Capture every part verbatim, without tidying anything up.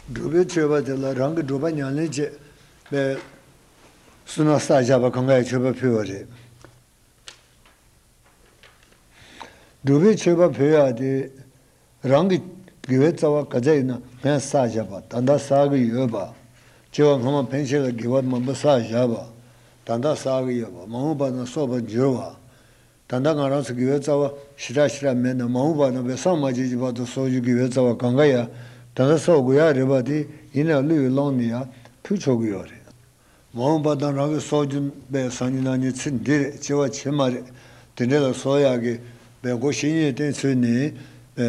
སྒྲུབ་པའི་མཆོད་པ་དེ་ལ་རང་གི་སྒྲུབ་པ་ཉམས་ལེན་བྱེད་པའི་བསོད་ནམས་བསགས་བཞག་པ་གང་ག་ཡང་མཆོད་པ་ཕུལ་བ་རེད། སྒྲུབ་པའི་མཆོད་པ་ཕུལ་ཡག་དེ། རང་གི་དགེ་བའི་རྩ་བ་ག་ཚད་ཡིན་ན་སྔོན་བསགས་བཞག་པ། ད་ལྟ་བསགས་ཀྱི་ཡོད་པ། སྐྱེ་བ་སྔ་མ་ཕན་ཆད་ལ་དགེ་བ་མང་པོ་བསགས་བཞག་པ། ད་ལྟ་བསགས་ཀྱི་ཡོད་པ། མ་འོངས་པ་ན་གསོག་པར་འགྱུར་བ། ད་ལྟ་ང་རང་ཚོ་དགེ་བའི་རྩ་བ་ཞེ་དྲག་ཞེ་དྲག་མེད་ན། མ་འོངས་པ་ན་བའི་སངས་མ་རྒྱས་ཀྱི་བར་དུ་གསོག་རྒྱུ་དགེ་བའི་རྩ་བ་གང་ག་ཡང་ད་ལྟ་གསོག་དགོས་ཡག་རེད་པ། དེ་ཡིན་ན་བློས་བླངས་ནས་ཡང་ཕུལ་ཆོག་གི་ཡོད་རེད། མ་འོངས་པ་དང་རང་གི་གསོག་རྒྱུ་པའི་སང་ཉིན་གནངས་ཉིན་ཚེ་འདི་རེད། སྐྱེ་བ་ཕྱི་མ་རེད། དེ་འདྲ་ལ་གསོག་ཡག་གི་པའི་སྒོ་ཤེས་ཉེས་བསྟེན་ཚུལ་ནི། པའི་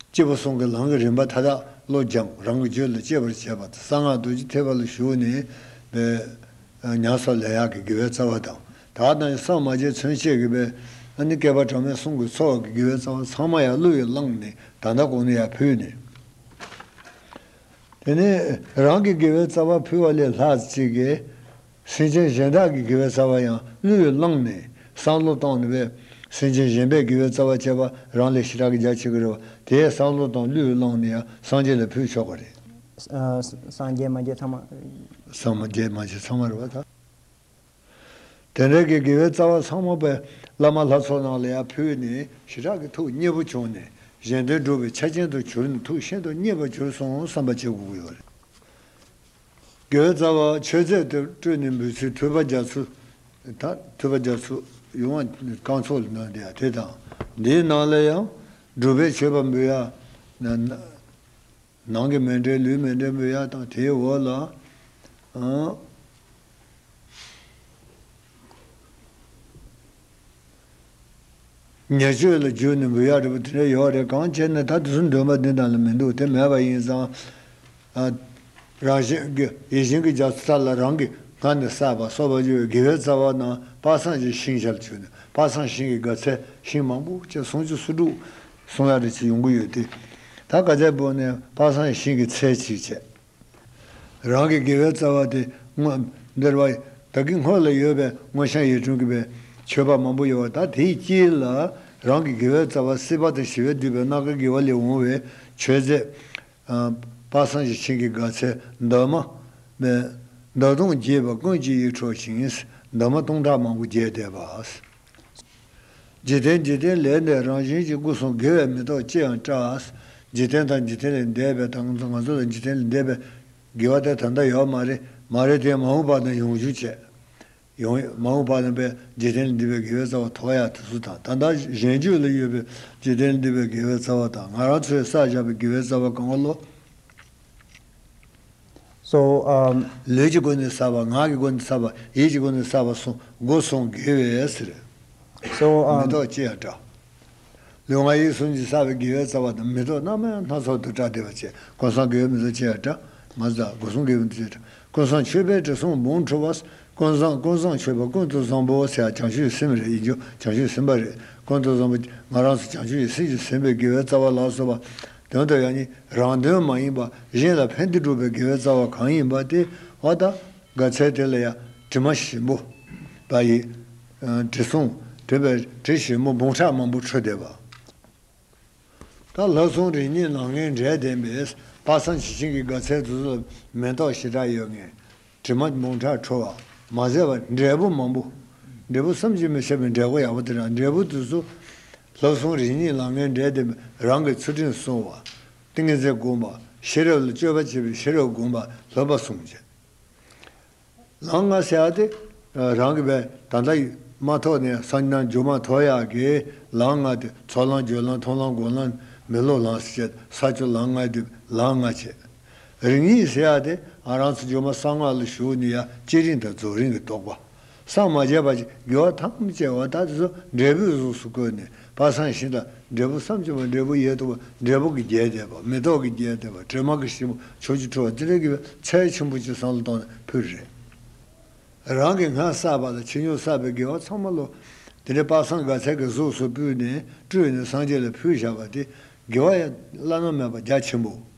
སྐྱེས་བུ་གསུམ་གྱི་ལམ་གྱི་རིམ་པ་མཐའ་དག་བློ་སྦྱངས། རང་གི་རྒྱུད་ལ་སྐྱེ་བར་བྱེད་པ་དང་། གསང་སྔགས་རྡོ་རྗེ་ཐེག་པ་ལ་ཞུགས་ནས་པའི་ཉམས་སུ་ལེན་ཡག་གི་དགེ་བའི་རྩ་བ་དང་། ད་ལྟ་སངས་མ་རྒྱས་ཚུན་ཆད་ཀྱི་པའི་ཨ་ནི་བསྐལ་པ་གྲངས་མེད་གསུམ་གྱི་འཚོ་བ་གི་དགེ་བའི་རྩ་བ་ཚང་མ་ཡང་བློས་བླངས་ནས་ད་ལྟ་གོང་ནས་ཡར་ཕུལ་ནས། དེ་ནས་རང་གི་དགེ་བའི་རྩ་བ་ཕུལ་བ་ལས་ལྷག་ཅིག་གིས་སེམས་ཅན་གཞན་དག་གི་དགེ་བའི་རྩ་བ་ཡང་བློས་བླངས་ནས་བསམ་བློ་བཏང་ནས་པས། སེམས་ཅན་གཞན་པའི་དགེ་བའི་རྩ་བ་བྱས་པ་རང་ལས་ཞེ་དྲག་གི་རྒྱ་ཆེ་གི་རེད་བ། དེའི་བསམ་བློ་དང་བློས་བླངས་ནས་ཡང་སངས་རྒྱས་ལ་ཕུལ་ཆོག་གི་རེད། ཨ། སངས་རྒྱས་མ་རྒྱས་ཚང་མ། སངས་མ་རྒྱས་མ་རྒྱས་ཚང་མ་རེད་བ་ད། དེ་འདྲ་གི་དགེ་བའི་རྩ་བ་ཚང་མ་པའི་བླ་མ་ལྷ་ཚོགས་རྣམས་ལ་ཡང་ཕུལ་ནས་ཞེ་དྲག་གི་ཐུགས་མཉེས་པོ་བྱུང་ནས་གཞན་དོན་སྒྲུབ་པའི་ཆ་རྐྱེན་དུ་གྱུར་ནས་ཐུགས་ཤིན་ཏུ་མཉེས་པར་གྱུར་སོང་བསམ་པ་བྱེད་དགོས་ཀྱི་ཡོད་རེད། དགེ་བའི་རྩ་བ་མཆོད་རྫས་དེ་སྤྲོས་ནས་འབུལ་ཚུལ། ཐུབ་པ་རྒྱ་མཚོ། ད་ཐུབ་པ་རྒྱ་མཚོ་ཡོང་བ་རྐང་ཚོགས་ལ་གནང་དེ་ཡང་དེ་དང་། འདིའི་ནང་ལ་ཡང་སྒྲུབ་པའི་མཆོད་པ་འབུལ་ཡ་ན་ན། ནང་གི་མཎྜལ་ལུས་མཎྜལ་འབུལ་ཡག་དང་དེའི་འོག་ལ། ཨང་། ཉེར་སྤྱོད་ལ་བསྒྱུར་ནས་འབུལ་ཡག་རེད་པ། དེ་འདྲ་ཡོད་རེད། གང་བྱས་ན་ད་དེ་ཚོ་འདོན་པ་འདི་དང་ལ་མི་འདུག་དེ་མེད་པ་ཡིན་ཙང་། ཨ། རང་བཞིན་གྱི་ཡིད་བཞིན་གྱི་རྒྱ་མཚོ་ལྟར་ལ་རང་གི་སྔར་ནས་བསགས་པ་གསོག་པར་འགྱུར་བའི་དགེ་བའི་རྩ་བ་རྣམས་དཔག་བསམ་གྱི་ཤིང་ཆར་གྱུར་ནས། དཔག་བསམ་ཤིང་གི་དགའ་ཚལ་ཤིང་མང་པོ་བཅས་སུམ་ཅུ་སོ་དྲུག་གསུང་ཡག་རེ་ཅིག་ཡོང་གི་ཡོད་དེ། ད་ག་ཚད་པོ་ནས་དཔག་བསམ་ཤིང་གི་ཚལ་ཅིག་བྱས། རང་གི་དགེ་བའི་རྩ་བ་དེ་སྔོན་འདིར་བ་ད་གིན་སྔོན་ལ་ཡོད་པའི་མངོན་ཤེས་ཡིད་འཕྲོག་གི་པའི་མཆོད་པ་མང་པོ་ཡོད་པ། ད་དེའི་དཀྱིལ་ལ་རང་གི་དགེ་བའི་རྩ་བ་སྲིད་པ་དང་ཞི་བས་བསྡུས་པའི་སྣ་ཁ་དགེ་བ་ལས་འོང་བའི་མཆོད་རྫས། ཨ། དཔག་བསམ་གྱི་ཤིང་གི་དགའ་ཚལ་འདབ་མ། མེ། འདབ་སྟོང་རྒྱས་པ་ཀུན་གྱི་ཡིད་འཕྲོག་ཅིང་། འདབ་མ་སྟོང་ཕྲག་མང་པོ་རྒྱས་བསྡད་པ། འཇིག་རྟེན་འཇིག་རྟེན་ལས་འདས་རང་བཞིན་གྱིས། སྐུ་གསུམ་དགེ་བས་མི་ཐོགས་ཅི་ཡང་བཀྲ། འཇིག་རྟེན་དང་འཇིག་རྟེན་ལས་འདས་པའི་དང་ང་ཚོ་ལ་འཇིག་རྟེན་ལས་འདས་པའི་དགེ་བ་དེ་ད་ལྟ་ཡོད་མ་རེད། མ་རེད་དེ་མ་འོངས་པ་ན་ཡོང་རྒྱུ་བྱས། ཡོང་། མ་འོངས་པ་ན་པའི་འཇིག་རྟེན་ལས་འདས་པའི་དགེ་བའི་རྩ་བ་ཐོབ་ཡག་དེ་ཚོ་དང་། ད་ལྟ་གཞན་རྒྱུད་ལ་ཡོད་པའི་འཇིག་རྟེན་ལས་འདས་པའི་དགེ་བའི་རྩ་བ་དང་། ང་རང་ཚོས་བསགས་བཞག་པའི་དགེ་བའི་རྩ་བ་གང་ག་ལོ། So, um, ལུས་ཀྱི་སྒོ་ནས་བསགས་པ། ངག་གི་སྒོ་ནས་བསགས་པ། ཡིད་ཀྱི་སྒོ་ནས་བསགས་པ་གསུམ། སྒོ་གསུམ་དགེ་བས་ཟེར། So, um, མི་ཐོགས་ཅི་ཡང་བཀྲ། ལུས་ངག་ཡིད་གསུམ་གྱིས་བསགས་པའི་དགེ་བའི་རྩ་བ་དང་། མི་ཐོགས་རྣམ་སྣ་ཚོགས་དུ་བཀྲ་བསྡད་པ་བྱས། ཀུན་བཟང་དགེ་བས་མི་ཐོགས་ཅི་ཡང་བཀྲ། མ་ཟད་སྒོ་གསུམ་དགེ་བས་མི་ཐོགས་ཅི་ཡང་བཀྲ། ཀུན་བཟང་མཆོད་པའི་དྲི་བསུང་བུང་ཁྲོ་བ། ཀུན་བཟང་ཀུན་བཟང་མཆོད་པ་ཀུན་ཏུ་བཟང་པོ་ཟེར་ཡ་བྱང་ཆུབ་སེམས་རེད། ཡིན་རྒྱུ་བྱང་ཆུབ་སེམས་དཔའ་རེད། ཀུན་ཏུ་བཟང་པོ་ང་རང་ཚོ་བྱང་ཆུབ་ཀྱི་སེམས་ཀྱིས་ཟིན་པའི་དགེ་བའི་རྩ་བ་ལ་སོགས་པ། དོན་དུ་ཡང་ནི་རང་དོན་མ་ཡིན་པ་གཞན་ལ་ཕན་བདེ་སྒྲུབ་པའི་དགེ་བའི་རྩ་བ་གང་ཡིན་པ་དེ་བ་དང་། དགའ་ཚལ་དེ་ལ་ཡང་དྲི་མ་ཞིམ་པོ་བ་ཡི་དྲི་བསུང་དྲི་བའི་དྲི་ཞིམ་པོ་འབུམ་ཕྲག་མང་པོ་འཕྲོ་བསྡད་པ། ད་ལྷག་བསམ་རིམ་གཉིས་ལམ་ལྔའི་འབྲས་ལྡན་པའི་དཔག་བསམ་གྱི་ཤིང་གི་དགའ་ཚལ་དེ་ཚོ་ལ་མེ་ཏོག་ཞེ་དྲག་ཡོད་མཁན། དྲི་མ་འབུམ་ཕྲག་འཕྲོ་བ། མ་ཟད་པ་འབྲས་བུ་མང་པོ། འབྲས་བུ་བསམ་གྱིས་མི་ཁྱབ་པའི་འབྲས་བུ་ཡག་པོ་དེ་རང་འབྲས་བུ་དེ་ཚོ། ལྷག་བསམ་རིམ་གཉིས་ལམ་ལྔའི་འབྲས་ལྡན་པའི་རང་གི་ཚུལ་ཁྲིམས་བསྲུང་བ། ཏིང་ངེ་འཛིན་སྒོམ་པ། ཤེས་རབ་ལ་སྤྱོད་པ་བྱེད་པའི་ཤེས་རབ་སྒོམ་པ་ལྷག་པ་གསུམ་བྱས། ལམ་ལྔ་ཟེར་ཡག་དེ། རང་གི་བས་ད་ལྟ་མ་ཐོག་ནས་སང་ཉིན་མཇུག་མ་ཐོག་ཡག་གི་ལམ་ལྔ་དེ། ཚོགས་ལམ་སྦྱོར་ལམ་མཐོང་ལམ་སྒོམ་ལམ་མི་སློབ་ལམ་ཟེར་བྱས་ས་བཅུ་ལམ་ལྔ་དེ་ལམ་ལྔ་བྱས། རིམ་གཉིས་ཟེར་ཡག་དེ་ང་རང་ཚོ་མཇུག་མ་གསང་སྔགས་ལ་ཞུགས་ནས་ཡ་བསྐྱེད་རིམ་དང་རྫོགས་རིམ་གྱི་རྟོགས་པ། སངས་མ་རྒྱས་པ་ཅིག་དགེ་བ་ཐམས་ཅད་པ་ད་དེ་ཚོ་འབྲས་བུའི་གཟུགས་སུ་བཀོད་ནས་དཔག་བསམ་ཤིང་དང་འབྲས་བུ་བསམ་གྱིས་མི་འབྲས་བུ་ཡོད་དོ། འབྲས་བུ་གིས་རྒྱས་བསྡད་པ། མེ་ཏོག་གིས་རྒྱས་བསྡད་པ། དྲི་མ་གིས་ཞིམ་པོ་ཕྱོགས་བཅུར་འཕྲོ་བ་དེ་འདྲ་གི་ཚལ་ཆེན་པོ་ཅིག་བསམ་བློ་བཏང་ནས་ཕུལ་རེད། རང་གིས་སྔར་བསགས་པ་དང་ཕྱི་ཉིན་བསགས་པའི་དགེ་བ་ཚང་མ་ལོ། དེ་འདྲའི་དཔག་བསམ་དགའ་ཚལ་གྱི་གཟུགས་སུ་སྤུས་ནས་སྤྲུལ་ནས་སངས་རྒྱས་ལ་ཕུལ་བཞག་པ་དེ་དགེ་བ་ཡང་བླ་ན་མེད་པ་རྒྱ་ཆེན་པོ།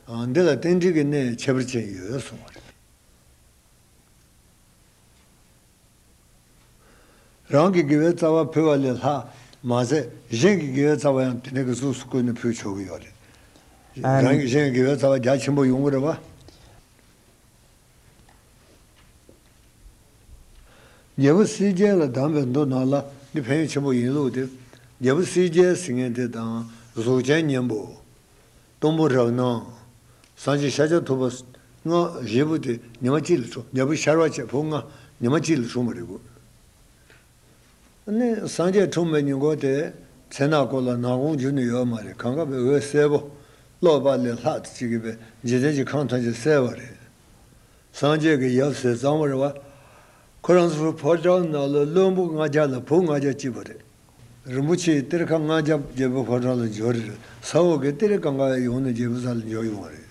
འདི་ལ་རྟེན་འབྲེལ་གྱི་གནད་ཁྱད་པར་ཅན་ཡོད་གསུངས་པ་རེད། རང་གི་དགེ་བའི་རྩ་བ་ཕུལ་བ་ལས་ལྷག་མ་ཟད་གཞན་གྱི་དགེ་བའི་རྩ་བ་ཡང་དེ་འདྲ་གི་གཟུགས་སུ་བཀོད་ནས་ཕུལ་ཆོག་གི་ཡོད་རེད། རང་གི་གཞན་དགེ་བའི་རྩ་བ་རྒྱ་ཆེན་པོ་ཡོང་གི་རེད་བ། རྒྱལ་པོ་སྲས་བརྒྱད་ལ་གདམས་པའི་མདོ་ནང་ལ་འདི་ཕན་ཡོན་ཆེན་པོ་ཡིན་ལུགས་དེ། རྒྱལ་པོ་སྲས་བརྒྱད་ཟེར་མཁན་དེ་དང་གཟུགས་ཅན་སྙིང་པོ། གཏུམ་པོ་རབ་སྣང་། སངས་རྒྱས་ཤཱཀྱ་ཐུབ་པ། ལྔ་བཞི་པོ་དེ་ཉི་མ་གཅིག་ལ་འཁྲུངས། རྒྱལ་པོ་ཤར་བ་བཅས་བུ་ལྔ་ཉི་མ་གཅིག་ལ་འཁྲུངས་པ་རེད་གོ། ནི་སངས་རྒྱས་འཁྲུངས་པའི་ཉིན་གུང་དེ་མཚན་ནག་གོ་ལ་ནག་གུང་འགྱུར་ནས་ཡོད་མ་རེད། གང་ག་བའི་འོད་གསལ་པོ། གློག་པ་ལས་ལྷག་ཏུ་ཅིག་གིས་པའི་འཇིག་རྟེན་གྱི་ཁམས་ཐམས་ཅད་གསལ་བ་རེད། སངས་རྒྱས་ཀྱི་ཡབ་ཟས་གཙང་མ་རེད་བ། ཁོ་རང་ཚོའི་ཕོ་བྲང་ནང་ལ་བློན་པོ་ལྔ་བརྒྱ་ལ་བུ་ལྔ་བརྒྱ་སྐྱེས་པ་རེད། རིན་པོ་ཆེའི་གཏེར་ཁ་ལྔ་བརྒྱ་རྒྱལ་པོའི་ཕོ་བྲང་ལ་འབྱོར་རེད། ས་འོག་གི་གཏེར་གང་ག་ཡོང་ནས་རྒྱལ་པོའི་ས་ལ་འབྱོར་ཡོང་བ་རེད།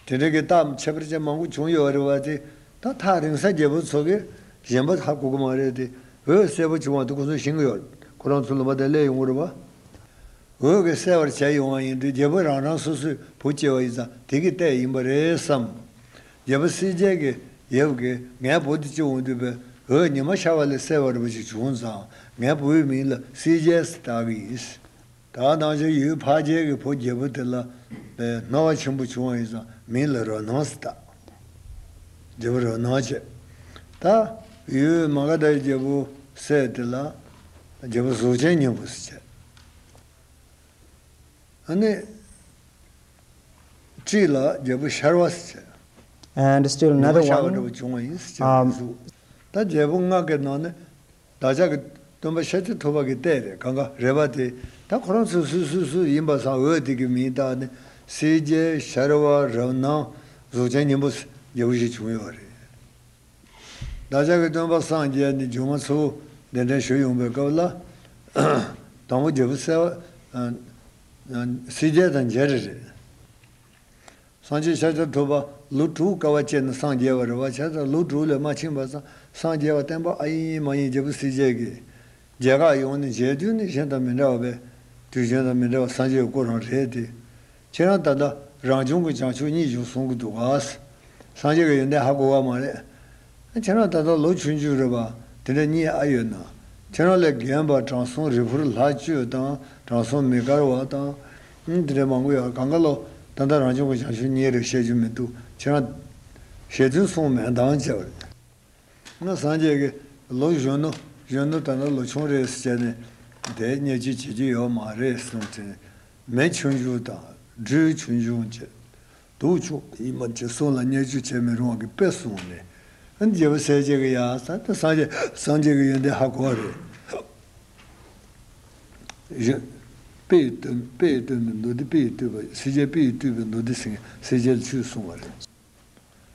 དེ་འདྲ་གི་རྟགས་ཁྱད་པར་ཅན་མང་པོ་བྱུང་ཡོད་རེད་བ། དེ་ད་ཐག་རིང་ས་རྒྱལ་པོ་ཚོ་གིས་གཞན་པ་ཧ་གོ་གི་མ་རེད་དེ། འོད་གསལ་པོ་བྱུང་བ་དེ་ཁོ་ཚོས་ཤེས་ཀྱི་ཡོད། ཁོ་རང་ཚོ་ལུང་པ་དེ་སླེབས་ཡོང་གི་རེད་བ། འོད་ཀྱིས་གསལ་བར་བྱས་ཡོང་བ་ཡིན་དུས་རྒྱལ་པོ་རང་རང་སོ་སོའི་བུ་སྐྱེ་བ་ཡིན་ཙང་དེ་གི་ལྟས་ཡིན་པ་རེད་བསམ། རྒྱལ་པོ་སྲས་བརྒྱད་ཀྱི་ཡབ་ཀྱིས་ངའི་བུ་དེ་སྐྱེ་འོང་དུས་པའི་འོད་ཉི་མ་ཤར་བ་ལས་གསལ་བ་རིན་པོ་ཆེ་བྱུང་ཙང་ངའི་བུའི་མིང་ལ་སྲས་བརྒྱད་ཟེར་བཏགས་ཀྱི་ཡིན། ད་ནང་བཞིན་ཡུལ་འཕགས་རྒྱལ་གྱི་བུ་རྒྱལ་པོ་དེ་ལ་སྣང་བ་ཆེན་པོ་བྱུང་བ་ཡིན་ཙང་མིང་ལ་རབ་སྣང་ཟེར་བཏགས། རྒྱལ་པོ་རབ་སྣང་བྱས། ད་ཡུལ་མ་ག་དྷའི་རྒྱལ་པོ་སྲས་དེ་ལ་རྒྱལ་པོ་གཟུགས་ཅན་སྙིང་པོ་ཟེར་བྱས། ཨ་ནི། གཅིག་ལ་རྒྱལ་པོ་ཤར་བ་ཟེར་བྱས། And still another ཉི་མ་ཤར་བ་འདྲ་བོ་བྱུང་བ་ཡིན་ཟེར་བྱས་པའི་གཟུགས། ད་རྒྱལ་པོ་ལྔ་གི་ནང་ནས་བདག་ཅག་གི་སྟོན་པ་ཤཱཀྱ་ཐུབ་པ་གི་ལྟས་རེད། གང་ག་རེད་པ། དེ་ད་ཁོ་རང་ཚོ་སུ་སུ་སུ་ཡིན་པ་སང་འོད་དེ་གི་མིང་བཏགས་ནས་སྲས་བརྒྱད་ཤར་བ་རབ་སྣང་གཟུགས་ཅན་སྙིང་པོ་ཟེར་རྒྱལ་པོ་ཞིག་བྱུང་ཡོད་རེད། བདག་ཅག་གི་སྟོན་པ་སངས་རྒྱས་ནི་སྒྱུ་མ་ཚོ་གདན་འདྲེན་ཞུ་ཡོང་བའི་སྐབས་ལ། དང་པོ་རྒྱལ་པོ་གསལ་བ། སྲས་བརྒྱད་དང་མཇལ་རེ་རེད། སངས་རྒྱས་ཤཱཀྱ་ཐུབ་པ་ལོ་དྲུག་དཀའ་བ་སྤྱད་ནས་སངས་རྒྱས་པ་རེད་བ། བྱས་ཙང་ལོ་དྲུག་ལས་མ་ཕྱིན་པ་ཙང་སངས་རྒྱས་པ་བསྟན་པ་ཨ་ཡིན་མ་ཡིན་རྒྱལ་པོ་སྲས་བརྒྱད་ཀྱིས་རྒྱ་གར་ཡོང་ནས་མཇལ་དུས་ནི་གཞན་དང་མི་འདྲ་བ་བས། དུས་གཞན་དང་མི་འདྲ་བ་སངས་རྒྱས་ཀྱི་སྐུ་རང་རེད་དེ། ཁྱེད་རང་ད་ལྟ་རང་བྱུང་གི་བྱང་ཆུབ་སྙིང་བཞིན་གསུང་གི་འདུག་ག། སངས་རྒྱས་ཀྱི་ཡོན་ཏན་ཧ་གོ་བ་མ་རེད། ཁྱེད་རང་ད་ལྟ་ལོ་ཆུང་ཆུང་རེད་པ། དེ་འདྲ་གཉིས་ཨ་ཡོད་ན། ཁྱེད་རང་ལས་རྒན་པ་དྲང་སྲོང་རིལ་བུར་ལྷག་སྤྱོད་དང་དྲང་སྲོང་མི་དཀར་བ་དང་། ཨང་། དེ་འདྲ་མང་པོ་ཡོད། གང་ག་ལོ་ད་ལྟ་རང་བྱུང་གི་བྱང་ཆུབ་གཉིས་རེད་བཤད་རྒྱུ་མི་འདུག་ཁྱེད་རང་ཞལ་རྫུན་གསུངས་མེད་དང་བྱས་པ་རེད། ང་སངས་རྒྱས་ཀྱིས་ལོ་གཞོན་ནུ་གཞོན་ནུ་ད་ལྟ་ལོ་ཆུང་རེད་ཟེར་བྱས་ནས་དེ་བརྙས་བཅོས་བྱེད་རྒྱུ་ཡོད་མ་རེད་གསུངས་ཏེ། མེ་ཆུང་ཆུང་དང་སྦྲུལ་ཆུང་ཆུང་བྱས། དུག་ཆུང་ཡིན་མ་བྱས་སྲོག་ལ་བརྙས་བཅོས་བྱེད་མི་རུང་བ་གི་དཔེ་གསུངས་ནས། ཨ་ནི་རྒྱལ་པོ་སྲས་བཅས་ཀྱིས་ཡ་ས་ད་སངས་རྒྱས་སངས་རྒྱས་ཀྱི་ཡོན་ཏན་ཧ་གོ་བ་རེད། གཞན། དཔེ་ཡི་སྟོན་དཔེ་ཡི་སྟོན་པའི་མདོ་སྡེ་དཔེ་ཡི་བསྟོད་པ་སྲས་བཅས་དཔེ་ཡི་བསྟོད་པའི་མདོ་སྡེ་ཟེར་མཁན་སྲས་བཅས་ལ་ཆོས་གསུངས་པ་རེད།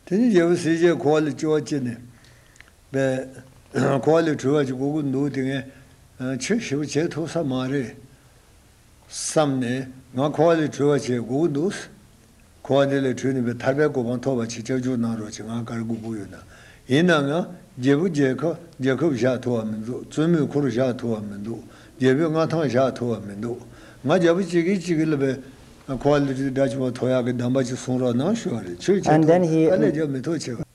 དེ་ནས་རྒྱལ་པོ་སྲས་བཅས་འཁོར་བ་ལས་སྐྱོ་བ་སྐྱེས་ནས། པས། འཁོར་བ་ལས་གྲོལ་བ་ཅིག་དགོས་ཀྱི་འདུག་དེ་ངས་ཆོས་ཞེ་པོ་བྱེད་ཐུབ་ས་མ་རེད། བསམ་ནས་ང་འཁོར་བ་ལས་གྲོལ་བ་བྱེད་དགོས་ཀྱི་འདུག་འཁོར་བ་འདི་ལས་གྲོལ་ནས་པའི་ཐར་པའི་གོ་འཕང་ཐོབ་པ་ཅིག་སྐྱབས་འཇུག་གནང་རོགས་བྱེད། ང་ག་རེ་དགོས་ཀྱི་ཡོད་ན། ཡིན་ནའང་རྒྱལ་པོ་རྒྱལ་ཁབ་རྒྱལ་ཁབ་བཞག་ཐུབ་པ་མི་འདུག་བཙུན་མོའི་འཁོར་བཞག་ཐུབ་པ་མི་འདུག་རྒྱལ་པོའི་མངའ་ཐང་བཞག་ཐུབ་པ་མི་འདུག་ང་རྒྱལ་པོ་གཅིག་གིས་གཅིག་གིས་ལ་པའི་འཁོར་བ་ལས་གྲོལ་དགྲ་བཅོམ་པ་ཐོབ་ཡག་གི་གདམས་པ་ཅིག་གསུང་རོགས་གནང་ཞུ་བ་རེད། ཆོས་བྱེད་And then ཐུབ་he དཀའ་ལས་རྒྱབ་མི་ཐུབ་བྱེད་པ།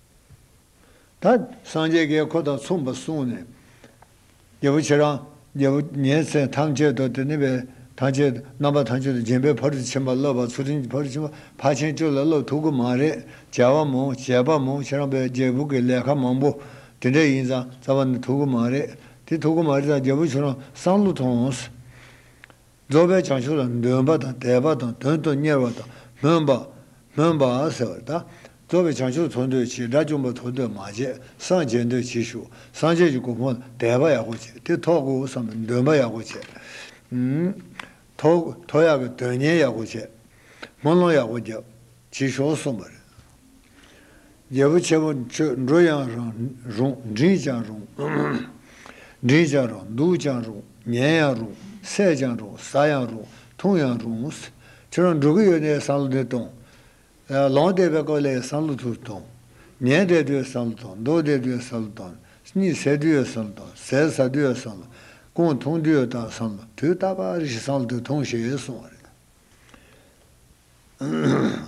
ད་སངས་རྒྱས་ཀྱིས་ཁོ་དང་མཚུངས་པ་གསུངས་ནས། རྒྱལ་པོ་ཁྱེད་རང་རྒྱལ་པོ་ཉིན་མཚན་ཐམས་ཅད་དུ་དེ་ནི་པའི་ཐམས་ཅད་རྣམ་པ་ཐམས་ཅད་དུ་སྦྱིན་པའི་ཕ་རོལ་ཏུ་ཕྱིན་པ་བསླབ་པ་ཚུལ་ཁྲིམས་ཀྱི་ཕ་རོལ་ཏུ་ཕྱིན་པ་ཕར་ཕྱིན་བཅུ་ལ་བསླབ་ཐུབ་ཀྱི་མ་རེད། བྱ་བ་མང་བྱས་པ་མང་ཁྱེད་རང་པའི་རྒྱལ་པོ་གི་ལས་ཀ་མང་པོ་དེ་འདྲ་ཡིན་ཙང་རྩ་བ་ནས་ཐུབ་ཀྱི་མ་རེད། དེ་ཐུབ་ཀྱི་མ་རེད་ཙང་རྒྱལ་པོ་ཁྱེད་རང་བསམ་བློ་ཐོངས། རྫོགས་པའི་བྱང་ཆུབ་ལ་འདུན་པ་དང་དད་པ་དང་དོན་དུ་གཉེར་བ་དང་སྨོན་པ། སྨོན་པ་ཟེར་བ་ད། རྫོགས་པའི་བྱང་ཆུབ་ཐོབ་འདོད་བྱེད། དགྲ་བཅོམ་པ་ཐོབ་འདོད་མ་བྱེད། སངས་རྒྱས་འདོད་བྱེད་ཞུ། སངས་རྒྱས་ཀྱི་གོ་འཕང་ལ་དད་པ་ཡག་པོ་བྱེད། དེ་ཐོབ་དགོས་བསམ་པའི་འདུན་པ་ཡག་པོ་བྱེད། ཐོབ་ཐོབ་ཡག་གི་དོན་གཉེར་ཡག་པོ་བྱེད། སྨོན་ལམ་ཡག་པོ་རྒྱབ། བྱེད་ཤོག་གསུངས་པ་རེད། རྒྱལ་པོ་ཆེན་པོ་ཁྱོད་འགྲོ་ཡང་རུང་། འགྲིམ་ཀྱང་རུང་། འགྲིམ་ཀྱང་རུང་། འདུག་ཀྱང་རུང་། ཉལ་ཡང་རུང་། བསད་ཀྱང་རུང་། ཟ་ཡང་རུང་། འཐུང་ཡང་རུང་། ཁྱོད་རང་འགྲོ་གི་ཡོད་ནའི་བསམ་བློ་འདི་གཏོང་། ལངས་བསྡད་པའི་སྐབས་ལ་བསམ་བློ་དེ་གཏོང་། ཉལ་བསྡད་དུས་བསམ་བློ་གཏོང་། འདུག་བསྡད་དུས་བསམ་བློ་གཏོང་། གཉིད་སད་དུས་བསམ་བློ་གཏོང་། ཟས་ཟ་དུས་བསམ་བློ། གོས་འཐུང་དུས་དང་བསམ་བློ། དུས་རྟག་པར་ཞིག་བསམ་བློ་དེ་ཐོངས་ཞེས་གསུངས་པ་རེད།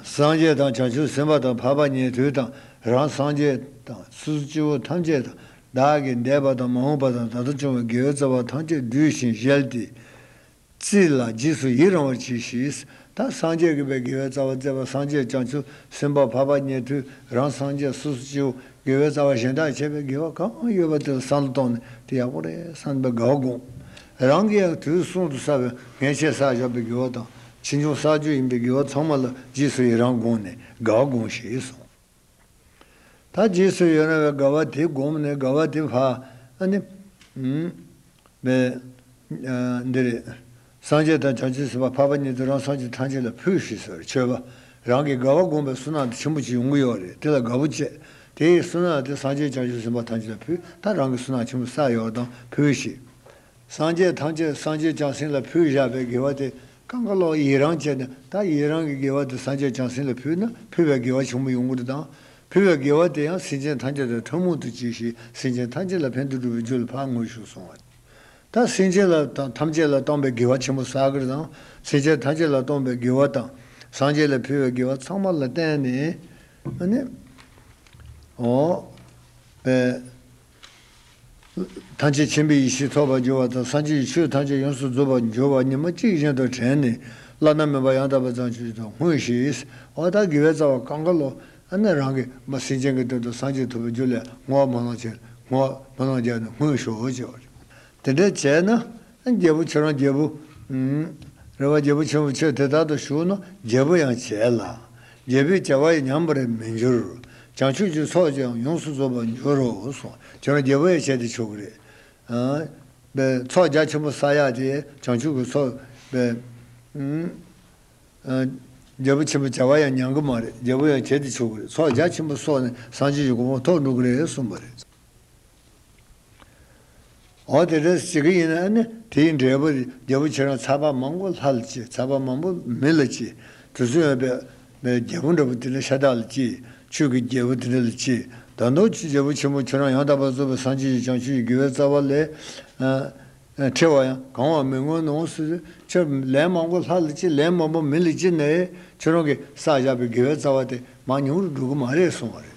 སངས་རྒྱས་དང་བྱང་ཆུབ་སེམས་དཔའ་དང་འཕགས་པ་ཉན་ཐོས་དང་རང་སངས་རྒྱས་དང་སོ་སོ་སྐྱེ་བོ་ཐམས་ཅད་དང་བདག་གིས་འདས་པ་དང་མ་འོངས་པ་དང་ད་ལྟ་བྱུང་བའི་དགེ་བའི་རྩ་བ་ཐམས་ཅད་བསྡུས་ཤིང་བཞལ་ཏེ། རྩིས་ལ་རྗེས་སུ་ཡི་རང་བར་གྱིས་ཤིག། ད་སངས་རྒྱས་ཀྱི་པའི་དགེ་བའི་རྩ་བ་བཙལ་བ། སངས་རྒྱས་བྱང་ཆུབ་སེམས་དཔའ་འཕགས་པ་ཉན་ཐོས་རང་སངས་རྒྱས་སོ་སོ་སྐྱེ་བོ་དགེ་བའི་རྩ་བ་གཞན་དག་བྱས་པའི་དགེ་བ་གང་ཡོད་པ་དེ་ལ་བསམ་བློ་བཏང་ནས་དེ་ཡག་པོ་རེད་བསམ་པའི་དགའ་བ་སྒོམ། རང་གིས་ཡང་དུས་གསུམ་དུ་བསགས་པའི་ངེས་ཤེས་བསགས་བཞག་པའི་དགེ་བ་དང་ཕྱིས་འབྱུང་བསགས་རྒྱུ་ཡིན་པའི་དགེ་བ་ཚང་མ་ལ་རྗེས་སུ་ཡི་རང་བསྒོམས་ནས་དགའ་བ་སྒོམ་ཞེས་གསུངས། ད་རྗེས་སུ་ཡི་རང་བའི་དགའ་བ་དེ་བསྒོམས་ནས་དགའ་བ་དེ་ཕར་ཨ་ནི། ཨུམ། པའི། ཨ། འདི་རེད། སངས་རྒྱས་དང་བྱང་ཆུབ་སེམས་དཔའ་འཕགས་པ་ཉིད་དུ་རང་སངས་རྒྱས་ཐམས་ཅད་ལ་ཕུལ་ཞེས་ཟེར། མཆོད་པ། རང་གི་དགའ་བ་བསྒོམས་པའི་བསོད་ནམས་དེ་ཆེན་པོ་ཅིག་ཡོང་གི་ཡོད་རེད། དེ་ལ་དགའ་པོ་བྱས། དེའི་བསོད་ནམས་དེ་སངས་རྒྱས་བྱང་ཆུབ་སེམས་དཔའ་ཐམས་ཅད་ལ་ཕུལ། ད་རང་གི་བསོད་ནམས་ཆེན་པོ་བསགས་ཡོད་དང་ཕུལ་ཞིང་། སངས་རྒྱས་ཐམས་ཅད་སངས་རྒྱས་བྱང་སེམས་ལ་ཕུལ་བཞག་པའི་དགེ་བ་དེ་གང་ག་ལོག་ཡི་རང་བྱས་ནས། ད་ཡི་རང་གི་དགེ་བ་དེ་སངས་རྒྱས་བྱང་སེམས་ལ་ཕུལ་ན་ཕུལ་བའི་དགེ་བ་ཆེན་པོ་ཡོང་གི་རེད་དང་། ཕུལ་བའི་དགེ་བ་དེ་ཡང་སེམས་ཅན་ཐམས་ཅད་དང་ཐུན་མོང་དུ་སྤྱད་ཞིང་སེམས་ཅན་ཐམས་ཅད་ལ་ཕན་དུ་སྒྲུབ་པའི་རྒྱུ་ལ་ཕར་བསྔོ་ཞིང་གསུངས་པ། ད་སེམས་ཅན་ལ་དང་ཐམས་ཅད་ལ་བཏང་བའི་དགེ་བ་ཆེན་པོ་བསགས་ཀྱི་རེད་དང་། སེམས་ཅན་ཐམས་ཅད་ལ་བཏང་བའི་དགེ་བ་དང་། སངས་རྒྱས་ལ་ཕུལ་བའི་དགེ་བ་ཚང་མ་ལ་བརྟེན་ནས། ཨ་ནི། འོ། པའི། ཐམས་ཅད་མཁྱེན་པའི་ཡེ་ཤེས་ཐོབ་པར་འགྱུར་བ་དང་། སངས་རྒྱས་ཀྱི་ཆོས་ཐམས་ཅད་ཡོངས་སུ་རྫོགས་པར་འགྱུར་བ་ཉི་མ་གཅིག་བཞིན་དུ་དྲན་ནས། བླ་ན་མེད་པ་ཡང་དག་པར་བྱང་ཆུབ་ཏུ་བསྔོས་ཤིང་། འོ་ད་དགེ་བའི་རྩ་བ་གང་ག་ལོ། ཨ་ནི་རང་གི་མ་སེམས་ཅན་གྱི་དོན་དུ་སངས་རྒྱས་ཐོབ་པའི་རྒྱུ་ལ་བསྔོ་བ་སྨོན་ལམ་བྱས། བསྔོ་བ་སྨོན་ལམ་བརྒྱབ་ནས་བསྔོས་ཤོག་ཅེས་པ་རེད། དེ་འདྲ་བྱས་ན། རྒྱལ་པོ་ཁྱོད་རང་རྒྱལ་པོ། ཨུམ། རེ་བ་རྒྱལ་པོ་ཆེན་པོ་ཁྱོད་དེ་ལྟར་དུ་ཞུགས་ན་རྒྱལ་པོ་ཡང་བྱེད་ལ། རྒྱལ་པོའི་བྱ་བ་ཡང་ཉམས་པར་མི་འགྱུར། བྱང་ཆུབ་ཀྱི་ཚོགས་ཀྱང་ཡོངས་སུ་རྫོགས་པར་འགྱུར་རོ་གསུངས། ཁྱོད་རང་རྒྱལ་པོ་ཡང་བྱས་ཏེ་ཆོག་གི་རེད། ཨ། པའི་ཚོགས་རྒྱ་ཆེན་པོ་བསགས་ཡག་དེ་བྱང་ཆུབ་ཀྱི་ཚོགས་པའི། ཨུམ། ཨ། རྒྱལ་པོ་ཆེན་པོ་བྱ་བ་ཡང་ཉམས་ཀྱི་མ་རེད། རྒྱལ་པོ་ཡང་བྱས་ཏེ་ཆོག་གི་རེད། ཚོགས་རྒྱ་ཆེན་པོ་བསགས་ནས་སངས་རྒྱས་ཀྱི་གོ་འཕང་ཐོབ་འགྲོ་གི་རེད་གསུངས་པ་རེད། འོ་དེ་འདྲ་བྱེད་ཀྱི་ཡིན་ན་ཨ་ནི་དེའི་འབྲས་བུ་རྒྱལ་པོ་ཁྱེད་རང་ཚ་བ་མང་པོ་ལྷ་ལ་སྐྱེས། ཚ་བ་མང་པོ་མི་ལ་སྐྱེས། དུས་ཚོད་ཡོད་པའི་རྒྱལ་པོ་འདྲ་པོ་དེ་འདྲ་ཤ་སྟག་ལ་སྐྱེས། ཆོས་ཀྱི་རྒྱལ་པོ་དེ་འདྲ་ལ་སྐྱེས། ད་དུང་ཅི་རྒྱལ་པོ་ཆེན་པོ་ཁྱོད་རང་ཡང་དག་པར་རྫོགས་པའི་སངས་རྒྱས་ཀྱི་བྱང་ཆུབ་ཀྱི་དགེ་བའི་རྩ་བ་ལས། ཨ། ཨ། ཕྲེང་བ་ཡང་གང་བར་མི་མངོན་ནོ་ཟེར། ཁྱོད་ལན་མང་པོ་ལྷ་ལ་སྐྱེས། ལན་མང་པོ་མི་ལ་སྐྱེས་ནའི་ཁྱོད་རང་གིས་བསགས་བཞག་པའི་དགེ་བའི་རྩ་བ་དེ་མར་ཉུང་རུ་འགྲོ་གི་མ་རེད་གསུངས་པ་རེད།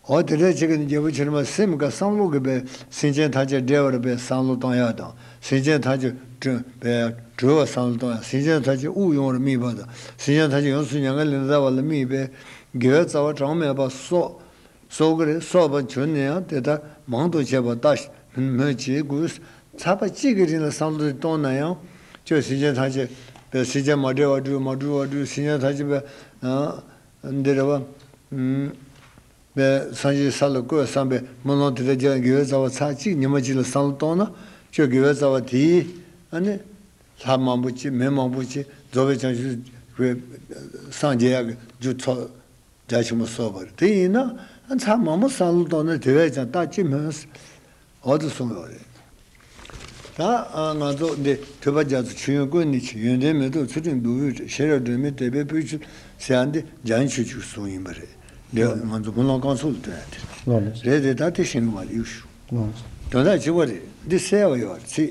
འོ་དེ་འདྲ་བྱེད་ཀྱི་ནི་རྒྱལ་པོ་ཁྱེད་རང་སེམས་ཀྱི་བསམ་བློ་གི་པའི་སེམས་ཅན་ཐམས་ཅད་བསྒྲལ་བར་པའི་བསམ་བློ་གཏོང་ཡག་དང་། སེམས་ཅན་ཐམས་ཅད་གྲོལ་པའི་གྲོལ་བར་བསམ་བློ་གཏོང་ཡག་སེམས་ཅན་ཐམས་ཅད་དབུགས་དབྱུང་བར་དམིགས་པ་དང་། སེམས་ཅན་ཐམས་ཅད་ཡོངས་སུ་མྱ་ངན་ལས་འདའ་བ་ལ་དམིགས་པའི་དགེ་བའི་རྩ་བ་གྲངས་མེད་པ་གསོག་གསོག་གི་རེད། གསོག་པར་གྱུར་ནས་ཡང་དེ་ལྟར་མང་དུ་བྱས་པ་ལྟ་མོད་ཀྱི་དགོས། ཚར་པ་གཅིག་གི་རིང་ལ་བསམ་བློ་དེ་གཏོང་ན་ཡང་། ཁྱོད་སེམས་ཅན་ཐམས་ཅད་པའི་སེམས་ཅན་མ་བསྒྲལ་བར་སྒྲུབ། མ་སྒྲུབ་པར་སྒྲུབ། སེམས་ཅན་ཐམས་ཅད་པའི། ཨ། འདི་རེད་བ། ཨུམ། པའི་སངས་རྒྱས་ས་ལ་བཀོད་བསམ་པའི་སྨོན་ལམ་དེ་འདྲ་རྒྱག་དགེ་བའི་རྩ་བ་ཚར་གཅིག་ཉི་མ་གཅིག་ལ་བསམ་བློ་གཏོང་ན། ཁྱོད་དགེ་བའི་རྩ་བ་དེའི་ཨ་ནི་ལྷ་མང་པོ་ཅིག་མི་མང་པོ་ཅིག་རྫོགས་པའི་བྱང་ཆུབ་སངས་རྒྱས་ཡག་གི་རྒྱུ་ཚོགས་རྒྱ་ཆེན་པོ་གསོག་པ་རེད། དེ་ཡིན་ན་ཚར་མང་པོ་བསམ་བློ་གཏོང་ན་དེ་བས་ཀྱང་རྟགས་ཅི་སྨོས། འོ་དེ་གསུངས་ཡོད་རེད། ད་ང་ཚོ་འདི་ཐོས་པ་རྒྱ་མཚོ་མཆོད་ཡོན་ཀུན་ནས་ཆེ། ཡོན་ཏན་མེ་ཏོག་ཚུལ་ཁྲིམས་བདུག་སྤོས་སྤྲས། ཤེས་རབ་སྒྲོན་མེ་དད་པས་སྤོས་ཆུ་ཟེར་ཡག་འདི་འཇམ་ཆོས་ཀྱི་གསུང་ཡིན་པ་རེད། འདི་ང་ཚོ་སྨོན་ལམ་རྐང་ཚུགས་ལ་སྟོན་ཡག་དེ་རེད། རེད་དེ་ད་དེ་ཤེས་གི་མ་རེད་ཡུ་ཤུ། དོན་དག་གཅིག་པ་རེད། འདི་གསལ་བ་ཡོད་རེད་ཚིག་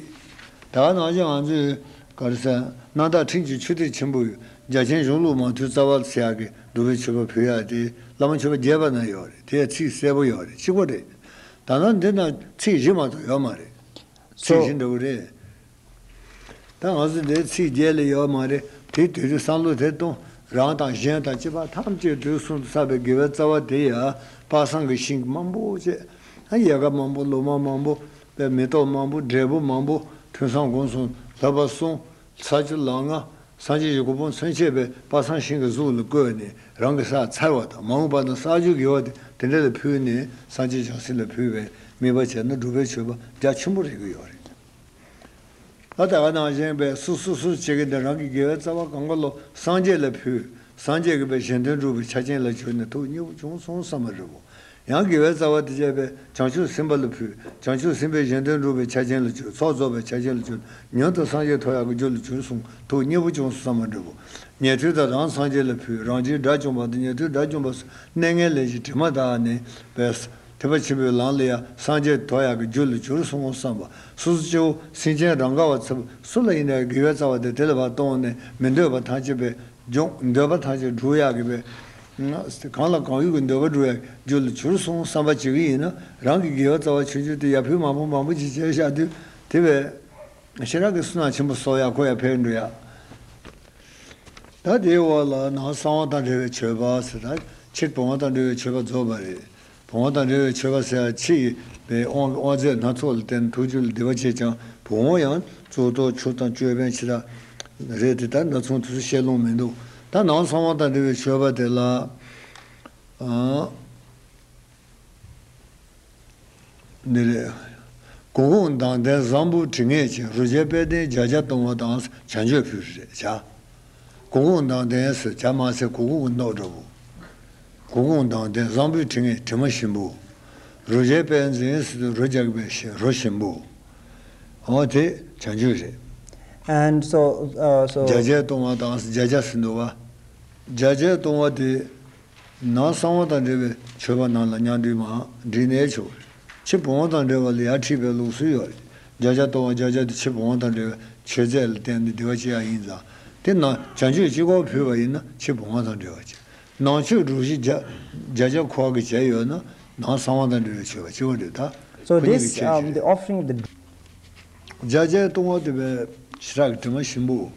ད་ག་ནང་བཞིན་ང་ཚོས་ག་རེ་ཟེར། རྣམ་དག་ཕྲིན་གྱི་ཆུ་གཏེར་ཆེན་པོ་ཡོད། རྒྱ་ཆེན་གཞུང་ལུགས་མང་ཐོས་རྩ་བ་ཟེར་ཡག་གི་བདུག་སྤོས་མཆོད་པ་ཕུལ་ཡག་དེ་བླ་མ་མཆོད་པ་རྒྱས་པ་ན་ཡོད་རེད། དེ་ཚིག་གསལ་པོ་ཡོད་རེད། གཅིག་པ་རེད། ད་ནང་འདི་ན་ཚིག་བཞི་མ་གཏོགས་ཡོད་མ་རེད། ཚིག་བཞི་འདྲ་བོ་རེད། ད་ང་ཚོ་འདིར་ཚིག་བརྒྱད་ལས་ཡོད་མ་རེད། དེ་དུས་དུས་བསམ་བློ་དེ་གཏོང་། རང་དང་གཞན་དང་བཅས་པ་ཐམས་ཅད་དུས་གསུམ་དུ་བསགས་པའི་དགེ་བའི་རྩ་བ་དེ་ཡང་དཔག་བསམ་གྱི་ཤིང་མང་པོ་བཅས། ཡལ་ག་མང་པོ། ལོ་མ་མང་པོ། པའི་མེ་ཏོག་མང་པོ། འབྲས་བུ་མང་པོ། ཐུན་བསམ་སྒོམ་གསུམ། བསླབ་པ་གསུམ། ས་བཅུ་ལམ་ལྔ། སངས་རྒྱས་ཀྱི་གོ་འཕང་མཚོན་བྱེད་པའི་དཔག་བསམ་ཤིང་གི་གཟུགས་ལ་བཀོད་ནས་རང་གིས་བསགས་ཚར་བ་དང་། མ་འོངས་པ་ན་བསགས་རྒྱུ་དགེ་བ་དེ་དེ་འདྲ་ལ་ཕུལ་ནས་སངས་རྒྱས་བྱང་སེམས་ལ་ཕུལ་བའི་དམིགས་པ་བྱས་ན་སྒྲུབ་པའི་མཆོད་པ་རྒྱ་ཆེན་པོ་རེག་གི་ཡོད་རེད། ད་ལྟ་བ་ནང་བཞིན་པའི་སུ་སུ་སུ་བྱེད་ཀྱི་འདི་རང་གི་དགེ་བའི་རྩ་བ་གང་ག་ལོ་སངས་རྒྱས་ལ་ཕུལ། སངས་རྒྱས་ཀྱི་པའི་གཞན་དོན་སྒྲུབ་པའི་ཆ་རྐྱེན་ལ་གྱུར་ནས་ཐུགས་མཉེས་པོ་བྱུང་སོང་བསམ་པ་འདྲ་བོ། ཡང་དགེ་བའི་རྩ་བ་དེ་བྱས་པའི་བྱང་ཆུབ་སེམས་དཔའ་ལ་ཕུལ། བྱང་ཆུབ་སེམས་དཔའི་གཞན་དོན་སྒྲུབ་པའི་ཆ་རྐྱེན་ལ་གྱུར། ཚོགས་རྫོགས་པའི་ཆ་རྐྱེན་ལ་གྱུར། མྱུར་དུ་སངས་རྒྱས་ཐོབ་ཡག་གི་རྒྱུ་ལ་གྱུར་སོང་། ཐུགས་མཉེས་པོ་བྱུང་སོང་བསམ་པ་འདྲ་བོ། ཉན་ཐོས་དང་རང་སངས་རྒྱས་ལ་ཕུལ། རང་རྒྱུད་དགྲ་བཅོམ་པ་དང་ཉན་ཐོས་དགྲ་བཅོམ་པ་སོགས་གནས་ངན་ལེན་གྱི་དྲི་མ་དག་ནས་པས། ཐེག་པ་ཆེན་པོའི་ལམ་ལ་ཡང་སངས་རྒྱས་ཐོབ་ཡག་གི་རྒྱུ་ལ་གྱུར་སོང་བསམ་པ། སོ་སོ་སྐྱེ་བོ་སེམས་ཅན་རང་ག་བ་ཚོ་སུ་ལ་ཡིན་ནའི་དགེ་བའི་རྩ་བ་དེ་དེ་ལ་བ་གཏོང་ནས་མི་འདོད་པ་ཐམས་ཅད་པའི་སྦྱོང་། འདོད་པ་ཐམས་ཅད་འགྲུབ་ཡག་གི་པའི། གང་ལ་གང་ཡོད་ཀྱི་འདོད་པ་འགྲུབ་ཡག་རྒྱུ་ལ་གྱུར་སོང་བསམ་པ་བྱེད་ཀྱི་ཡིན་ན། རང་གི་དགེ་བའི་རྩ་བ་ཆུང་ཆུང་དེ་ཡར་ཕུལ་མང་པོ་མང་པོ་ཅིག་བྱས་བཞག་དུས་དེ་བས་ཞེ་དྲག་གི་བསོད་ནམས་ཆེན་པོ་གསོག་ཡག་ཁོ་ཡར་འཕེལ་འགྲོ་ཡག་ད་དེའི་འོག་ལ་ནང་གསང་བ་དང་འབྲེལ་བའི་མཆོད་པ་ཟེར། ད་ཕྱིར་བུང་བ་དང་འབྲེལ་བའི་མཆོད་པ་རྫོགས་པ་རེད། བུང་བ་དང་འབྲེལ་བའི་མཆོད་པ་ཟེར་ཡ་ཕྱི་ཡི་པའི་དབང་དབང་རྫས་སྣ་ཚོགས་ལ་བརྟེན་ཐུགས་རྒྱུད་ལ་སྡིག་པ་བྱས་ཀྱང་བུང་བ་ཡང་གཙུག་ཏོར་ཆུ་དང་ཅོད་པན་ཕྱི་དག་རེད་དེ། ད་ནག་ཚོང་དུས་སུ་བཤད་ལོང་མི་འདུག་ད་ནང་གསང་བ་དང་འབྲེལ་བའི་མཆོད་པ་དེ་ལ། ཨང་། འདི་རེད། གུར་གུམ་མདངས་ལྡན་བཟང་པོའི་དྲི་ངད་ཅན། རོལ་ཆའི་དཔལ་ལྡན་བརྒྱ་བརྒྱ་གཏོང་བ་དང་། བྱང་ཆུབ་ཕུལ་རེད་བྱ། གུར་གུམ་མདངས་ལྡན་ཟེར་བྱ་མ་ཟེར། གུར་གུམ་གྱི་མདོག་འདྲ་བོ། གུར་གུམ་མདངས་ལྡན་བཟང་པོའི་དྲི་ངད་དྲི་མ་ཞིམ་པོ། རོལ་ཆའི་དཔལ་ལྡན་ཟེར་དུས་རོ་རྒྱག་པའི་ཞིང་རོ་ཞིམ་པོ། འོ་དེ་བྱང་ཆུབ་རེད། And so, uh, so བརྒྱ་བརྒྱ་གཏོང་བ་དང་། བརྒྱ་བརྒྱ་ཟེར་འདུག་བ། བརྒྱ་བརྒྱ་གཏོང་བ་དེ། ནང་གསང་བ་དང་འབྲེལ་བའི་མཆོད་པ་ནང་ལ་མཉམ་འདུས་མ་བྲིས་ནས་ཆོག་ཕྱི་བུང་བ་དང་འབྲེལ་བ་ལ་ཡར་ཁྲིད་པའི་ལུགས་སྲོལ་ཡོད་རེད། བརྒྱ་བརྒྱ་གཏོང་བ་བརྒྱ་བརྒྱ་དེ་ཕྱི་བུང་བ་དང་འབྲེལ་བའི་མཆོད་རྫས་ལ་བརྟེན་ནས་འདི་བ་ཅི་ཡང་ཡིན་ཙང་། དེ་ནང་བྱང་ཆུབ་སྤྱི་སྒོར་ཕུལ་བ་ཡིན་ན་ཕྱི་བུང་བ་དང་འབྲེལ་བ་བྱེད། ནང་མཆོད་གྲོ་བཞི་བརྒྱ་བརྒྱ་བརྒྱ་འཁོར་བ་གི་བྱས་ཡོད་ན་ནང་གསང་བ་དང་འབྲེལ་བའི་མཆོད་པ་སྤྱི་བོ་འདྲེ་ད། So ཁོ་གཉིས་this, ཀྱི་ཁྱད་um, ཆོས་the རེད། Offering of the བརྒྱ་བརྒྱ་གཏོང་བ་དེ་བས་ཞེ་དྲག་གི་དྲི་མ་ཞིམ་པོ།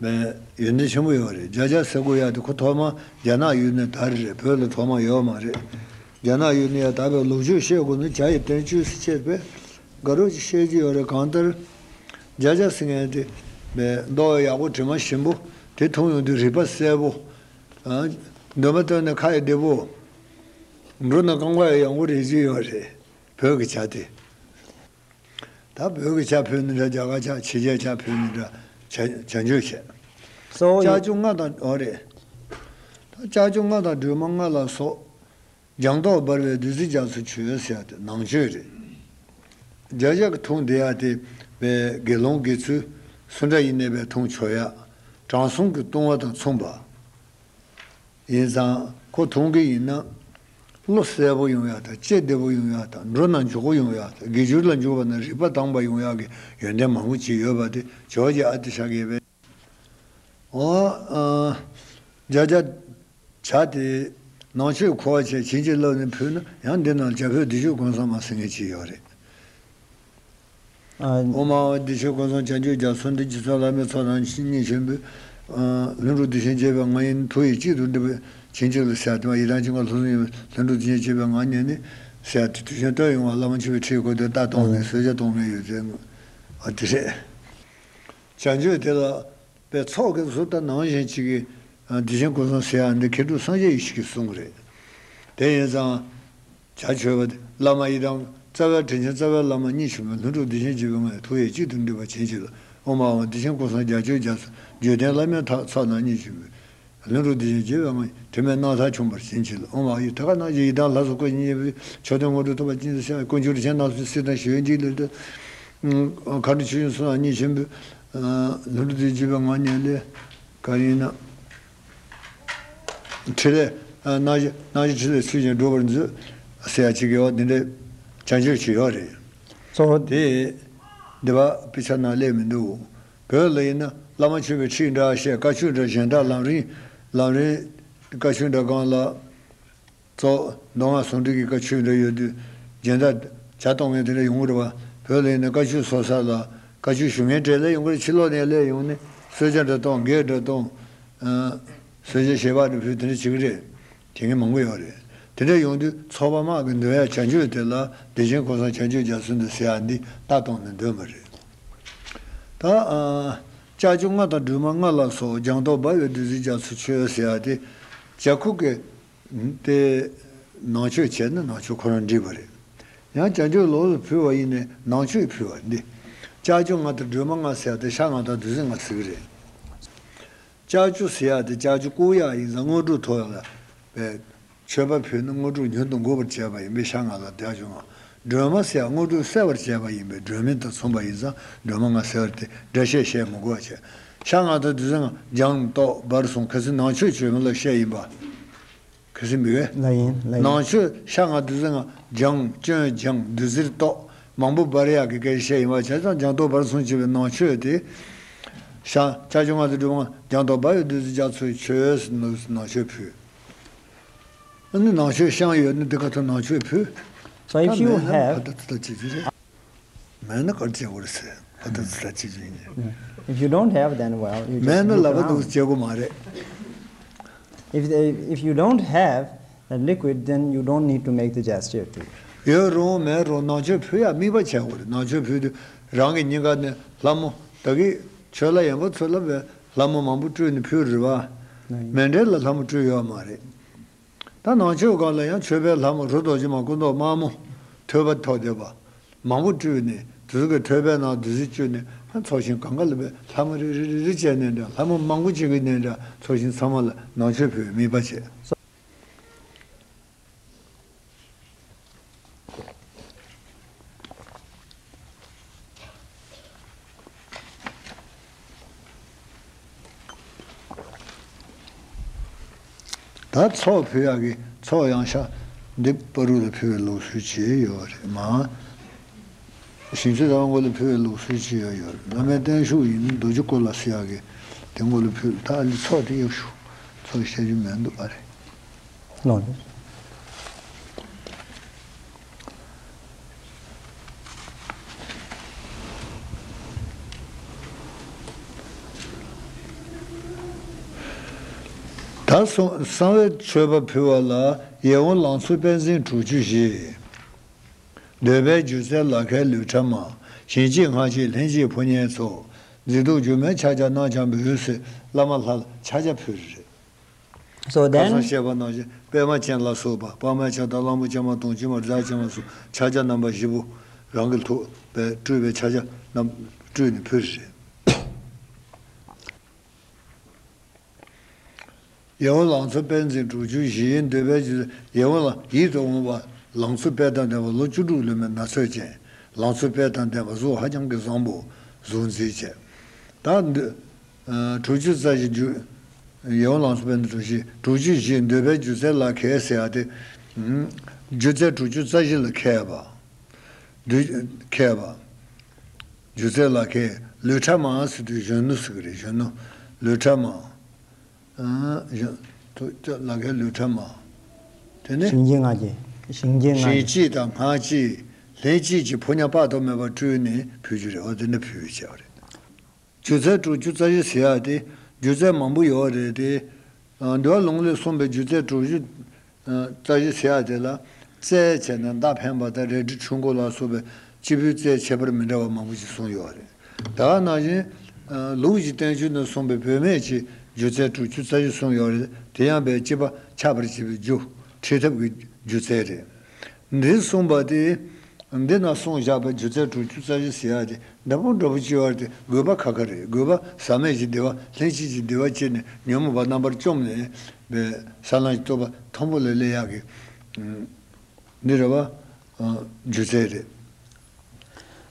མེད། ཡོན་ཏན་ཆེན་པོ་ཡོད་རེད། བརྒྱ་བརྒྱ་ཟེར་དགོས་ཡ་དེ་ཁོ་ཐོག་མ་རྒྱ་ནག་ཡུལ་ནས་དར་རེད། བོད་ལ་ཐོག་མ་ཡོད་མ་རེད། རྒྱ་ནག་ཡུལ་ནས་ཡ་དར་བའི་ལོ་རྒྱུས་བཤད་དགོས་ན་བྱ་ཡི་བསྟན་བཅོས་སུ་བཤད་པས་དགའ་རབ་ཅིག་བཤད་ཀྱི་ཡོད་རེད། གང་ལྟར་བརྒྱ་བརྒྱ་ཟེར་མཁན་དེ་མེད། མདོག་ཡག་པོ་དྲི་མ་ཞིམ་པོ་དེ་འཐུང་ཡོང་དུས་རིག་པ་གསལ་པོ། ཨ། འདོན་པ་བཏོན་ནས་ཁ་ཡི་བདེ་པོ། འགྲོ་ན་རྐང་པ་ཡི་ཡང་པོ་རེད་ཀྱི་ཡོད་རེད། བོད་ཀྱི་བྱ་དེ། ད་བོད་ཀྱི་ཇ་ཕུལ་ནི་འདྲ། རྒྱ་གར་ཇ་ཕྱི་རྒྱལ་ཇ་ཕུལ་ནི་འདྲ། བྱ་བྱ་འཇོལ་བྱས། So ལྕགས་you ཀྱུ་ལྔ་དང་འོ་རེད། ད་ལྕགས་ཀྱུ་ལྔ་དང་སྒྲོལ་མ་ལྔ་ལ་སོགས་སྦྱང་ཏོག་འབར་བའི་བདུད་རྩི་རྒྱ་མཚོ་མཆོད་ཟེར་ཡ་དེ་ནང་མཆོད་རེད། བརྒྱ་བརྒྱ་གི་འཐུང་བསྡད་ཡ་དེ་བའི་དགེ་སློང་དགེ་ཚུལ་སུ་འདྲ་ཡིན་ནའི་བའི་འཐུང་ཆོག་ཡ། དྲང་སྲོང་གི་ལྟུང་བ་དང་མཚུངས་པ། ཡིན་ཙང་ཁོ་འཐུང་གི་ཡིན་ན། བློ་གསལ་པོ་ཡོང་ཡག་དང་། ལྕེ་བདེ་པོ་ཡོང་ཡག་དང་། འགྲོ་ན་མགྱོགས་པོ་ཡོང་ཡག་དང་། དགེ་སྦྱོར་ལ་འཇུག་པ་ན་རིག་པ་དྭངས་པ་ཡོང་ཡག་གི་ཡོན་ཏན་མང་པོ་ཅིག་ཡོད་པ་དེ་ཇོ་བོ་རྗེ་ཨ་ཏི་ཤ་གིས་བས། འོ། ཨ། བརྒྱ་བརྒྱ་བྱ་དེ་ནང་མཆོད་འཁོར་བ་བྱས་བྱིན་གྱིས་བརླབས་ནས་ཕུལ་ན་ཡང་འདི་ནང་བྱ་ཕོད་བདེ་མཆོག་ཀུན་བཟང་མ་ཟེར་མཁན་ཅིག་ཡོད་རེད། ཨ། ཨོཾ་ཨཱཿ་བདེ་མཆོག་ཀུན་བཟང་བྱང་ཆུབ་རྒྱ་མཚོ་འདི། རྗེ་བཙུན་བླ་མའི་ཚོགས་དང་བརྙེས་ཆེན་པོས། ཨ། ལྷུན་གྲུབ་བདེ་ཆེན་བྱེད་པའི་ངག་ཡིན། ཐུགས་ཡིད་གཅིག་ཏུ་འདྲེས་པའི་བྱིན་གྱིས་བརླབས་ཟེར་ཡ་དེ་མ་ཡི་དམ་ཆོས་འཁོར་ལྷུན་གྲུབ་བདེ་ཆེན་བྱེད་པའི་ངག་ཉན་ནས་ཟེར་ཡ་དེ་དུས་ཆེན་སྟོན་ཡོང་བ། བླ་མ་མཆོད་པའི་ཁྲིད་དགོས་དེ་རྟ་གཏོང་ནས་གསོལ་ཇ་གཏོང་མཁན་ཡོད་ཚད། ཨ། དེ་རེད། བྱང་ཆུབ་དེ་ལ། པའི་ཚོགས་ཀྱི་གཟུགས་ལྟར་སྣང་བཞིན་གཅིག་གིས། ཨ། བདེ་ཆེན་ཀུན་བཟང་ཟེར་ཡག་འདི་མཁས་གྲུབ་སངས་རྒྱས་ཡེ་ཤེས་ཀྱི་གསུང་རེད། དེ་ཡིན་ཙང་། བྱ་མཆོད་པ་དེ་བླ་མ་ཡི་དམ་རྩ་བའི་དྲིན་ཅན་རྩ་བའི་བླ་མ་བརྙེས་ཆེན་པོས་ལྷུན་གྲུབ་བདེ་ཆེན་བྱེད་པའི་ངག་ཡིན། ཐུགས་ཡིད་གཅིག་ཏུ་འདྲེས་པ་བྱིན་གྱིས་བརླབས། ཨོཾ་ཨཱཿ་བདེ་ཆེན་ཀུན་བཟང་རྒྱ་མཚོ་རྒྱ་མཚོ། བརྒྱུད་ལྡན་བླ་མའི་ཐ་ཚོགས་རྣམས་བརྙེས་ཆེན་པོས། ལྷུན་གྲུབ་བདེ་ཆེན་བྱེད་པའི་ངག་ཡིན། དྲི་མེད་རྣམ་ཐར་ཕྱུང་བར་བྱིན་གྱིས་བརླབས། ཨོཾ་ཨཱཿ་ཡི་དྭགས་ནག་ཅན་ཡི་དམ་ལྷ་སོགས་སྐུ་བཞི་བརྙེས་པའི་མཆོད་རྟེན་དངོས་གྲུབ་ཐོབ་པར་བྱིན་གྱིས་བརླབས། དཀོན་མཆོག་རིན་ཆེན་སྣ་ཚོགས་སྲིད་དང་ཞི་བའི་འཇིགས་ལས་འདྲ། མཁའ་འགྲོ་ཆོས་སྐྱོང་སོགས་དང་བརྙེས་ཆེན་པོས། ལྷུན་གྲུབ་བདེ་ཆེན་བྱེད་པའི་ངག་ཉན་ལས། ག་རེ་ཡིན་ན། ཕྲིན་ལས། སྣང་ཞིང་སྣང་ཞིང་ཕྲིན་ལས་ཚུལ་བཞིན་འགྲུབ་པར་མཛོད། ཟེར་ཡ་ཅིག་ཡོད། འདི་འདྲའི་བྱང་ཆུབ་ཅིག་ཡོད་རེད། གཙོ་བོ་དེ། འདི་བ་དཔེ་ཆ་ནང་སླེབས་མི་འདུག་བོད་ལ་ཡིན་ན་བླ་མ་མཆོད་པའི་ཁྲིད་འདྲ་བཤད། བཀའ་ཆོས་འདྲ་གཞན་དག་ལམ་རིམ། ལམ་རིམ། བཀའ་ཆོས་འདྲ་སྒང་ལ། གཙོ་བོ་མདོ་སྔགས་ཟུང་འབྲེལ་གྱི་བཀའ་ཆོས་འདྲ་ཡོད་དུས། སྦྱིན་བདག་ཇ་གཏོང་མཁན་དེ་འདྲ་ཡོང་གི་རེད་བ། བོད་ལ་ཡིན་ན་བཀའ་ཆོས་གསོལ་ས་ལ་བཀའ་ཆོས་ཞུ་མཁན་གྲས་ལ་ཡོང་གི་རེད། ཕྱི་ལོགས་ནས་སླེབས་ཡོང་ནས་གསོལ་ཇ་འདྲ་གཏོང་། འགྱེད་འདྲ་གཏོང་། ཨ། གསོལ་ཇ་བཞེས་པ་འདྲ་ཕུལ། དེ་འདྲ་བྱེད་ཀྱི་རེད། དེ་ངས་མང་པོ་ཡོད་རེད། དེ་འདྲ་ཡོང་དུས་ཚོགས་པ་དམག་གི་འདོན་ཡ་བྱང་ཆུབ་དེ་ལ་བདེ་ཆེན་ཀུན་བཟང་བྱང་ཆུབ་རྒྱ་མཚོ་འདི་ཟེར་ཡ་འདི་རྟ་གཏོང་ནས་འདོན་པ་རེད། ད། ཨ། ལྕགས་ཀྱུ་ལྔ་དང་སྒྲོལ་མ་ལྔ་ལ་སོགས། སྦྱང་ཏོག་འབར་བའི་བདུད་རྩི་རྒྱ་མཚོ་མཆོད་ཟེར་ཡ་དེ། བྱ་ཁུག་གི་དེ་ནང་མཆོད་བྱས་ན་ནང་མཆོད་ཁོ་རང་འགྲིག་པ་རེད། ཡང་བྱང་ཆུབ་ལོགས་སུ་ཕུལ་བ་ཡིན་ནའི་ནང་མཆོད་ཕུལ་བ་འདི། ལྕགས་ཀྱུ་ལྔ་དང་སྒྲོལ་མ་ལྔ་ཟེར་ཡ་དེ་ཤ་ལྔ་དང་བདུད་རྩི་ལྔ་ཟེར་གི་རེད། ལྕགས་ཀྱུ་ཟེར་ཡ་དེ་ལྕགས་ཀྱུ་བཀུག་ཡག་ཡིན་ཙང་དངོས་གྲུབ་ཐོབ་ཡག་ལ་བས། མཆོད་པ་ཕུལ་ན་དངོས་གྲུབ་མྱུར་དུ་འགུགས་པར་བྱེད་པ་ཡིན་པས་ཤ་ལྔ་དང་ལྕགས་ཀྱུ་ལྔ། སྒྲོལ་མ་ཟེར་ཡ་དངོས་གྲུབ་སེལ་བར་བྱེད་པ་ཡིན་པས་སྒྲོལ་མ་དང་མཚུངས་པ་ཡིན་ཙང་སྒྲོལ་མ་ལྔ་ཟེར་བ་དེ་འགྲེལ་བཤད་བཤད་མི་དགོས་པ་བྱས། ཤ་ལྔ་དང་བདུད་རྩི་ལྔ། སྦྱང་ཏོག་འབར་གསུམ། ཁ་སང་ནང་མཆོད་བྱོན་མི་ལ་བཤད་ཡིན་པ། ཁ་སང་མི་གས། ལ་ཡིན་ལ་ཡིན། ནང་མཆོད་ཤ་ལྔ་བདུད་རྩི་ལྔ། སྦྱང་སྐྱོན་སྦྱང་བདུད་རྩིར་གཏོགས། མང་པོ་འབར་ཡག་གི་སྐད་ཆ་བཤད་ཡིན་པ་བྱས་ཙང་སྦྱང་ཏོག་འབར་གསུམ་བྱས་པའི་ནང་མཆོད་དེ། ཤ་ལྕགས་ཀྱུ་ལྔ་དང་སྒྲོལ་མ་ལྔ། སྦྱང་ཏོག་འབར་བའི་བདུད་རྩི་རྒྱ་མཚོ་མཆོད་ཟེར་ནང་མཆོད་ཕུལ། ཨ་ནི་ནང་མཆོད་བཤམས་ཡོད་ན་དེ་ག་ཐོག་ནང་མཆོད་ཕུལ། So if ད་you མེད་ན་have ཕ་ད་ད་ད་བྱེད་རྒྱུ་རེད། མེད་ན་ག་རེ་བྱེད་དགོས་རེད་ཟེར། ད་ལྟ་ཙི་ཙི་ཅིག་ཡིན། If you don't have, then, well, you just མེད་ན་look ལབ་པ་འདུག around. བྱེད་དགོས་མ་རེད། If, if you don't have that liquid, then you don't need to make the gesture too. ཡོད་རུང་མེད་རུང་ནང་མཆོད་ཕུལ་ཡ་དམིགས་པ་བྱེད་དགོས་རེད། ནང་མཆོད་ཕུལ་དུས་རང་གི་སྙིང་ག་ནས་ལྷ་མོ་ད་གི་ཆོས་ལ་ཡོན་པོ་ཚོ་ལ་བས་ལྷ་མོ་མང་པོ་སྤྲུལ་ནས་ཕུལ་རེད་བ། ནའི། མཎྜལ་ལ་ལྷ་མོ་སྤྲུལ་ཡོད་མ་རེད། ད་ནང་ཆོས་སྒང་ལ་ཡང་མཆོད་པའི་ལྷ་མོ་རི་རྡོ་རྗེ་མ་སྐུ་མདོག་དམར་མོ་ཐོད་པ་ཐོགས་བསྡད་པ། མང་པོ་སྤྲུལ་ནས་དུས་ཀྱི་ཐོད་པའི་ནང་བདུད་རྩི་བཀྲུས་ནས་ཚོགས་ཞིང་གང་ག་ལ་བས་ལྷ་མོ་རེ་རེ་རེ་རེ་བྱས་ནས་འདྲ་ལྷ་མོ་མང་པོ་ཅིག་གི་ནས་འདྲ་ཚོགས་ཞིང་ཚང་མ་ལ་ནང་མཆོད་ཕུལ་བའི་དམིགས་པ་བྱས། ད་ཚོགས་ཕུལ་ཡག་གི་ཚོགས་ཡང་ཤ་འདི་པ་རུ་ལ་ཕུལ་བའི་ལུགས་སྲོལ་ཅིག་ཡོད་རེད་མ། ཞིང་ཆུ་དང་མགོ་ལ་ཕུལ་བའི་ལུགས་སྲོལ་ཅིག་ཡོད་ཡོད་རེད། བླ་མའི་བརྟན་བཞུགས་ཡིན་རྡོ་རྗེ་སྐོར་ལ་ཟེར་ཡག་གི་དེ་མགོ་ལ་ཕུལ་ད་ཨ་ནི་ཚོགས་དེ་གཡུག་ཞུ་ཚོགས་བཤད་རྒྱུ་མེད་འདུག་ཨ་རེད། ལོ། ད་གསང་གསང་བའི་མཆོད་པ་ཕུལ་བ་ལ་ཡིད་འོང་ལང་ཚོ་དཔལ་འཛིན་དྲུག་ཅུ་བཞི། འདོད་པའི་སྒྱུ་རྩལ་ལག་ཁྱེར་ལུས་ཕྲ་མ། ཞིང་གཅིག་སྔགས་གཅིག་ལྷན་ཅིག་ཕོ་ཉའི་ཚོགས། མཛེས་སྡུག་སྒྱུ་མའི་ཕྱག་རྒྱ་རྣམས་ཀྱང་འབུལ་ཟེར་བླ་མ་ལྷ་ལ་ཕྱག་རྒྱ་ཕུལ་རེད། So ཁ་then, སང་བཤད་པ་ནང་བཞིན་པད་མ་ཅན་ལ་སོགས་པ་དཔག་མེད་ཕྱག་དང་གླང་པོ་ཆེ་མ་དུང་ཕྱུར་མ་རྫ་ཆེན་མ་སོགས་ཕྱག་རྒྱ་རྣམ་པ་བཞི་པོ་རང་གི་ཐུགས་པའི་སྤྲུལ་པའི་ཕྱག་རྒྱ་རྣམས་སྤྲུལ་ནས་ཕུལ་རེད། ཡིད་འོང་ལང་ཚོ་དཔལ་འཛིན་དྲུག་ཅུ་བཞི་ཡི་འདོད་པའི་རྒྱུ་ཡིད་འོང་ལ་ཡིད་དུ་འོང་བ་ལང་ཚོ་དཔལ་དང་ལྡན་པ་ལོ་བཅུ་དྲུག་ལོན་པའི་ན་ཚོད་ཅན་ལང་ཚོ་དཔལ་དང་ལྡན་པ་གཟུགས་ཧ་ཅང་གི་བཟང་པོ་གཟུགས་མཛེས་བྱས། ད་འདི་དྲུག་ཅུ་རྩ་བཞི་རྒྱུ་ཡིད་འོང་ལང་ཚོ་དཔལ་འཛིན་དྲུག་ཅུ་དྲུག་ཅུ་བཞི་འདོད་པའི་སྒྱུ་རྩལ་ལག་ཁྱེར་ཟེར་ཡ་དེ་སྒྱུ་རྩལ་དྲུག་ཅུ་རྩ་བཞི་ལ་མཁས་པ། འདུས་མཁས་པ། སྒྱུ་རྩལ་ལག་ཁྱེར་ལུས་ཕྲ་མ་ཟེར་དུས་གཞོན་ནུ་ཟེར་གི་རེད་གཞོན་ནུ་ལུས་ཕྲ་མ། གཞོན་ལག་ཁྱེར་ལུས་ཕྲ་མ། དེ་ནི་ཞིང་གཅིག་སྔགས་གཅིག་ཞིང་གཅིག་སྔགས་ཞིང་གཅིག་གཅིག་དང་སྔགས་གཅིག་ལྷན་གཅིག་གི་ཕོ་ཉ་དཔག་ཏུ་མེད་པ་སྤྲུལ་ནས་ཕུལ་རྒྱུ་རེད་འོ་དེ་འདྲ་ཕུལ་བྱས་པ་རེད། སྒྱུ་རྩལ་དྲུག་ཅུ་རྩ་བཞི་ཟེར་ཡ་དེ་སྒྱུ་རྩལ་མང་པོ་ཡོད་རེད་དེ། འདུལ་བ་ལུང་ལས་གསུངས་པའི་སྒྱུ་རྩལ་དྲུག་ཅུ་རྩ་བཞི་ཟེར་ཡ་དེ་ལ་རྩལ་བྱས་ན་མདའ་འཕེན་པ་དང་རལ་གྲི་འཁྲུལ་འཁོར་ལ་སོགས་པའི་སྤྱི་ཕུད་རྩལ་ཁྱད་པར་མི་འདྲ་བ་མང་པོ་ཞིག་གསུངས་ཡོད་རེད། ད་ག་ནང་བཞིན་ལུགས་ཀྱི་བསྟན་བཅོས་ནང་གསུངས་པའི་བུད་མེད་ཀྱི་སྒྱུ་རྩལ་དྲུག་ཅུ་རྩ་བཞི་གསུངས་ཡོད་རེད་དེ་ཡང་བའི་སྤྱི་པ་ཆགས་པར་བྱེད་པའི་རྒྱུ་ཁྲིད་ཐབས་ཀྱི་སྒྱུ་རྩལ་རེད། འདི་གསུངས་པ་དེ། འདི་ན་གསུངས་བཞག་པའི་སྒྱུ་རྩལ་དྲུག་ཅུ་རྩ་བཞི་ཟེར་ཡ་དེ་འདྲ་པོ་འདྲ་པོ་ཅིག་ཡོད་རེད་དེ་དགོས་པ་ཁ་ཁ་རེད། དགོས་པ་ཟག་མེད་ཀྱི་བདེ་བ་ལྷན་སྐྱེས་ཀྱི་བདེ་བ་སྐྱེས་ནས་ཉོན་མོངས་པ་རྣམ་པར་བཅོམ་ནས་པའི་ས་ལམ་གྱི་རྟོགས་པ་མཐོན་པོ་ལ་སླེབས་ཡག་གི་འདི་རེད་བ། སྒྱུ་རྩལ་རེད།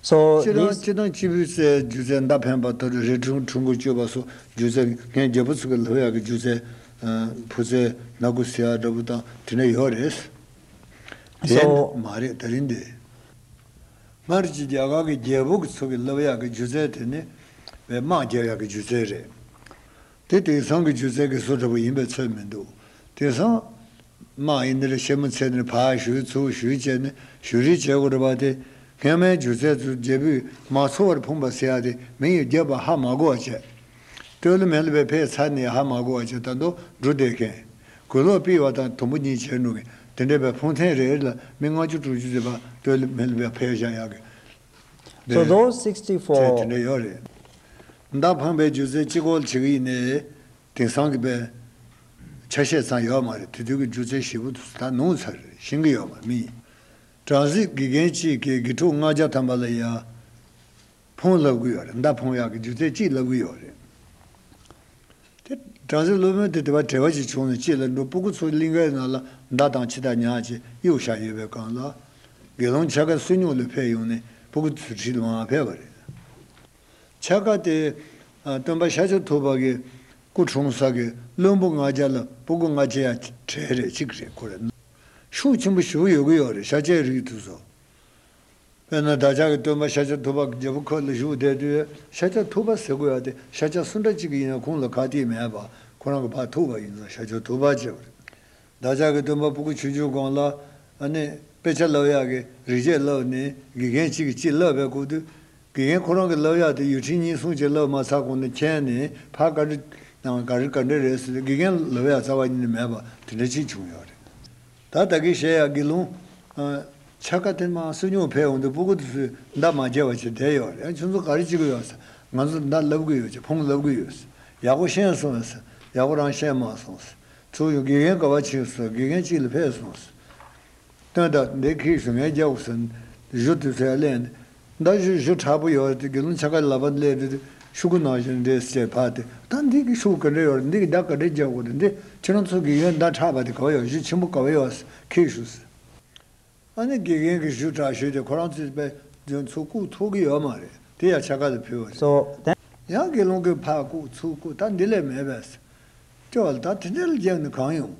So སྤྱིར་བཏང་this སྤྱིར་བཏང་སྤྱི་བོའི་རྩལ་སྒྱུ་རྩལ་མདའ་འཕེན་པ་ལྟ་བུ་རལ་གྲི་འཁྲུལ་འཁོར་གཅོད་པ་སོགས་སྒྱུ་རྩལ་ངས་རྒྱལ་པོ་ཚོ་གི་ལྷོད་ཡག་གི་སྒྱུ་རྩལ་ཕུ་རྩལ་ནག་ཁུ་ཟེར་ཡག་འདྲ་པོ་དང་དེ་འདྲ་ཡོད་རེད། དེ So མ་རེད་ད་རིང་འདི། སྔར་གྱི་རྒྱ་གར་གྱི་རྒྱལ་པོ་གི་ཚོ་གི་བསླབ་ཡག་གི་སྒྱུ་རྩལ་དེ་ནི་བའི་དམག་རྒྱག་ཡག་གི་སྒྱུ་རྩལ་རེད། དེ་དེང་སང་གི་སྒྱུ་རྩལ་གི་བཟོ་འདྲ་པོ་ཡིན་པའི་ཚོད་མི་འདུག་དེང་སང་དམག་ཡིན་ནི་རེད་ཤེལ་མོ་ཚད་ནི་རེད་ཕར་གཞུས་ཚུར་གཞུས་བྱས་ནི་གཞུ་རེས་བྱེད་དགོས་རེད་པ་དེ། སྔ་མའི་སྒྱུ་རྩལ་ཚོ་རྒྱལ་པོས་མ་འཚོ་བར་ཕུང་བ་ཟེར་ཡག་དེ་མི་ཡིས་རྒྱབ་པ་ཧ་མ་གོ་བ་བྱས། སྟོད་ལུ་མེ་ལ་བའི་ཕའི་ཚར་ནས་ཧ་མ་གོ་བ་བྱས་ད་དུང་འགྲོ་བསྡད་མཁན། གོས་ལོག་པི་བ་དང་དུམ་བུ་གཉིས་བྱས་འགྲོ་མཁན་དེ་འདྲ་བའི་ཕུང་ཐེངས་རེ་རེ་ལ་མི་ལྔ་བཅུ་དྲུག་ཅུ་ཙམ་པ་སྟོད་ལུ་མེ་ལ་བའི་ཕའི་བཞག་ཡག་གི So དེ་those དེ་sixty-four དེ་འདྲ་ཡོད་རེད། མདའ་འཕང་པའི་སྒྱུ་རྩལ་གཅིག་སྐོར་བྱེད་ཀྱི་ཡིན་ནའི། དེང་སང་གི་པའི་ཆ་ཤས་ཙང་ཡོད་མ་རེད། དེ་དུས་ཀྱི་སྒྱུ་རྩལ་ཞེ་པོ་ད་ནུབ་ཚར་རེད། ཤེས་ཀྱི་ཡོད་མ་མི་ཡིན། བྲམ་ཟེ་དགེ་རྒན་གཅིག་གིས་དགེ་ཕྲུག་ལྔ་བརྒྱ་ཐམ་པ་ལ་ཡ་འཕུང་ལབ་ཀྱི་ཡོད་རེད། མདའ་འཕུང་ཡག་གི་སྒྱུ་རྩལ་གཅིག་ལབ་ཀྱི་ཡོད་རེད། དེ་བྲམ་ཟེ་སློབ་དཔོན་དེ་དེ་བ་བྲེལ་བ་ཞིག་བྱུང་ནས་གཅིག་ལ་འགྲོ་སྤུ་གུ་ཚོ་གླིང་གའི་ནང་ལ་མདའ་དང་ཕྱི་ཐག་ཉག་ཅིག་གཡུག་བཞག་ཡོད་པའི་སྒང་ལ། དགེ་སློང་འཆར་ཀ་བསོད་སྙོམས་ལ་ཕེབས་ཡོང་ནས་སྤུ་གུ་ཚོའི་འཁྲིས་ལ་མར་ཕེབས་པ་རེད། འཆར་ཀ་དེ། སྟོན་པ་ཤཱཀྱ་ཐུབ་པ་གི་སྐུ་འཁྲུངས་ས་གི་བློན་པོ་ལྔ་བརྒྱ་ལ་སྤུ་གུ་ལྔ་བརྒྱ་ཡ་གྲས་རེད་གཅིག་རེད་ཁོ་རེད། ཤུགས་ཆེན་པོ་ཞེ་པོ་ཡོད་ཀྱི་ཡོད་རེད་ཤཱཀྱའི་རིགས་དེ་ཚོ། དཔེར་ན་བདག་ཅག་གི་སྟོན་པ་ཤཱཀྱ་ཐུབ་པ་རྒྱལ་པོ་ཁབ་ལ་བཞུགས་བསྡད་དུས་ཤཱཀྱ་ཐུབ་པ་ཟེར་དགོས་ཡ་དེ་ཤཱཀྱ་སུ་འདྲ་གཅིག་གི་ཡིན་ན་ཁོང་ལ་ཁ་གཏད་མེད་པ་ཁོ་རང་གི་ཕར་ཐུབ་པ་ཡིན་ཙང་ཤཱཀྱ་ཐུབ་པ་བྱས་པ་རེད། བདག་ཅག་གི་སྟོན་པ་སྤུ་གུ་ཆུང་ཆུང་སྒང་ལ་ཨ་ནི་དཔེ་ཆ་བསླབ་ཡག་གི་རིག་བྱེད་བསླབ་ནས་དགེ་རྒན་གཅིག་གིས་གཅིག་བསླབ་པའི་སྐབས་དུས། དགེ་རྒན་ཁོ་རང་གིས་བསླབ་ཡག་དེ་ཡུལ་ཕྲན་གཉིས་གསུམ་ཅིག་བསླབ་མ་ཚར་གོང་ནས་མཁྱེན་ནས་ཕར་ག་འདྲ་ག་འདྲ་ག་འདྲ་རེད་ཟེར་ཏེ་དགེ་རྒན་བསླབ་ཡག་རྩ་བ་ཉིད་ནས་མེད་པ་དེ་འདྲ་ཅིག་བྱུང་ཡོད་རེད། ད་ད་གིན་བཤད་ཡག་དགེ་སློང་། ཨ། འཆར་ཀ་དེ་མར་སུ་ཉུང་ཕེབས་འོང་དུས་སྤུ་གུ་དེ་ཚོས་མདའ་མ་རྒྱབ་པ་ཅིག་བསྡད་ཡོད་རེད། ཨ། ཁྱོད་ཚོ་ག་རེ་བྱེད་ཀྱི་ཡོད་ཟེར། ང་ཚོ་མདའ་བསླབ་ཀྱི་ཡོད་ཅེས་ཕུང་བསླབ་ཀྱི་ཡོད་ཟེར། ཡག་པོ་ཤེས་སོང་ཟེར། ཡག་པོ་རང་ཤེས་མ་སོང་ཟེར། ཚུར་ཡོང་དགེ་རྒན་ག་པར་ཕྱིན་སོང་། དགེ་རྒན་གཅིག་ལ་ཕེབས་སོང་ཟེར། སྟོན་ད་འདི་ཁྱེར་ཤོག་ངས་རྒྱག་གོ་ཟེར། གཞུ་དེ་ཚོས་གླན་ནས། མདའ་གཞུ་གཞུ་མཁྲེགས་པོ་ཡོད་རེད་དེ་དགེ་སློང་འཆར་ཀ་ལག་པ་སླེབས་དུས་ཤོག་གུ་ནང་བཞིན་རེད་ཟེར་བྱས་ཕར་དེ། ད་འདི་གི་ཤོག་གུ་ག་འདྲ་ཡོད་རེད། འདི་གི་མདའ་ག་འདྲ་རྒྱག་དགོས་རེད། འདི་ཁྱེད་རང་ཚོ་གི་ཡོད་མདའ་མཁྲེགས་པ་དེ་ག་པར་ཡོད། གཞུ་ཆེན་པོ་ག་པར་ཡོད་ཟེར། ཁྱེར་ཤོག་ཟེར། ཨ་ནི་དགེ་རྒན་གྱིས་གཞུ་དྲག་ཤོས་དེ་ཁོ་རང་ཚོས་པས་དོན་ཚུར་བཀུག་ཐུབ་ཀྱི་ཡོད་མ་རེད། དེ་ཡང་འཆར་ཀ་ལ་ཕུལ་བ་རེད། So then ཡང་དགེ་སློང་གིས་ཕར་བཀུག་ཚུར་བཀུག་ད་འདི་ལས་མེད་པས་ཟེར། སྐྱོ་བ་ལ་ད་དེ་འདྲ་ལ་རྒྱབ་ནས་གང་ཡོང་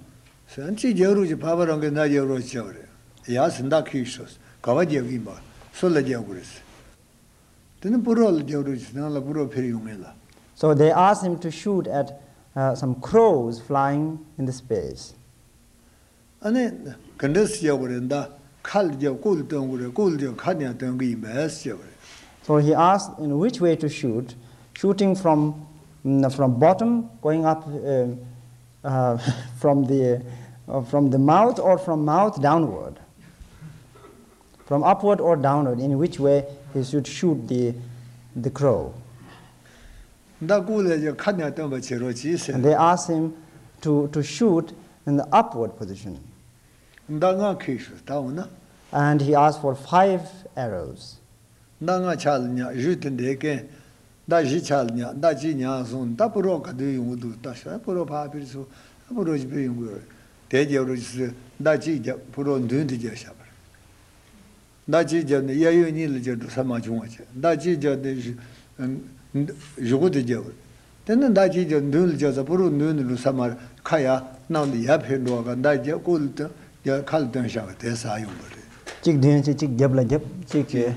ཟེར། ཨ་ནི་གཅིག་རྒྱབ་རོགས་བྱེད། ཕར་པ་རང་གིས་མདའ་རྒྱབ་རོགས་བྱས་པ་རེད། ཡ་ཟེར། མདའ་ཁྱེར་ཤོག་ཟེར། ག་པར་རྒྱབ་ཀྱི་ཡིན་པ། སུ་ལ་རྒྱབ་དགོས་རེད་ཟེར། དེ་ནི་སྤུ་རོགས་ལ་རྒྱབ་རོགས་བྱེད། ནང་ལ་སྤུ་རོགས་ཕེབས་ཡོང་ངེས་ལ། So they asked him to shoot at, uh, some crows flying in the space. ཨ་ནི་ག་འདྲས་སེ་རྒྱབ་དགོས་རེད། མདའ་ཁ་ལ་རྒྱབ། སྐུ་ལ་སྟོན་དགོས་རེད། སྐུ་ལ་རྒྱབ། ཁ་ནས་སྟོན་གྱི་ཡིན་པས་ཟེར་བ་རེད། So he asked in which way to shoot, shooting from, mm, from bottom going up, um, uh, from the, uh, from the mouth or from mouth downward, from upward or downward, in which way he should shoot the, the crow. མདའ་སྐུ་ལ་རྒྱབ། ཁ་ནས་སྟོན་པ་བྱེད་རོགས་གྱིས་ཟེར། And they asked him to, to shoot in the upward position. མདའ་ལྔ་ཁྱེར་ཤོག་ཟེར། ད་འོ་ན། And he asked for five arrows. མདའ་ལྔ་ཕྱག་ལ་བརྙ། གཞུ་དེ་འདྲའི་རྐྱེན། མདའ་བཞི་ཕྱག་ལ་བརྙ། མདའ་གཅིག་ཉར་སོང་། ད་སྤུ་རོགས་ག་དུས་ཡོང་གི་འདུག་ད་ཤ་སྤུ་རོགས་ཕར་ཕེབས་སོང་། སྤུ་རོགས་ཅིག་ཕེབས་ཡོང་གི་ཡོད་རེད། དེ་རྒྱབ་རོགས་གྱིས་ཟེར། མདའ་གཅིག་རྒྱབ། སྤུ་རོགས་མདུན་དུ་རྒྱབ་བཞག་པ་རེད། མདའ་གཅིག་བརྒྱབ་ནས་གཡས་གཡོན་གཉིས་ལ་རྒྱབ་འགྲོ་ས་མ་བྱུང་བ་བྱས། མདའ་གཅིག་བརྒྱབ་ནས་གཞུ་གཞུ་གུ་དེ་བརྒྱབ། དེ་ནས་མདའ་གཅིག་བརྒྱབ། མདུན་ལ་རྒྱབ་ཙང་སྤུ་རོགས་མདུན་ལ་འགྲོ་ས་མ་རེད། ཁ་ཡར་གནམ་ལ་ཡར་འཕེན་འགྲོ་བ་ག་མདའ་རྒྱབ། སྐུ་ལ་སྟོན། རྒྱབ། ཁ་ལ་སྟོན་བཞག་པ་དེ་ཟ་ཡོང་བ་རེད། གཅིག་མདུན་བྱས། གཅིག་རྒྱབ་ལ་རྒྱབ། གཅིག་གཅིག་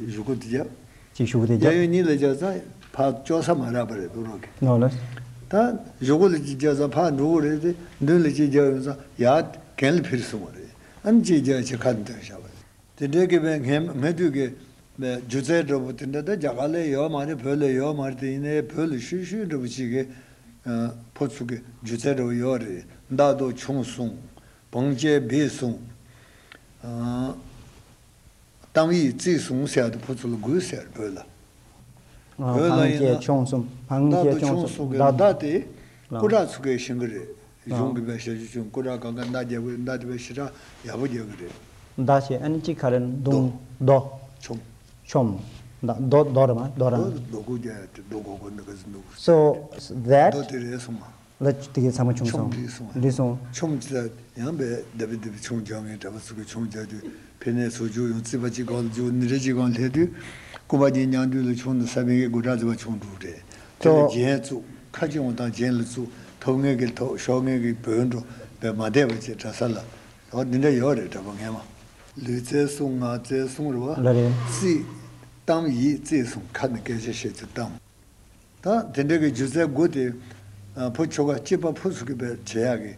གཞུ་གུ་དེ་རྒྱབ། གཅིག་གཞུ་གུ་དེ་གཡས་རྒྱབ། གཡོན་གཉིས་ལ་རྒྱབ་ཙང་ཕར་ལྕོག་ས་མ་རག་པ་རེད་སྤུ་རོགས་ཀྱི། ནོ་ལོ། ད་གཞུ་གུ་ལ་གཅིག་བརྒྱབ་ཙང་ཕར་འགྲོ་གི་རེད་དེ། མདུན་ལ་གཅིག་བརྒྱབ་ཡོང་ཙང་ཡར་གྱེན་ལ་འཕེན་སོང་བ་རེད། ཨ་ནི་གཅིག་བརྒྱབ་བྱས་ཁ་ལ་སྟོན་བཞག་པ་རེད། དེ་འདྲའི་གི་བས་སྔ་སྔ་དུས་ཀྱི་སྒྱུ་རྩལ་འདྲ་པོ་དེ་འདྲ་ད་རྒྱ་གར་ལ་ཡོད་མ་རེད། བོད་ལ་ཡོད་མ་རེད། དེ་ཡིན་ནའི་བོད་ལ་ཤུལ་ཤུལ་འདྲ་པོ་ཅིག་གི་ཕོ་ཚོ་གི་སྒྱུ་རྩལ་འདྲ་པོ་ཡོད་རེད། མདའ་རྡོ་ཆུང་གསུམ། བང་རྐྱལ་སྦིས་གསུམ། གཏམ་ཡིག་རྩིས་གསུམ་ཟེར་ཡག་དེ་ཕོ་ཚོ་ལ་དགོས་ཟེར་བོད་ལ། ཨ། བོད་ལ་བང་ཡིན་རྐྱལ་ན་ཆུང་གསུམ། བང་རྐྱལ་མདའ་རྡོ་ཆུང་ཆུང་གསུམ་གསུམ། གི་མདའ་མདའ་དེ་ལ་སྐུ་དྲག་ཚོ་གིས་ཤེས་ཀྱི་རེད། གཞུང་གི་བས་ཞབས་ཞུ་ཆུང་སྐུ་དྲག་གང་ག་མདའ་རྒྱག་གི། མདའ་དེ་བས་ཞེ་དྲག་ཡག་པོ་རྒྱག་གི་རེད། མདའ་བྱས། ཨ་ནི་གཅིག་ག་རེ་མདུང་། རྡོ། ཆོམ། ཆོམ། མདའ་རྡོ། རྡོ་རེད་མ། རྡོ་རང་། རྡོ་རྡོ་སྐུ་རྒྱག་ཡག་དེ་རྡོ་སྒོར་སྒོར་འདི་ག་ཚོད་འདུག། So that རྡོ་དེ་རེད་སོང་མ། ལ་དེ་གའི་ཚང་མ་ཆུང་ཆུང་སོང་། འགྲིག་སོང་། འགྲིག་སོང་། ཆུང་ཙག་ཡང་བས་ལྡབ་བི་ལྡབ་བི་ཆུང་རྒྱག་མཁན་གྲྭ་པ་ཚོ་གིས་ཆུང་རྒྱག་དུས་ཕན་ནས་ཚུར་རྒྱུག་ཡོང་། རྩིག་པ་གཅིག་སྒང་ལ་རྒྱུག་ནི་རེ་གཅིག་སྒང་ལ་སླེབས་དུས་སྐུ་པར་གྱི་མཉམ་དུས་ལ་ཆུང་དུ་ས་བོན་གྱི་དགུ་གྲངས་རྩིག་པ་ཆུང་འགྲོ་རེད། དེ་ལ་ཁོ་རྒྱན་བཙུགས། ཁ་ཅིག་འོང་དང་རྒྱན་ལ་བཙུགས། ཐོབ་མཁན་གྱིས་ཐོབ། ཤོར་མཁན་གྱིས་བོན་འགྲོ་བས་མ་བསྡད་པ་བྱས་གྲྭ་ས་ལ། འོ་འདི་འདྲ་ཡོད་རེད། གྲྭ་པ་སྔས་མ། ལུས་རྩལ་གསུམ། ངག་རྩལ་གསུམ་རེད་བ། ལ་རེད། རྩིས། གཏམ་ཡིག་རྩིས་གསུམ། ཁ་ནས་སྐད་ཆ་བཤད་ཚུལ་གཏམ། ད་དེ་འདྲ་གི་སྒྱུ་རྩལ་དགུ་དེ། ཨ། ཕོ་ཁྱོ་ག་སྐྱེས་པ་ཕོ་ཚོ་གི་བས་བྱེད་ཡག་གི་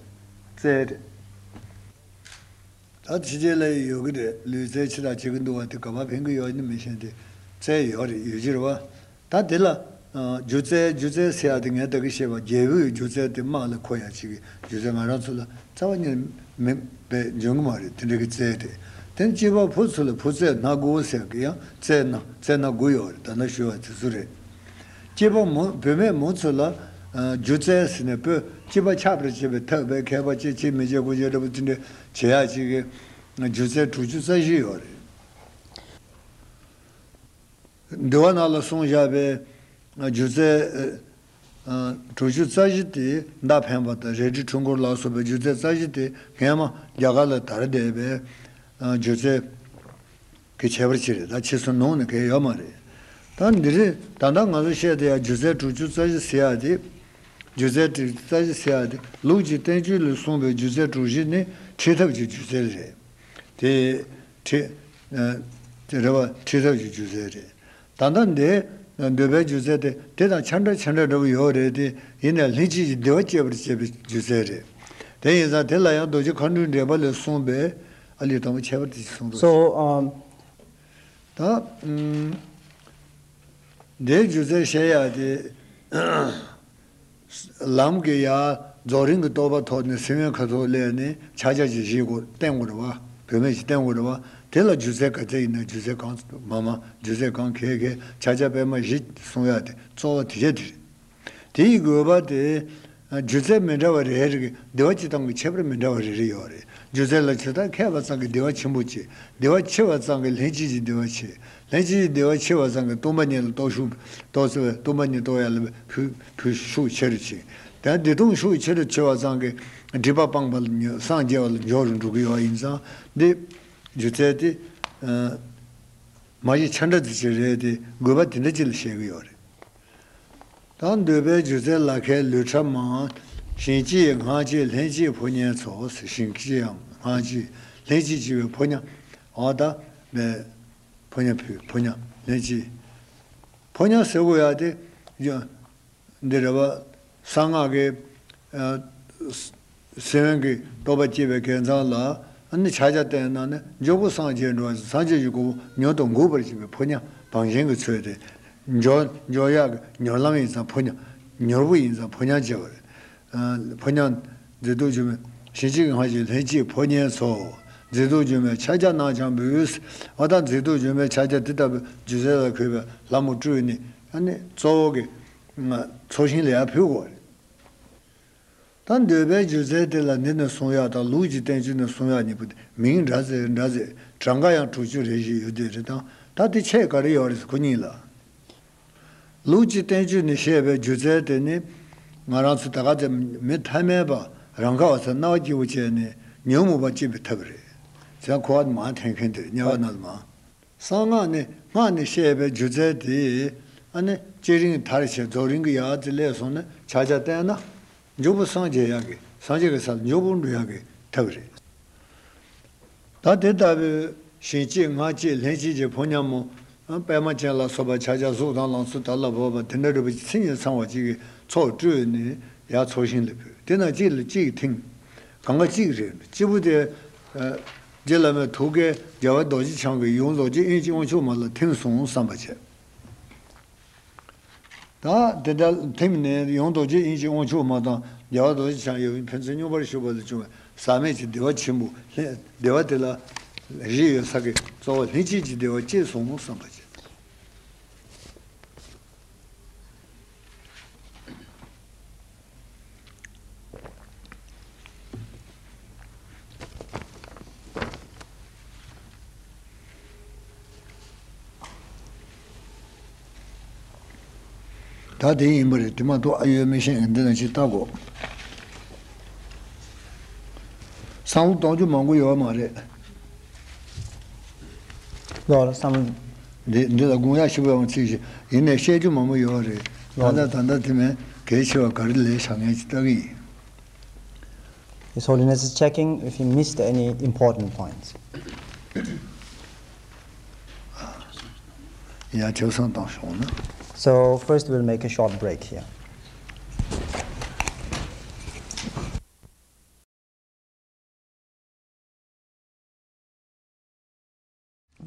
རྩལ་རེད། ད་ཕྱི་རྒྱལ་ལ་ཡོད་ཀྱི་རེད། ལུས་རྩལ་ཕྱི་ལ་བྱེད་ཀྱི་འདུག་བ། དེ་ག་པར་ཕན་གྱི་ཡོད་ནི་མི་ཤེས། དེ་རྩལ་ཡོད་རེད། ཡོད་ཀྱི་རེད་བ། ད་དེ་ལ། ཨ། སྒྱུ་རྩལ། སྒྱུ་རྩལ་ཟེར་ཡག་དེ་ངས་ད་གིན་བཤད་པ་རྒྱལ་པོའི་སྒྱུ་རྩལ་དེ་དམག་ལ་མཁོ་ཡག་ཅིག་གི་སྒྱུ་རྩལ་ང་རང་ཚོ་ལ་རྩ་བ་ཉིད་མེད་པའི་འཇོན་གྱི་མ་རེད། དེ་འདྲ་གི་རྩལ་རེད། དེ་ནས་སྐྱེས་པ་ཕོ་ཚོ་ལ་ཕོ་རྩལ་སྣ་དགུ་ཟེར་གི་ཡང་རྩལ་སྣ། རྩལ་སྣ་དགུ་ཡོད་རེད། ད་ནང་ཞུས་པ་དེ་ཚོ་རེད། སྐྱེས་པ་མོ། བུད་མེད་མོ་ཚོ་ལ། ཨ། སྒྱུ་རྩལ་ཟེར་ནས་བོད་སྐྱེས་པ་ཆགས་པར་བྱེད་པའི་ཐབས་པའི་མཁས་པ་ཅིག་ཅིག་མི་བྱེད་དགུ་བྱེད་འདྲ་པོ་དེ་འདྲ་བྱེད་ཡག་ཅིག་གི་སྒྱུ་རྩལ་དྲུག་ཅུ་རྩ་བཞི་ཡོད་རེད། འདུལ་བ་ནང་ལ་གསུངས་བཞག་པའི་སྒྱུ་རྩལ། ཨ། དྲུག་ཅུ་རྩ་བཞི་དེ་མདའ་འཕེན་པ་དང་རལ་གྲི་འཕྲུལ་འཁོར་ལ་སོགས་པའི་སྒྱུ་རྩལ་རྩ་བཞི་དེ་སྔས་མ་རྒྱ་གར་ལ་དར་བསྡད་པའི། ཨ། སྒྱུ་རྩལ་གྱི་ཁྱད་པར་ཅིག་རེད། ད་ཕྱིས་སུ་ནང་ནས་གང་ཡང་ཡོད་མ་རེད། ད་འདི་རེད། ད་ལྟ་ང་ཚོ་བཤད་བསྡད་ཡག་སྒྱུ་རྩལ་དྲུག་ཅུ་རྩ་བཞི་ཟེར་ཡག་དེ། སྒྱུ་རྩལ་དྲུག་ཅུ་རྩ་བཞི་ཟེར་ཡག་དེ་ལུགས་ཀྱི་བསྟན་བཅོས་ལ་གསུངས་པའི་སྒྱུ་རྩལ་དྲུག་བཞི་ནི་ཁྲིད་ཐབས་ཀྱི་སྒྱུ་རྩལ་རེད། དེ་ཁྲིད། ཨ། དེ་རེད་བ། ཁྲིད་ཐབས་ཀྱི་སྒྱུ་རྩལ་རེད། ད་ལྟ་འདི་འདུལ་བའི་སྒྱུ་རྩལ་དེ་དེ་དང་ཆ་འདྲ་ཆ་འདྲ་འདྲ་པོ་ཡོད་རེད་དེ། ཡིན་ནའང་ལྷན་ཅིག་གི་བདེ་བ་སྐྱེད་པར་བྱེད་པའི་སྒྱུ་རྩལ་རེད། དེ་ཡིན་ཙང་དེ་ལ་ཡང་རྡོ་རྗེ་མཁའ་འགྲོའི་འགྲེལ་པ་ལས་གསུངས་པའི་ཨ་ལས་དང་པོ་ཁྱད་པར་དེ་ཞིག་གསུངས་འདུག། So, um, ད། ཨུམ། འདིའི་སྒྱུ་རྩལ་བཤད་ཡག་དེ། ལམ་གྱི་ཡ། རྫོགས་རིམ་གྱི་རྟོགས་པ་ཐོབ་ནས་སེམས་དབེན་ཁ་ཐོག་སླེབས་ནས་ཕྱག་རྒྱ་ཅིག་བཞེས་དགོས་བསྟན་དགོས་རེད་བ། བུད་མེད་ཅིག་བསྟན་དགོས་རེད་བ། དེ་ལ་སྒྱུ་རྩལ་ག་ཚད་ཡིན་ན་སྒྱུ་རྩལ་གང་མ་མ་སྒྱུ་རྩལ་གང་གས་གས་ཕྱག་རྒྱ་པད་མ་བཞི་གསུང་ཡག་དེ་གཙོ་བོ་དེ་ཆ་དེ་རེད། དེའི་དགོས་པ་དེ། སྒྱུ་རྩལ་མི་འདྲ་བ་རེ་རེ་གི་བདེ་བ་སྐྱེ་སྟངས་ཀྱི་ཁྱད་པར་མི་འདྲ་བ་རེ་རེ་ཡོད་རེད། སྒྱུ་རྩལ་ལ་ཇི་ལྟར་མཁས་པ་ཙམ་གྱིས་བདེ་བ་ཆེན་པོ་སྐྱེ། བདེ་བ་ཆེ་བ་ཙམ་གྱིས་ལྷན་སྐྱེས་ཀྱི་བདེ་བ་ཆེ། ལྷན་སྐྱེས་ཀྱི་བདེ་བ་ཆེ་བ་ཙམ་གྱིས་སྟོང་པ་ཉིད་ལ་རྟོགས་ཤུགས་རྟོགས་ཚེ་སྟོང་པ་ཉིད་རྟོགས་ཡ་ལ་བུ་བུ་ཤུགས་ཆེ་རུ་ཕྱིན། ད་བདེ་སྟོང་ཤུགས་ཆེ་རུ་ཕྱིན་པ་ཙམ་གྱིས་སྒྲིབ་པ་སྤངས་པ་ལ་སངས་རྒྱས་པ་ལ་འགྱུར་རུ་འགྲོ་གི་ཡོད་ཡིན་ཙང་འདི་སྒྱུ་རྩལ་དེ་མ་གཞི་ཆ་འདྲ་དེ་ཅིག་རེད་དེ་དགོས་པ་དེ་འདྲ་ཅིག་ལ་བཤད་གི་ཡོད་རེད། ད་འདོད་པའི་སྒྱུ་རྩལ་ལ་ཁའི་ལུས་ཕྲ་མང་། ཞིང་སྐྱེས་སྔགས་སྐྱེས་ལྷན་སྐྱེས་ཕོ་ཉའི་ཚོགས། ཞིང་སྐྱེས་ཡང་སྔགས་སྐྱེས་ལྷན་སྐྱེས་སྐྱེས་པའི་ཕོ་ཉ། འོ་ད་མེ། ཕོ་ཉ་ཕུད་ཕོ་ཉ་ལྷན་སྐྱེས། ཕོ་ཉ་ཟེར་དགོས་ཡ་དེ། འདི་རེད་བ། གསང་སྔགས་ཀྱི། སེམས་དབེན་གྱི་རྟོགས་པ་སྐྱེས་པའི་གེགས་མཚམས་ལ་ཨ་ནི་ཕྱག་རྒྱ་བསྟན་ན་ནི་མགྱོགས་པོ་སངས་རྒྱས་འགྲོ་བ་སངས་རྒྱས་ཀྱི་གོ་འཕང་མྱུར་དུ་འགུགས་པར་བྱེད་པའི་ཕོ་ཉ་བང་ཆེན་གྱི་ཚུལ་དེ། འགྱོ་འགྱོ་ཡག་གི་མྱུར་ལམ་ཡིན་ཙང་ཕོ་ཉ། མྱུར་པོ་ཡིན་ཙང་ཕོ་ཉ་བྱེད་པ་རེད། ཕོ་ཉ། མཛེས་སྡུག་འབྱུང་བའི་ཞིང་གཅིག་སྔར་བཞིན་ལྷན་སྐྱེས་ཕོ་ཉའི་ཚོགས། མཛེས་སྡུག་འབྱུང་བའི་ཕྱག་རྒྱ་རྣམས་ཀྱང་འབུལ། འོ་ད་མཛེས་སྡུག་འབྱུང་བའི་ཕྱག་རྒྱ་དེ་ལྟ་བུའི་སྒྱུ་རྩལ་ལ་གུས་པས་ལྷ་མོ་སྤྲུལ་ནས་ཨ་ནི་གཙོ་བོ་གི་ཚོགས་ཞིང་ལ་ཡར་ཕུལ་དགོས་རེད། ད་འདོད་པའི་སྒྱུ་རྩལ་དེ་ལ་འདི་ནས་གསུང་ཡག་དང་ལུགས་ཀྱི་བསྟན་བཅོས་ནས་གསུང་ཡག་གཉིས་པོ་དེ་མིང་འདྲ་ཟེར་འདྲ་ཟེར་གྲངས་ཀ་ཡང་དྲུག་ཅུ་རེ་བཞི་ཡོད་དེ་རེད་དང་ད་དེ་ཆེས་ག་རེ་ཡོད་རེད་ཁོ་གཉིས་ལ། ལུགས་ཀྱི་བསྟན་བཅོས་ནས་བཤད་པའི་སྒྱུ་རྩལ་དེ་ནི་ང་རང་ཚོ་ད་ག་ཚོད་མི་ཐ་མལ་པ་རང་ག་བ་ཚོ་རྣ་བ་སྐྱིད་པོ་བྱས་ནས་ཉོན་མོངས་པ་སྐྱེད་པའི་ཐབས་རེད། ཟེར་ཁོ་བ་མ་འཐེན་མཁན་དེ་དམྱལ་བ་ན་ལ་མ། གསང་སྔགས་ནི་སྔགས་ནས་བཤད་པའི་སྒྱུ་རྩལ་དེ་ཨ་ནི་སྐྱེ་རིང་མཐར་བྱེད་རྫོགས་རིམ་གྱི་ཡར་དེ་སླེབས་སོང་ན་ཕྱག་རྒྱ་བསྟན་ན་མགྱོགས་པོ་སངས་རྒྱས་ཡག་གི་སངས་རྒྱས་ཀྱི་ས་ལ་མགྱོགས་པོ་འགྲོ་ཡག་གི་ཐབས་རེད། ད་དེ་ལྟ་བུའི་ཞིང་སྐྱེས་སྔགས་སྐྱེས་ལྷན་སྐྱེས་ཀྱི་ཕོ་ཉ་མོ། པད་མ་ཅན་ལ་སོགས་པ་ཕྱག་རྒྱ་གཟུགས་དང་ལང་ཚོ་དར་ལ་བབས་པ་དེ་འདྲ་འདྲ་པོ་ཅིག་མཚན་ཉིད་ཚང་བ་ཅིག་གི་ཚོགས་སྤྲུལ་ནས་ཡར་ཚོགས་ཞིང་ལ་ཕུལ་དེ་ན་གཅིག་ལ་གཅིག་ཐིམ། གང་ག་གཅིག་རེད་སྐྱེས་བུ་དེ། རྗེ་བླ་མའི་ཐུགས་ཀའི་རྒྱལ་བ་རྡོ་རྗེ་འཆང་གི་ཡུམ་རྡོ་རྗེ་དབྱིངས་ཀྱི་དབང་ཕྱུག་མ་ལ་ཐིམ་སོང་བསམ་པ་བྱས། ད་དེ་ལྟར་ཐིམ་ནས་ཡང་རྡོ་རྗེ་དབྱིངས་ཀྱི་དབང་ཕྱུག་མ་དང་རྒྱལ་བ་རྡོ་རྗེ་འཆང་ཡབ་ཡུམ་ཕན་ཚུན་སྙོམས་པར་ཞུགས་པ་ལས་བྱུང་བའི་ཟག་མེད་ཀྱི་བདེ་བ་ཆེན་པོ་ལྷན་བདེ་བ་དེ་ལ་གཞི་ཡོད་ས་གི་གཙོ་བོ་ལྷན་སྐྱེས་ཀྱི་བདེ་བ་སྐྱེས་སོང་བསམ་པ་བྱེད། ད་དེ་ཡིན་པ་རེད་དེ་མ་གཏོགས་ཨ་ཡོད་མི་ཤེས་འདི་ན་ཅིག་ལྟ་དགོས། བསམ་བློ་གཏོང་རྒྱུ་མང་པོ་ཡོད་མ་རེད། ལོག་ལ་བསམ་བློ། འདི་འདི་ལ་དགོངས་ཡག་ཞིབ་པའང་ཚིག་ཞིག་ཡིན་ནས་བཤད་རྒྱུ་མང་པོ་ཡོད་རེད། ད་ལྟ་ད་ལྟ་དེ་མིན་གལ་ཆེ་བ་ག་རེ་ལས་བྱ་ངན་ཅིག་ལྟ་གི་ཡིན། His Holiness is checking if he missed any important points. ཡ་ཁྱོད་སང་བཏང་བྱུང་ན། So first we'll make a short break here.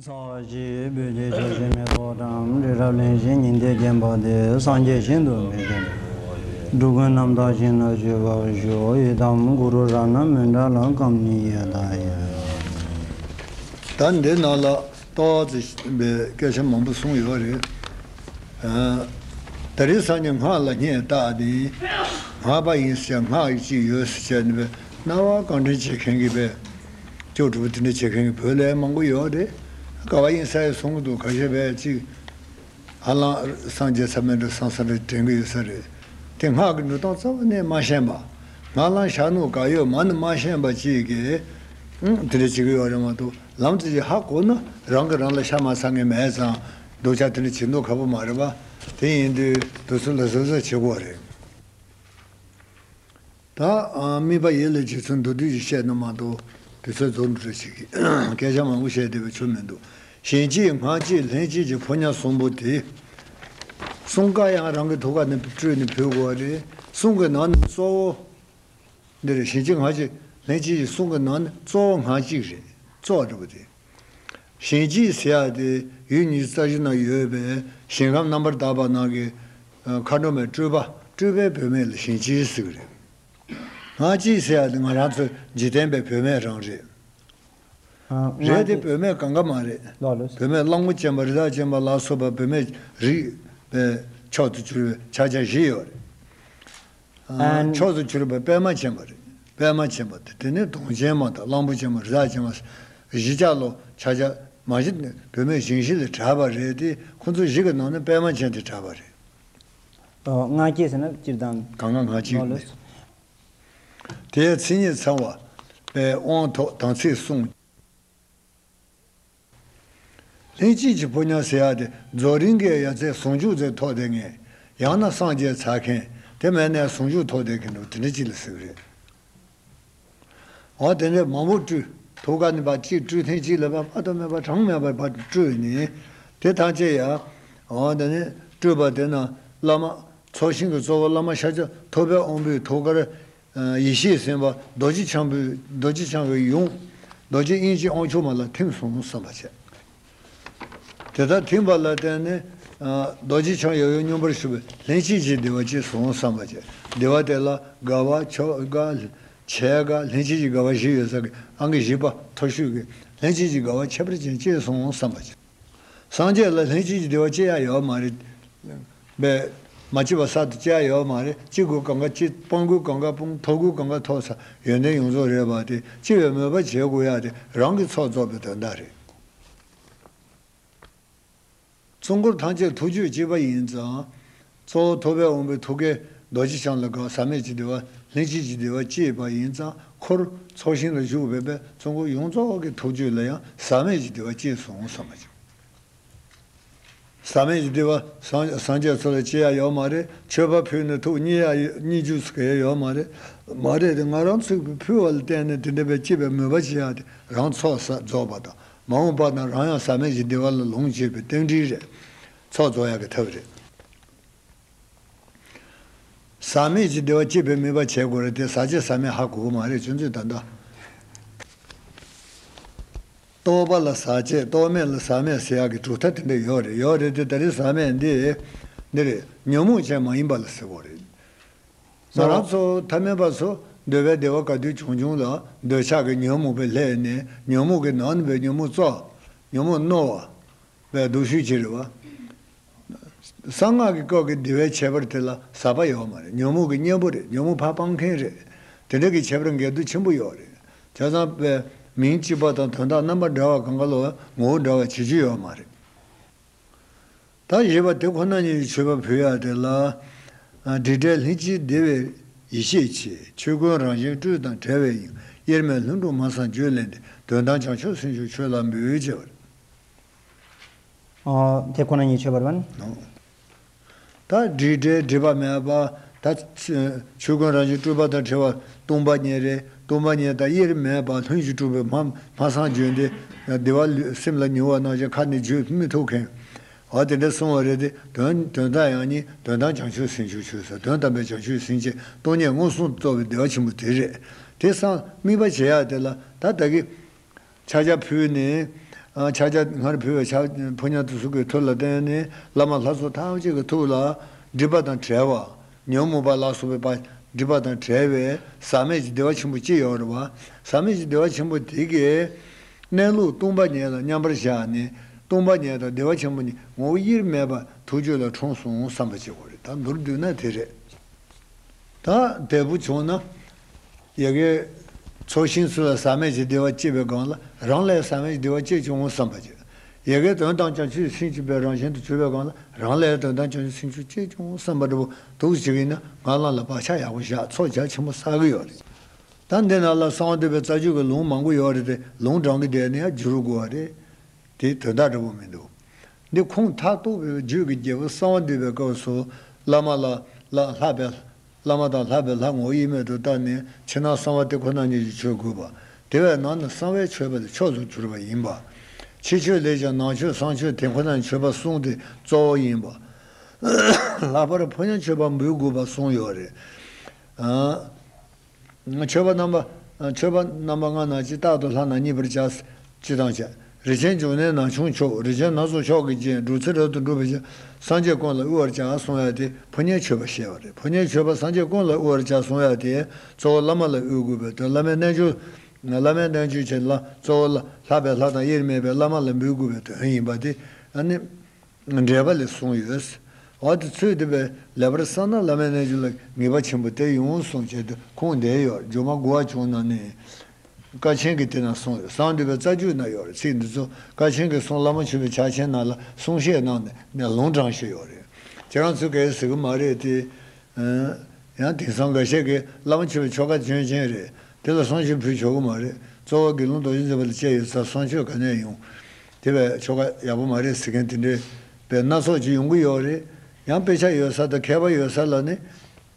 ཚ་བ་གཅིག་བོད་ཀྱི་ཆོས་བྱེད་མེ་ཏོག་བཀྲམ། རི་རབ་གླིང་བཞི་ཉི་ཟླའི་རྒྱན་པ་དེ། སངས་རྒྱས་ཞིང་དུ་མི་འགྲོ་འགྲོ་ཀུན་རྣམ་དག་ཞིང་ན་སྤྱོད་པར་ཤོག་ཡི་དམ་གུ་རུ་རཏྣ་མུནྡྲ་ལ་ཀམ་ནི་ཡ་ད་ཡ། ད་འདི་ནང་ལ་ཏོག་ཙམ་པའི་སྐད་ཆ་མང་པོ་གསུངས་ཡོད་རེད། ད་རེས་སང་ཉིན་སྔགས་ལ་སྙད་བཏགས་ཏེ། སྔགས་པ་ཡིན་ཟེར་སྔགས་ཅིག་ཡོད་ཟེར་བྱས་ནས་པའི་སྣང་བ་གང་དྲན་བྱེད་མཁན་གྱི་པའི་ལྕོགས་གྲུབ་དེ་འདྲ་བྱེད་མཁན་གྱི་བོད་ལ་མང་པོ་ཡོད་རེད། ག་བ་ཡིན་ས་ཡི་གསུང་གི་འདུག་ཁ་ཤས་པས་ཅིག་ཧ་ལམ་སངས་རྒྱས་ས་མེད་འགྲོ་སང་ས་རེ་དྲན་གྱི་ཡོད་ས་རེད། དེ་སྔགས་ཀྱི་འགྲོ་སྟངས་རྩ་བ་ནས་མ་ཤེས་པ། ང་ལ་ཤ་ནུ་ག་ཡོད་མ་ནི་མ་ཤེས་པ་ཅིག་གིས་དེ་འདྲ་བྱེད་ཀྱི་ཡོད་རེད་མ་གཏོགས། ལམ་དེ་ཅིག་ཧ་གོ་ན་རང་གིས་རང་ལ་ཤ་མ་ཚ་མཁན་མེད་ཙང་། སྡུག་ཅག་དེ་འདྲ་བྱེད་མདོག་ཁ་པོ་མ་རེད་པ། དེ་ཡིན་དུས་དུས་ཚོད་ལ་གཟབ་གཟབ་བྱེད་དགོས་རེད། ད་དམིགས་པ་ཡིད་ལ་བྱེད་ཚུལ་མདོར་བསྡུས་ཤིག་བཤད་ན་མ་གཏོགས་དུས་ཚོད་རྫོགས་འགྲོ་རེ་བྱེད་ཀྱི་སྐད་ཆ་མང་པོ་བཤད་བསྡད་པའི་ཆོ་མི་འདུག་ཞིང་སྐྱེས་སྔགས་སྐྱེས་ལྷན་སྐྱེས་ཀྱི་ཕོ་ཉ་གསུམ་པོ་དེ། གསུང་ཀ་ཡང་རང་གི་ཐུགས་ཀ་ནས་སྤྲོས་ནས་ཕུལ་དགོས་པ་རེད། གསུང་གི་ནང་ནས་གཙོ་བོ། འདིར་ཞིང་སྐྱེས་སྔགས་སྐྱེས་ལྷན་སྐྱེས་ཀྱི་གསུང་གི་ནང་ནས་གཙོ་བོ་སྔགས་སྐྱེས་རེད། གཙོ་བོ་འདྲ་པོ་དེ། གཞན་གཅེས་ཟེར་ཡག་དེ་ཡུལ་ཉི་ཤུ་རྩ་བཞི་ནང་ཡོད་པའི་ཞིང་ཁམས་རྣམ་པར་དག་པ་ནང་གི་མཁའ་འགྲོ་མའི་སྤྲུལ་པ། སྤྲུལ་པའི་བུད་མེད་ལ་གཞན་གཅེས་ཟེར་གི་རེད། ང་གཅེས་ཟེར་ཡག་དེ་ང་རང་ཚོ་འཇིག་རྟེན་པའི་བུད་མེད་རང་རེད། ཨ། རེད་དེ། ང་བུད་མེད་གང་ག་མ་རེད། ལགས་ལགས། བུད་མེད་གླང་པོ་ཆེན་པོ། རི་དྭགས་ཆེན་པོ་ལ་སོགས་པ་བུད་མེད་རིགས་པའི་ཕྱོགས་སུ་གྱུར་པའི་ཕྱག་རྒྱ་བཞི་ཡོད་རེད། ཨ། ཕྱོགས་སུ་གྱུར་པའི་པད་མ་ཆེན་པོ་རེད། པད་མ་ཆེན་པོ་དེ། དེ་ནས་གདོང་ཅན་མ་དང་གླང་པོ་ཆེན་པོ། རི་དྭགས་ཆེན་པོ། བཞི་ཆ་ལོ་ཕྱག་རྒྱ་མ་བཞི་ནི་བུད་མེད་གཞན་བཞི་ལས་གྲགས་པ་རེད་དེ། ཁོ་ཚོ་བཞི་གི་ནང་ནས་པད་མ་ཆེན་དེ་གྲགས་པ་རེད། ཨོ། ང་གཅེས་ཟེར་ན་སྤྱིར་བཏང་། གང་ག་ང་གཅེས་ལགས་ལགས། དེའི་མཚན་ཉིད་ཚང་བ་པའི་དབང་ཐོབ་དམ་ཚིག་བསྲུང་། ལྷན་སྐྱེས་ཀྱི་ཕོ་ཉ་ཟེར་ཡག་དེ་རྫོགས་རིམ་གྱི་ཡ་མཚན་ཟུང་འཇུག་ཚེ་ཐོབ་དེ་ངེས། ཡང་ན་སངས་རྒྱས་ཚར་མཁན། དེ་མིན་ན་ཟུང་འཇུག་ཐོབ་དེ་མཁན་འདུག་དེ་འདྲ་ཅིག་ལ་ཟེར་གི་རེད། འོ། དེ་འདྲ་མང་པོ་སྤྲུལ། ཐུགས་ཀ་ནས་ཕར་གཅིག་སྤྲུལ། ཐེངས་གཅིག་ལ་ཕར་དཔག་ཏུ་མེད་པ་གྲངས་མེད་པ་ཕར་སྤྲུལ་ནས། དེ་ཐམས་ཅད་ཡ། འོ། དེ་ནས་སྤྲུལ་པ་དེ་རྣམས་བླ་མ། ཚོགས་ཞིང་གི་གཙོ་བོ་བླ་མ་ཤཱཀྱ་ཐུབ་པའི་དབང་པོའི་ཐུགས་ཀར། ཡེ་ཤེས་སེམས་དཔའ་རྡོ་རྗེ་འཆང་པོའི། རྡོ་རྗེ་འཆང་གི་ཡུམ། རྡོ་རྗེ་དབྱིངས་ཀྱི་དབང་ཕྱུག་མ་ལ་ཐིམ་སོང་བསམ་པ་བྱས། དེ་ལྟར་ཐིམ་པ་ལ་བརྟེན་ནས། རྡོ་རྗེ་འཆང་ཡབ་ཡུམ་མཉམ་པར་བཞུགས་པའི་ལྷན་སྐྱེས་ཀྱི་བདེ་བ་སྐྱེས་སོང་བསམ་པ་བྱས། བདེ་བ་དེ་ལ་དགའ་བ། མཆོག་དགའ། བྱེད་དགའ། ལྷན་སྐྱེས་ཀྱི་དགའ་བ་བཞི་ཡོད་ས་གི་ཨང་ཀི་བཞི་པ་མཐོ་ཤོས་ཀྱི་ལྷན་སྐྱེས་ཀྱི་དགའ་བ་ཁྱད་པར་ཅན་སྐྱེས་སོང་བསམ་པ་བྱས། སངས་རྒྱས་ལ་ལྷན་སྐྱེས་ཀྱི་བདེ་བ་སྐྱེ་ཡག་ཡོད་མ་རེད། པས། མ་སྐྱེས་པ་གསར་དུ་སྐྱེ་ཡག་ཡོད་མ་རེད། སྐྱེ་དགོས་གང་ག་སྐྱེ། སྤང་དགོས་གང་ག་སྤུངས། ཐོབ་དགོས་གང་ག་ཐོབ་ས་ཡོན་ཏན་ཡོངས་རྫོགས་རེད་པ། དེ་སྐྱེ་བའི་མོས་པ་བྱེད་དགོས་ཡག་དེ་རང་གི་ཚོགས་རྫོགས་པའི་དོན་དག་རེད། གཙོ་འཁོར་ཐམས་ཅད་ཐུགས་རྒྱུད་གཅིག་པ་ཡིན་ཙང་། གཙོ་བོ་ཐུབ་པའི་དབང་པོའི་ཐུགས་ཀའི་རྡོ་རྗེ་འཆང་ལ་དགའ། ཟག་མེད་ཀྱི་བདེ་བ། ལྷན་སྐྱེས་ཀྱི་བདེ་བ་སྐྱེས་པ་ཡིན་ཙང་། འཁོར་ཚོགས་ཞིང་ལ་བཞུགས་པའི་པའི་གཙོ་འཁོར་ཡོངས་རྫོགས་ཀྱི་ཐུགས་རྒྱུད་ལ་ཡང་ཟག་མེད་ཀྱི་བདེ་བ་སྐྱེས་སོང་བསམ་པ་བྱུང་། ཟག་མེད་ཀྱི་བདེ་བ་སངས་སངས་རྒྱས་ཚོ་ལ་སྐྱེ་ཡག་ཡོད་མ་རེད། མཆོད་པ་ཕུལ་ནས་ཐུགས་མཉེས་ཡག་མཉེས་རྒྱུ་ཟེར་ཡག་ཡོད་མ་རེད། མ་རེད་དེ། ང་རང་ཚོས་ཕུལ་བ་ལ་བརྟེན་ནས་དེ་འདྲ་བའི་སྐྱེ་བའི་མོས་པ་བྱེད་ཡག་དེ་རང་ཚོགས་རྫོགས་པ་དང་། མ་འོངས་པ་ན་རང་ཡང་ཟག་མེད་ཀྱི་བདེ་བ་ལ་ལོངས་སྤྱོད་པའི་རྟེན་འབྲེལ་རེད། ཚོགས་རྫོགས་ཡག་གི་ཐབས་རེད། ཟག་མེད་ཀྱི་བདེ་བ་སྐྱེད་པའི་མོས་པ་བྱེད་དགོས་རེད་དེ། ཟག་བཅས་ཟག་མེད་ཧ་གོ་གི་མ་རེད། ཁྱོད་ཚོས་ད་ལྟ། རྟོག་པ་ལ་ཟག་བཅས། རྟོག་མེད་ལ་ཟག་མེད་ཟེར་ཡག་གི་གྲུབ་མཐའ་དེ་འདྲ་ཡོད་རེད། ཡོད་རེད་དེ། ད་རེས་ཟག་མེད་འདི་འདི་རེད། ཉོན་མོངས་ཅན་མ་ཡིན་པ་ལ་ཟེར་དགོས་རེད། ང་རང་ཚོ་ཐ་མལ་པ་ཚོ་འདོད་པའི་བདེ་བ་ག་དུས་བྱུང་བྱུང་ལ་འདོད་ཆགས་ཀྱི་ཉོན་མོངས་པའི་ལྷས་ནས། ཉོན་མོངས་ཀྱི་ནང་ནས་པའི་ཉོན་མོངས་བཙོག་ཉོན་མོངས་རྣོ་བ་པའི་སྡུག་ཤོས་ཅིག་རེད་བ། གསང་སྔགས་ཀྱི་སྐབས་ཀྱི་བདེ་བའི་ཁྱད་པར་དེ་ལ་ཟག་པ་ཡོད་མ་རེད། ཉོན་མོངས་ཀྱི་གཉེན་པོ་རེད། ཉོན་མོངས་ཕར་སྤང་མཁན་རེད། དེ་འདྲ་གི་ཁྱད་པར་འགལ་འདུ་ཆེན་པོ་ཡོད་རེད། བྱས་ཙང་པའི་མིང་གཅིག་པ་དང་དོན་དག་རྣམ་པ་འདྲ་བ་གང་ག་ལོ་ངོ་བོ་འདྲ་བ་བྱེད་རྒྱུ་ཡོད་མ་རེད། ད་བཞི་པ་དེ་ཁོ་ན་ཉིད་ཀྱི་མཆོད་པ་ཕུལ་ཡག་དེ་ལ། ཨ། དྲི་བྲལ་ལྷན་སྐྱེས་བདེ་བའི་ཡེ་ཤེས་ཆེ། ཆོས་ཀུན་རང་བཞིན་སྤྲོས་དང་བྲལ་བའི་དབྱིངས། དབྱེར་མེད་ལྷུན་གྲུབ་མ་སངས་བརྗོད་ལས་འདས། དོན་དམ་བྱང་ཆུབ་སེམས་མཆོག་ཁྱོད་ལ་འབུལ་ཅེས་པ་རེད། ཨོ། དེ་ཁོ་ན་ཉིད་མཆོད་པར་བ་ནི། ནོ། ད་དྲི་བྲལ་སྒྲིབ་པ་མེད་པ། ད་ཆོས་ཀུན་རང་བཞིན་སྤྲོས་པ་དང་བྲལ་བ་སྟོང་པ་ཉིད་རེད། སྟོང་པ་ཉིད་དང་དབྱེར་མེད་པ་ལྷུན་གྱིས་གྲུབ་པའི་མ་མ་སངས་བརྗོད་འདི་བདེ་བ་ལུས་སེམས་ལ་མྱོང་བ་ནང་བཞིན་ཁ་ནས་བརྗོད་མི་ཐུབ་མཁན། འོ། དེ་འདྲ་གསུངས་པ་རེད་དེ། དོན་དོན་དམ་ཡང་སྙིང་། དོན་དམ་བྱང་ཆུབ་སེམས་མཆོག་ཁྱོད་ཟེར། དོན་དམ་པའི་བྱང་ཆུབ་སེམས་བསྐྱེད་སྟོང་ཉིད་མངོན་སུམ་རྟོགས་པའི་བདེ་བ་ཆེན་པོ་དེ་རེད། དེ་སང་དམིགས་པ་བྱེད་ཡག་དེ་ལ་ད་ད་གི་ཕྱག་རྒྱ་ཕུལ་ནས། ཨ། ཕྱག་རྒྱ་སྔར་ཕུལ་བའི་ཕྱག་ཕོ་ཉ་དེ་ཚོ་གི་མཐུ་ལ་བརྟེན་ནས་བླ་མ་ལྷ་ཚོགས་ཐམས་ཅད་ཀྱི་ཐུགས་ལ་སྒྲིབ་པ་དང་བྲལ་བ། ཉོན་མོངས་པ་ལ་སོགས་པའི་པ་སྒྲིབ་པ་དང་བྲལ་བའི་ཟག་མེད་ཀྱི་བདེ་བ་ཆེན་པོ་ཅིག་ཡོད་རེད་བ། ཟག་མེད་ཀྱི་བདེ་བ་ཆེན་པོ་དེ་གའི་གནས་ལུགས་སྟོང་པ་ཉིད་ལ་མཉམ་པར་བཞག་ནས། སྟོང་པ་ཉིད་དང་བདེ་བ་ཆེན་པོ་གཉིས་ངོ་བོ་དབྱེར་མེད་པ་ཐུགས་རྒྱུད་ལ་འཁྲུངས་སོང་བསམ་པ་བྱེད་དགོས་རེད། ད་མདོར་བསྡུས་ན་དེ་རེད། ད་དེ་འདྲ་བྱུང་ན། ཡ་གིའི་ཚོགས་ཞིང་ཚུལ་ལ་ཟག་མེད་ཀྱི་བདེ་བ་སྐྱེས་པའི་སྒང་ལ་རང་ལ་ཡང་ཟག་མེད་ཀྱི་བདེ་བ་སྐྱེས་བྱུང་བསམ་པ་བྱེད། ཡ་གིའི་དོན་དམ་བྱང་ཆུབ་སེམས་ཀྱི་པའི་རང་བཞིན་དུ་གྱུར་པའི་སྒང་ལ་རང་ལ་ཡང་དོན་དམ་བྱང་ཆུབ་སེམས་མཆོག་སྐྱེས་བྱུང་བསམ་པ་འདྲ་པོ་འདུག་ཅིག་ཡིན་ན། ང་རང་ལ་བག་ཆགས་ཡག་པོ་བཞག་ཚོགས་རྒྱ་ཆེན་པོ་བསགས་ཀྱི་ཡོད་རེད། ད་འདི་ནང་ལ་གསང་བ་འདུས་པའི་རྩ་རྒྱུད་ཀྱི་ལུང་མང་པོ་ཡོད་རེད་དེ། ལུང་དྲངས་ཀྱི་བསྡད་ནས་ཡང་བསྒྱུར་དགོས་པ་རེད། དེའི་དོན་དག་འདྲ་པོ་མི་འདུག་འདི་ཁུངས་མཐའ་གཏུགས་པའི་རྒྱུད་ཀྱི་རྒྱལ་པོ་གསང་བ་འདུས་པའི་སྐབས་སུ་བླ་མ་ལ་ལ་ལྷག་པའི། བླ་མ་དང་ལྷག་པའི་ལྷ་ངོ་བོ་དབྱེར་མེད་དུ་བལྟས་ནས། ཕྱི་ནང་གསང་བ་དེ་ཁོ་ན་ཉིད་ཀྱི་མཆོད་དགོས་པ། དེ་བས་ནང་ནས་གསང་བའི་མཆོད་པ་དེ་མཆོག་ཏུ་གྱུར་པ་ཡིན་པ། ཕྱི་མཆོད་ལས་ཀྱང་ནང་མཆོད་གསང་མཆོད་དེ་ཁོ་ན་ཉིད་མཆོད་པ་གསུམ་དེ་གཙོ་བོ་ཡིན་པ། ལྷག་པར་ཕོ་ཉ་མཆོད་པ་འབུལ་དགོས་པ་གསུངས་ཡོད་རེད། ཨ། མཆོད་པ་རྣམ་པ། མཆོད་པ་རྣམ་པ་ལྔ་ནང་གཅིག་རྟག་ཏུ་ལྷ་རྣམས་མཉེས་པར་བྱ། སྤྱི་དང་བཅས། རིགས་ཆེན་འབྱུང་གནས་ན་ཆུང་མཆོག་རིགས་ཆེན་སྣ་ཚོགས་མཆོག་གི་རྒྱན། སྒྲུབ་ཚུལ་རབ་ཏུ་སྒྲུབ་པའི་ཕྱིར། སངས་རྒྱས་ཀུན་ལ་དབུལ་བར་བྱ་གསུང་ཡ་དེ་ཕོ་ཉའི་མཆོད་པ་ཞེས་པ་རེད། ཕོ་ཉའི་མཆོད་པ་སངས་རྒྱས་ཀུན་ལ་དབུལ་བར་བྱ་གསུང་ཡ་དེ་གཙོ་བོ་བླ་མ་ལ་དབུལ་དགོས་པའི་དོན། བླ་མའི་རྣལ་འབྱོར། བླ་མའི་རྣལ་འབྱོར་བྱེད་ལ་གཙོ་བོ་ལ་ལྷག་པའི་ལྷ་དང་དབྱེར་མེད་པའི་བླ་མ་ལ་འབུལ་དགོས་པའི་དོན་ཡིན་པ་དེ་ཨ་ནི། འགྲེལ་པ་ལས་གསུངས་ཡོད། འོ་དེ་ཚོས་དེ་བས་ལེགས་པར་བསམ་ན་བླ་མའི་རྣལ་འབྱོར་ལ་ངེས་པ་ཆེན་པོ་དེ་ཡོང་གསུངས་བྱས་ཏེ་ཁུངས་འདེབས་ཡོད། སྒྱུ་མ་དགུ་བ་བྱུང་ན་ནི། ཀ་ཆེན་གྱི་དེ་ན་གསུངས་ཡོད། གསང་འདུས་པའི་རྩ་རྒྱུད་ན་ཡོད་རེད། ཚིག་འདི་ཚོ་ཀ་ཆེན་གྱིས་གསུངས། བླ་མ་མཆོད་པའི་ཕྱག་ཆེན་ནང་ལ་གསུང་བཤད་གནང་ནས་ནས་ལུང་དྲངས་བཞག་ཡོད་རེད། ཁྱེད་རང་ཚོས་ག་རེ་ཟེར་གི་མ་རེད་དེ། ཡང་དེང་སང་འགའ་ཤས་ཀྱིས་བླ་མ་མཆོད་པའི་ཆོ་ག་སྐྱོན་ཅན་རེད། དེ་ལ་གསང་མཆོད་ཕུལ་ཆོག་གི་མ་རེད། གཙོ་བོ་དགེ་སློང་རྡོ་རྗེ་འཛིན་པ་ལ་བཅས་ཡོད་ཙང་གསང་མཆོད་ག་ནས་ཡོང་། དེ་བས་ཆོ་ག་ཡག་པོ་མ་རེད་ཟེར་མཁན་དེ་འདྲའི་བས་སྣ་ཚོགས་ཅིག་ཡོང་གི་ཡོད་རེད། ཡང་དཔེ་ཆ་ཡོད་ས་དང་མཁས་པ་ཡོད་ས་ལ་ནི་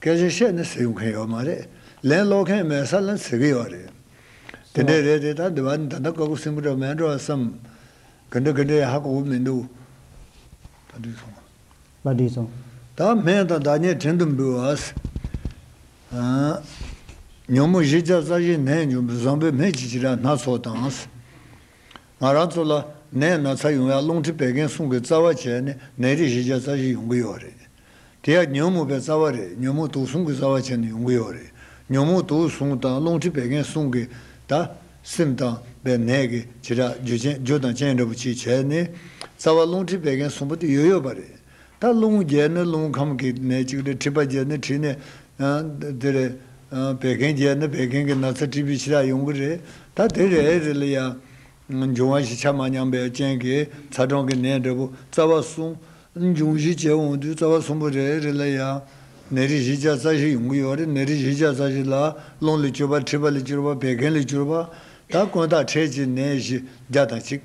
སྐད་ཆ་བཤད་ནས་ཟེར་ཡོང་མཁན་ཡོད་མ་རེད། ལན་སློག་མཁན་མེད་ས་ལ་ཟེར་གི་ཡོད་རེད། དེ་འདྲས་རེད་དེ། ད་འདི་བ་ནི་ད་ལྟ་དཀའ་ཁུ་སིམ་པོ་འདྲ་མེད་འགྲོ་བསམ། ག་འདྲ་ག་འདྲས་ཧ་གོ་གི་མི་འདུག་ད་འདི་སོང་། ལ་འདི་སོང་། ད་སྨན་དང་བདག་ཉིད་བྲན་དུ་འབུལ་བ། ཉོན་མོངས་བཞི་བརྒྱ་རྩ་བཞི་ནད་འབྱུང་བའི་བཟང་པོའི་སྨན་གྱི་བྱེ་བྲག་སྣ་ཚོགས་དང་། ང་རང་ཚོ་ལ་ནད་ན་ཚ་ཡོང་ཡ་རླུང་མཁྲིས་བད་ཀན་གསུམ་གྱི་རྩ་བ་བྱས་ནས་ནད་རིགས་བཞི་བརྒྱ་རྩ་བཞི་ཡོང་གི་ཡོད་རེད། དེ་ཡང་ཉོན་མོངས་པའི་རྩ་བ་རེད། ཉོན་མོངས་དུག་གསུམ་གྱི་རྩ་བ་བྱས་ནས་ཡོང་གི་ཡོད་རེད། ཉོན་མོངས་དུག་གསུམ་དང་རླུང་མཁྲིས་བད་ཀན་གསུམ་གྱི་ད་སེམས་དང་པའི་ནད་ཀྱི་བྱེ་བྲག་རྒྱུ་ཅན་རྒྱུ་དང་རྐྱེན་འདྲ་པོ་ཅིག་བྱས་ནས་རྩ་བ་རླུང་མཁྲིས་བད་ཀན་གསུམ་པོ་དེ་ཡོད་ཡོད་པ་རེད། ད་རླུང་རྒྱས་ན་རླུང་ཁམས་ཀྱི་ནད་གཅིག་རེད། མཁྲིས་པ་རྒྱས་ན་མཁྲིས་ནད་དེ་རེད། བད་ཀན་རྒྱས་ན་བད་ཀན་གྱི་ན་ཚ་མཁྲིས་པའི་བྱེ་བྲག་ཡོང་གི་རེད། ད་དེ་རེ་རེ་ལ་ཡང་འབྱུང་བ་བཞི་ཆ་མ་མཉམ་པའི་རྐྱེན་གྱིས་ཚ་གྲང་གི་ནད་འདྲ་པོ་རྩ་བ་གསུམ། འབྱུང་བཞི་བྱས་འོང་དུས་རྩ་བ་གསུམ་པོ་རེ་རེ་ལ་ཡང་ནད་རིགས་བཞི་བརྒྱ་རྩ་བཞི་ཡོང་གི་ཡོད་རེད། ནད་རིགས་བཞི་བརྒྱ་རྩ་བཞི་ལ་རླུང་ལས་གྱུར་པ། མཁྲིས་པ་ལས་གྱུར་པ། བད་ཀན་ལས་གྱུར་པ། ད་ཀུན་བཏགས་ཕྲད་ཀྱི་ནད་བཞི་བརྒྱ་དང་གཅིག་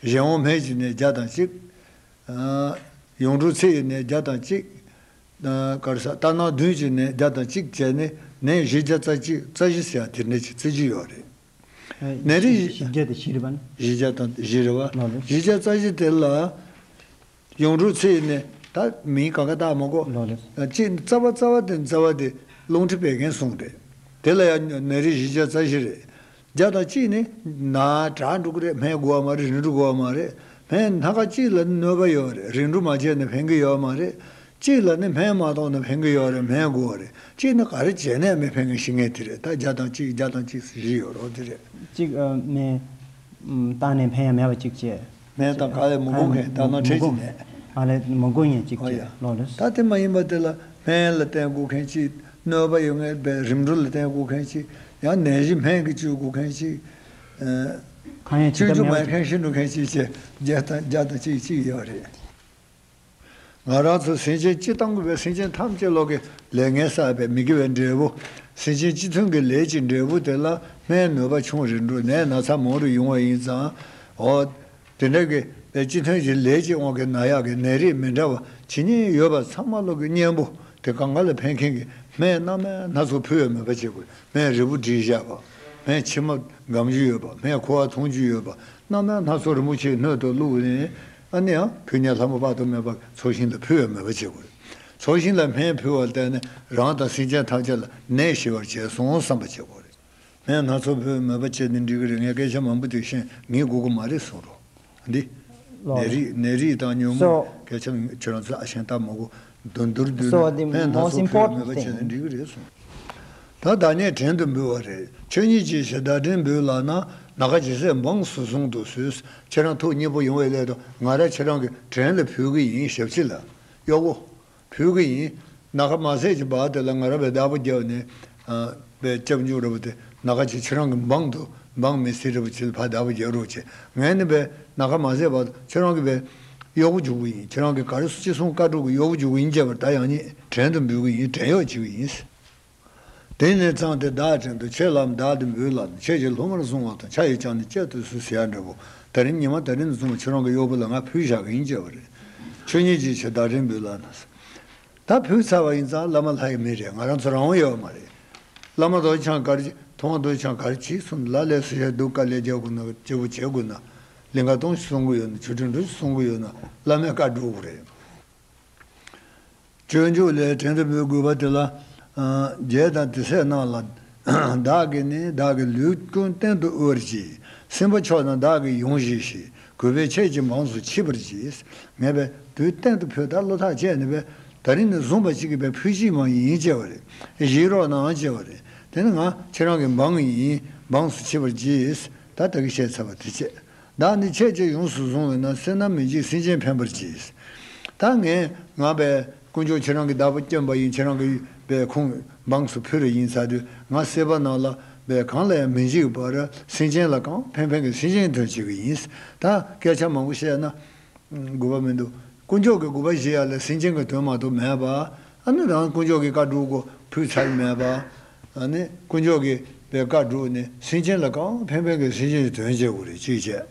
གཞན་དབང་སྨན་གྱི་ནད་བརྒྱ་དང་གཅིག་ཡོངས་གྲུབ་ཚེ་ཡི་ནད་བརྒྱ་དང་གཅིག་ག་རེ་ཟ། ལྟར་སྣང་བདུན་གྱི་ནད་བརྒྱ་དང་གཅིག་བྱས་ནས་ནད་བཞི་བརྒྱ་རྩ་གཅིག་རྩ་བཞི་ཟེར་ཡ་དེ་འདྲ་ཅིག་བརྩི་གི་ཡོད་རེད། ནད་རིགས་བཞི་བརྒྱ་དང་བཞི་རེད་པ། བཞི་བརྒྱ་དང་བཞི་རེད་པ། ལགས་རེད། བཞི་བརྒྱ་རྩ་བཞི་དེ་ལ་ཡོངས་གྲུབ་ཚེ་ཡི་ནད། ད་མིང་གང་ག་བཏགས་མ་དགོས། ལགས་རེད། གཅིག་རྩ་བ་རྩ་བ་དེ་རྩ་བ་དེ་རླུང་མཁྲིས་བད་ཀན་གསུམ་རེད། དེ་ལ་ཡང་ནད་རིགས་བཞི་བརྒྱ་རྩ་བཞི་རེད། བརྒྱ་དང་གཅིག་ནི་ན་དྲག་འགྲོ་གི་རེད། སྨན་དགོས་པ་མ་རེད། རིམ་གྲོ་དགོས་པ་མ་རེད། སྨན་སྣ་ཁ་གཅིག་ལ་ནི་གནོད་པ་ཡོད་རེད། རིམ་གྲོ་མ་བྱས་ན་ཕན་གི་ཡོད་མ་རེད། གཅིག་ལ་ནི་སྨན་མ་གཏོང་ན་ཕན་གི་ཡོད་རེད། སྨན་དགོས་པ་རེད། གཅིག་ནི་ག་རེ་བྱས་ནས་མི་ཕན་གི་ཤི་ངེས་དེ་རེད། ད་བརྒྱ་དང་གཅིག་བརྒྱ་དང་གཅིག་བཞི་ཡོད་རོགས་དེ་རེད། གཅིག་ཨ་སྨན་བཏང་ནས་ཕན་ཡ་མེད་པ་གཅིག་བྱས། སྨན་དང་ག་ལས་མི་འགུག་མཁན། ད་ནང་ཁྲལ་གྱི་ནད། ཨ་ལས་མི་འགུག་མཁན་གཅིག་ཨོ་བྱས། ཡ། ལགས་རེད། ད་དེ་མ་ཡིན་པ་དེ་ལ་སྨན་ལ་བརྟེན་དགོས་མཁན་གཅིག་གནོད་པ་ཡོད་མཁན་པའི་རིམ་གྲོ་ལ་བརྟེན་དགོས་མཁན་གཅིག་ཡང་ནད་གཞི་སྨན་གྱིས་བཅོས་དགོས་མཁན་གཅིག་གང་ཡང་བཅོས་བཅུག་མ་ཡིན་མཁན་ཤི་འགྲོ་མཁན་གཅིག་བྱས་བརྒྱ་དང་བརྒྱ་དང་གཅིག་གཅིག་ཡོད་རེད། ང་རང་ཚོ་སེམས་ཅན་སྤྱི་བཏང་དགོས་པའི་སེམས་ཅན་ཐམས་ཅད་ལོག་གི་ལས་ངན་བསགས་པའི་མི་དགེ་བའི་འབྲས་བུ། སེམས་ཅན་སྤྱི་མཐུན་གྱི་ལས་ཀྱི་འབྲས་བུ་དེ་ལ་སྨན་གནོད་པ་ཆུང་རིམ་གྲོ་ནད་ན་ཚ་མང་རུ་ཡོང་བ་ཡིན་ཙང་། འོ། དེ་འདྲ་གི་སྤྱི་མཐུན་གྱི་ལས་ཀྱི་དབང་གིས་ན་ཡག་གི་ནད་རིགས་མི་འདྲ་བ་ཇི་སྙེད་ཡོད་པ་ཚང་མ་ལོག་གི་གཉེན་པོ་དེ་གང་ག་ལ་ཕན་མཁན་གྱི་སྨན་སྣ་མིན་སྣ་ཚོགས་ཕུལ་བའི་མོས་པ་བྱེད་དགོས། སྨན་རིལ་བུ་བསྒྲིལ་བཞག་པ། སྨན་མཆིལ་མ་སྒམ་རྒྱུ་ཡོད་པ། སྨན་ཁུ་བ་འཐུང་རྒྱུ་ཡོད་པ། སྣ་མིན་སྣ་ཚོགས་རིན་པོ་ཆེའི་སྣོད་དུ་བླུགས་ནས། ཨ་ནི་ཡང་ཕུལ་མཁན་ལྷ་མོ་དཔག་ཏུ་མེད་པ་ཚོགས་ཞིང་ལ་ཕུལ་བའི་མོས་པ་བྱེད་དགོས། ཚོགས་ཞིང་ལ་སྨན་ཕུལ་བར་བརྟེན་ནས་རང་དང་སེམས་ཅན་ཐམས་ཅད་ལ་ནད་ཞི་བར་བྱས་སོང་བསམ་པ་བྱེད་དགོས་རེད། སྨན་སྣ་ཚོགས་ཕུལ་བའི་མོས་པ་བྱས་ནས་འགྲིག་གི་རེད། ངས་སྐད་ཆ་མང་པོ་དེ་བཤད་ངས་དགོས་ཀྱི་མ་རེད་གསུངས་རོགས། འདི། ལགས། ནད་རིགས་ནད་རིགས་དང་ཉོན་མོངས། སོ། སྐད་ཆ་ཁྱོད་རང་ཚོ་ཨ་ཤེས་སྟབས་མ་གོ། མདུན་མདུར་བསྡུས་སོ་ནས་འདི་སྨན་སྣ་most ཚོགས་ཕུལ་བའི་མོས་པ་བྱས་ནས་འགྲིག་གི་རེད་གསུངས། ད་བདག་ཉིད་བྲན་དུ་འབུལ་བ་རེད། ཆོས་ཉིད་ཀྱི་ཕྱིར་བདག་བྲན་འབུལ་ལགས་ན། ནམ་མཁའ་ཇི་སྲིད་འབངས་སུ་བཟུང་དུ་གསོལ། ཁྱེད་རང་ཐུགས་མཉེས་པོ་ཡོང་བའི་སླད་དུ་ང་རང་ཁྱེད་རང་གི་བྲན་ལ་ཕུལ་གི་ཡིན། ཞབས་ཕྱི་ལ། གཡོག་པོ། ཕུལ་གི་ཡིན། ནམ་མཁའ་མ་ཟད་ཀྱི་བར་དེ་ལ་ང་རང་བས་བདག་པོ་རྒྱབ་ནས། ཨ། བས་སྐྱབས་འཇུག་འདྲ་པོ་དེ་ནམ་མཁའ་ཅིག་ཁྱེད་རང་གི་འབངས་དུ་འབངས་མི་སྲིད་འདྲ་པོ་ཅིག་ལ་ཕར་བདག་པོ་རྒྱག་རོགས་བྱེད། ངས་ནི་བས་ནམ་མཁའ་མ་ཟད་བར་དུ་ཁྱེད་རང་གི་བས་གཡོག་པོ་འཇུག་གི་ཡིན། ཁྱེད་རང་གི་ག་རེ་སུ་ཅི་གསུང་བཀའ་སྒྲུབ་ཀྱི་གཡོག་པོ་འཇུག་གི་ཡིན་བྱས་པར་ད་ཡང་ཉིད་བྲན་དུ་འབུལ་གི་ཡིན། བྲན་གཡོག་བྱེད་ཀྱི་ཡིན། དེ་ནས་ཚངས་ཏེ་བདག་བྲན་དུ། ཁྱེད་ལམ་བདག་ཏུ་འབུལ་ལགས་ན། ཁྱེད་ཀྱིས་སློབ་མར་བཟུང་བ་དང་། ཕྱག་གིས་བསྐྱངས་ནས་བསྐྱབ་ཏུ་གསོལ་ཟེར་ཡ་འདྲ་པོ། ད་རིང་ཉི་མ་ད་རིང་བཟུང་ཁྱེད་རང་གི་གཡོག་པོ་ལ་ང་ཕུལ་བཞག་གི་ཡིན་བྱས་པ་རེད། ཆོས་ཉིད་ཀྱི་ཕྱིར་བདག་བྲན་འབུལ་ལགས་ན། ད་ཕུལ་ཚར་བ་ཡིན་ཙང་བླ་མ་ལྷ་ཡི་མི་རེད། ང་རང་ཚོ་རང་དབང་ཡོད་མ་རེད། བླ་མ་རྡོ་རྗེ་འཆང་ག་རེ། མཐོང་བ་རྡོ་རྗེ་འཆང་ག་རེ་བྱས་གསུངས་ན། ལ་ལས་སུ་ཞིག་སྡུག་དཀའ་ལས་རྒྱག་དགོས་ན། སྐྱིད་པོ་བྱེད་དགོས་ན། ལིང་ག་སྟོང་ཞིག་གསུང་གི་ཡོད་ན། ཆོས་ཁྲིད་འགྲོ་ཞིག་གསུང་གི་ཡོད་ན། བླ་མས་བཀའ་སྒྲུབ་དགོས་རེད། སྤྱོད་འཇུག་ལས། བྲན་དུ་འབུལ་དགོས་པ་དེ་ལ། ཨ། རྒྱལ་དང་དེ་སྲས་རྣམས་ལ། བདག་གིས་ནི་བདག་གི་ལུས་ཀུན་གཏན་དུ་དབུལ་བར་བགྱི། སེམས་དཔའ་མཆོག་རྣམས་བདག་གིས་ཡོངས་བཞེས་ཤིག། གུས་པས་ཁྱེད་ཀྱི་འབངས་སུ་མཆི་བར་བགྱི། ངས་པའི་དུས་གཏན་དུ་ཕུལ། ད་བློ་ཐག་བཅད་ནས་པའི་ད་རིང་ནས་བཟུང་བ་གཅིག་གིས་པའི་ཕུལ་བྱེད་མ་ཡིན་ཅེས་པ་རེད། བཞེས་རོགས་གནང་ཅེས་པ་རེད། དེ་ནི་ང་ཁྱེད་རང་གི་འབངས་ཡིན། འབངས་སུ་མཆི་བར་བགྱི། ད་ད་གིན་བཤད་ཚར་བ་དེ་བྱས། བདག་ནི་ཁྱེད་ཀྱིས་ཡོངས་སུ་བཟུང་བས་ན། བསོད་ནམས་མི་འཇིགས་སེམས་ཅན་ཕན་པར་བགྱི། ད་ངས་ང་པའི་དཀོན་མཆོག་ཁྱེད་རང་གི་བདག་པོ་བསྐྱོན་པ་ཡིན། ཁྱེད་རང་གི་པའི་ཁོང་འབངས་སུ་ཕུལ་རེ་ཡིན་ཚར་དུས། ང་བསད་པ་རྣམས་ལ་པའི་གང་ལ་ཡང་མི་འཇིགས་པར། སེམས་ཅན་ལ་གང་ཕན་ཕན་གྱི་སེམས་ཅན་དོན་བྱེད་ཀྱི་ཡིན། ད་སྐད་ཆ་མང་པོ་བཤད་ན་དགོས་པ་མི་འདུག། དཀོན་མཆོག་གི་དགོངས་པ་བཞེས་ཡ་ལ་སེམས་ཅན་གྱི་དོན་མ་གཏོགས་མེད་པ། ཨ་ནི་རང་དཀོན་མཆོག་གི་བཀའ་སྒྲུབ་གོ་ཕུལ་ཚར་མེད་པ། ཨ་ནི་དཀོན་མཆོག་གི་པའི་བཀའ་སྒྲུབ་ནི་སེམས་ཅན་ལ་གང་ཕན་ཕན་གྱི་སེམས་ཅན་གྱི་དོན་བྱེད་དགོས་རེད། གཅིག་བྱས།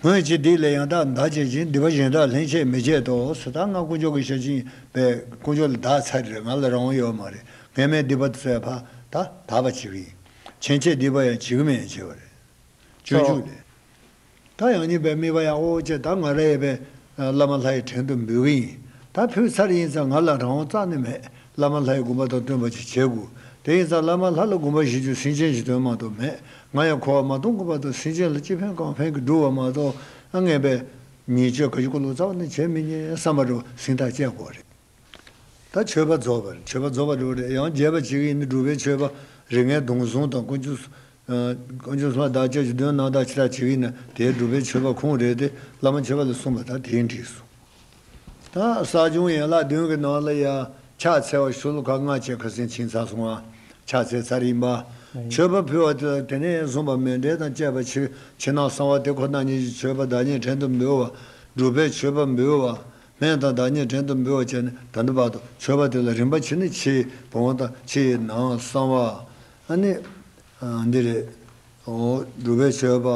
སྔོན་གྱི་སྡིག་ལས་ཡང་དག་འདའ་བྱེད་ཅིང་། སྡིག་པ་གཞན་དག་ལྷན་སྐྱེས་མི་བྱེད་དོ་ཟེར། ད་ང་དཀོན་མཆོག་གི་ཞབས་ཕྱི་པའི་དཀོན་མཆོག་ལ་བདག་ཚར་རེད། ང་ལ་རང་དབང་ཡོད་མ་རེད། ངས་མའི་སྡིག་པ་བཙལ་བ་ད་དག་པ་བྱེད་ཀྱི་ཡིན། ཕྱིན་ཆད་སྡིག་པ་ཡང་བྱེད་ཀྱི་མེད་ཅེས་པ་རེད། སྤྱོད་འཇུག་ལས། ད་ཡང་སྙིང་པའི་དམིགས་པ་ཡག་པོ་བྱས། ད་ང་རའི་པའི་བླ་མ་ལྷ་ཡི་བྲན་དུ་འབུལ་གྱི་ཡིན། ད་ཕུལ་ཚར་ཡིན་ཙང་ང་ལ་རང་དབང་རྩ་ནས་མེད། བླ་མ་ལྷ་ཡི་དགོངས་པ་དང་བསྟུན་པ་ཅིག་བྱེད་དགོས། དེ་ཡིན་ཙང་བླ་མ་ལྷ་ལ་དགོངས་པ་བཞེས་རྒྱུ་སེམས་ཅན་གྱི་དོན་མ་གཏོགས་མེད། ང་ཡང་འཁོར་བ་མ་སྟོངས་གོང་བར་དུ་སེམས་ཅན་ལ་ཅི་ཕན་གང་ཕན་གྱི་སྒྲུབ་པ་མ་གཏོགས། ཨ་ངས་པའི་ཉེས་སྤྱོད་ག་ཞིག་ཀུན་སློང་རྩ་བ་ནས་བྱེད་མི་ཉན་བསམ་པ་རུ་སེམས་ཐག་བཅད་དགོས་རེད། ད་མཆོད་པ་རྫོགས་པ་རེད། མཆོད་པ་རྫོགས་པ་རེད་པ་རེད། ཡང་རྒྱས་པ་བྱེད་ཀྱི་ཡིན་ན་སྒྲུབ་པའི་མཆོད་པ་རིགས་ལྔའི་སྡོམ་བཟུང་དང་། དཀོན་མཆོག་ཨ་དཀོན་མཆོག་གསུམ་ལ་བདག་སྐྱབས་ཀྱི་དོན་རྣམ་དག་ཇི་ལྟར་བྱེད་ཀྱི་ཡིན་ན་དེའི་སྒྲུབ་པའི་མཆོད་པ་ཁོང་རེད་དེ། བླ་མ་མཆོད་པ་ལ་གསུངས་པ་ད་དེའི་འགྲིག་སོང་། ད་གསག་སྦྱོང་ཡན་ལག་བདུན་གྱི་ནང་ལ་ཡང་ཕྱག་འཚལ་བ་ཤོ་ལོ་ཀ་ལྔ་བཅས་ཁ་སང་ཕྱིན་ཚར་སོང་ང་། ཕྱག་འཚལ་ཚར་ཡིན་པ། མཆོད་པ་ཕུལ་བ་དེ་ལ་དེ་ནས་བཟུང་བ་མཎྜལ་དང་བཅས་པ་ཕྱི་ཕྱི་ནང་གསང་བ་དེ་ཁོ་ན་ཉིད་ཀྱི་མཆོད་པ་བདག་ཉིད་བྲན་དུ་འབུལ་བ། སྒྲུབ་པའི་མཆོད་པ་འབུལ་བ། སྨན་དང་བདག་ཉིད་བྲན་དུ་འབུལ་བ་བྱས་ནས་ད་ལྟ་བར་དུ་མཆོད་པ་དེ་ལ་རིམ་པ་བྱས་ནས་ཕྱིའི་བུམ་དང་ཕྱིའི་ནང་གསང་བ། ཨ་ནི་འདི་རེད། འོ་སྒྲུབ་པའི་མཆོད་པ།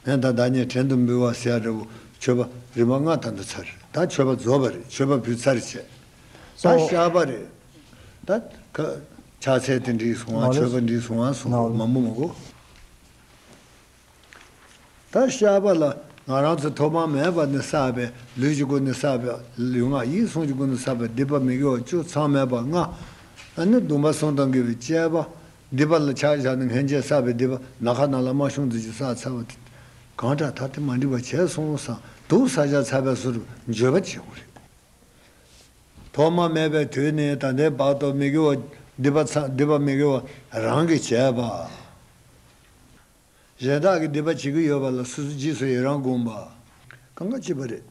སྨན་དང་བདག་ཉིད་བྲན་དུ་འབུལ་བ་ཟེར་ཡ་འདྲ་བོ་མཆོད་པ་རིམ་པ་ལྔ་ད་ལྟ་ཚར་རེད། ད་མཆོད་པ་རྫོགས་པ་རེད། མཆོད་པ་ཕུལ་ཚར་བྱས། ད་བཤགས་པ་རེད། ད་ཁ་ཕྱག་འཚལ་དེ་འགྲིག་སོང་ང་། མཆོད་པ་འགྲིག་སོང་ང་སོང་མང་པོ་མང་པོ། ད་བཤགས་པ་ལ་ང་རང་ཚོ་ཐོག་མ་མེད་པ་ནས་བསགས་པའི་ལུས་ཀྱི་སྒོ་ནས་བསགས་པའི་ལུས་ངག་ཡིད་གསུམ་གྱི་སྒོ་ནས་བསགས་པའི་སྡིག་པ་མི་དགེ་བ་བཅུ་མཚམས་མེད་པ་ལྔ། ཨ་ནི་སྡོམ་པ་གསུམ་དང་བཅས་པ། སྡིག་པ་ལ་ཆ་བཞག་ནས་སྔོན་ཆད་བསགས་པའི་སྡིག་པ་ནམ་མཁའ་ནང་ལ་མ་ཤོང་ཙམ་གྱིས་བསགས་ཚར་བ་དེ་གང་དྲག་ད་དེ་མ་འགྲིག་པ་བྱས་སོང་བསམ་དུག་བསགས་བཞག་ཚར་བའི་བཟོ་འདྲ་འགྱོད་པ་བྱེད་དགོས་རེད། ཐོག་མ་མེད་པའི་དུས་ནས་ད་ལྟའི་བར་དུ་མི་དགེ་བ་སྡིག་པ་ཚ་སྡིག་པ་མི་དགེ་བ་རང་གིས་བྱས་པ། གཞན་དག་གིས་སྡིག་པ་བྱེད་ཀྱི་ཡོད་པ་ལ་སོ་སོས་རྗེས་སུ་ཡི་རང་བསྒོམ་པ། གང་ག་གཅིག་པ་རེད།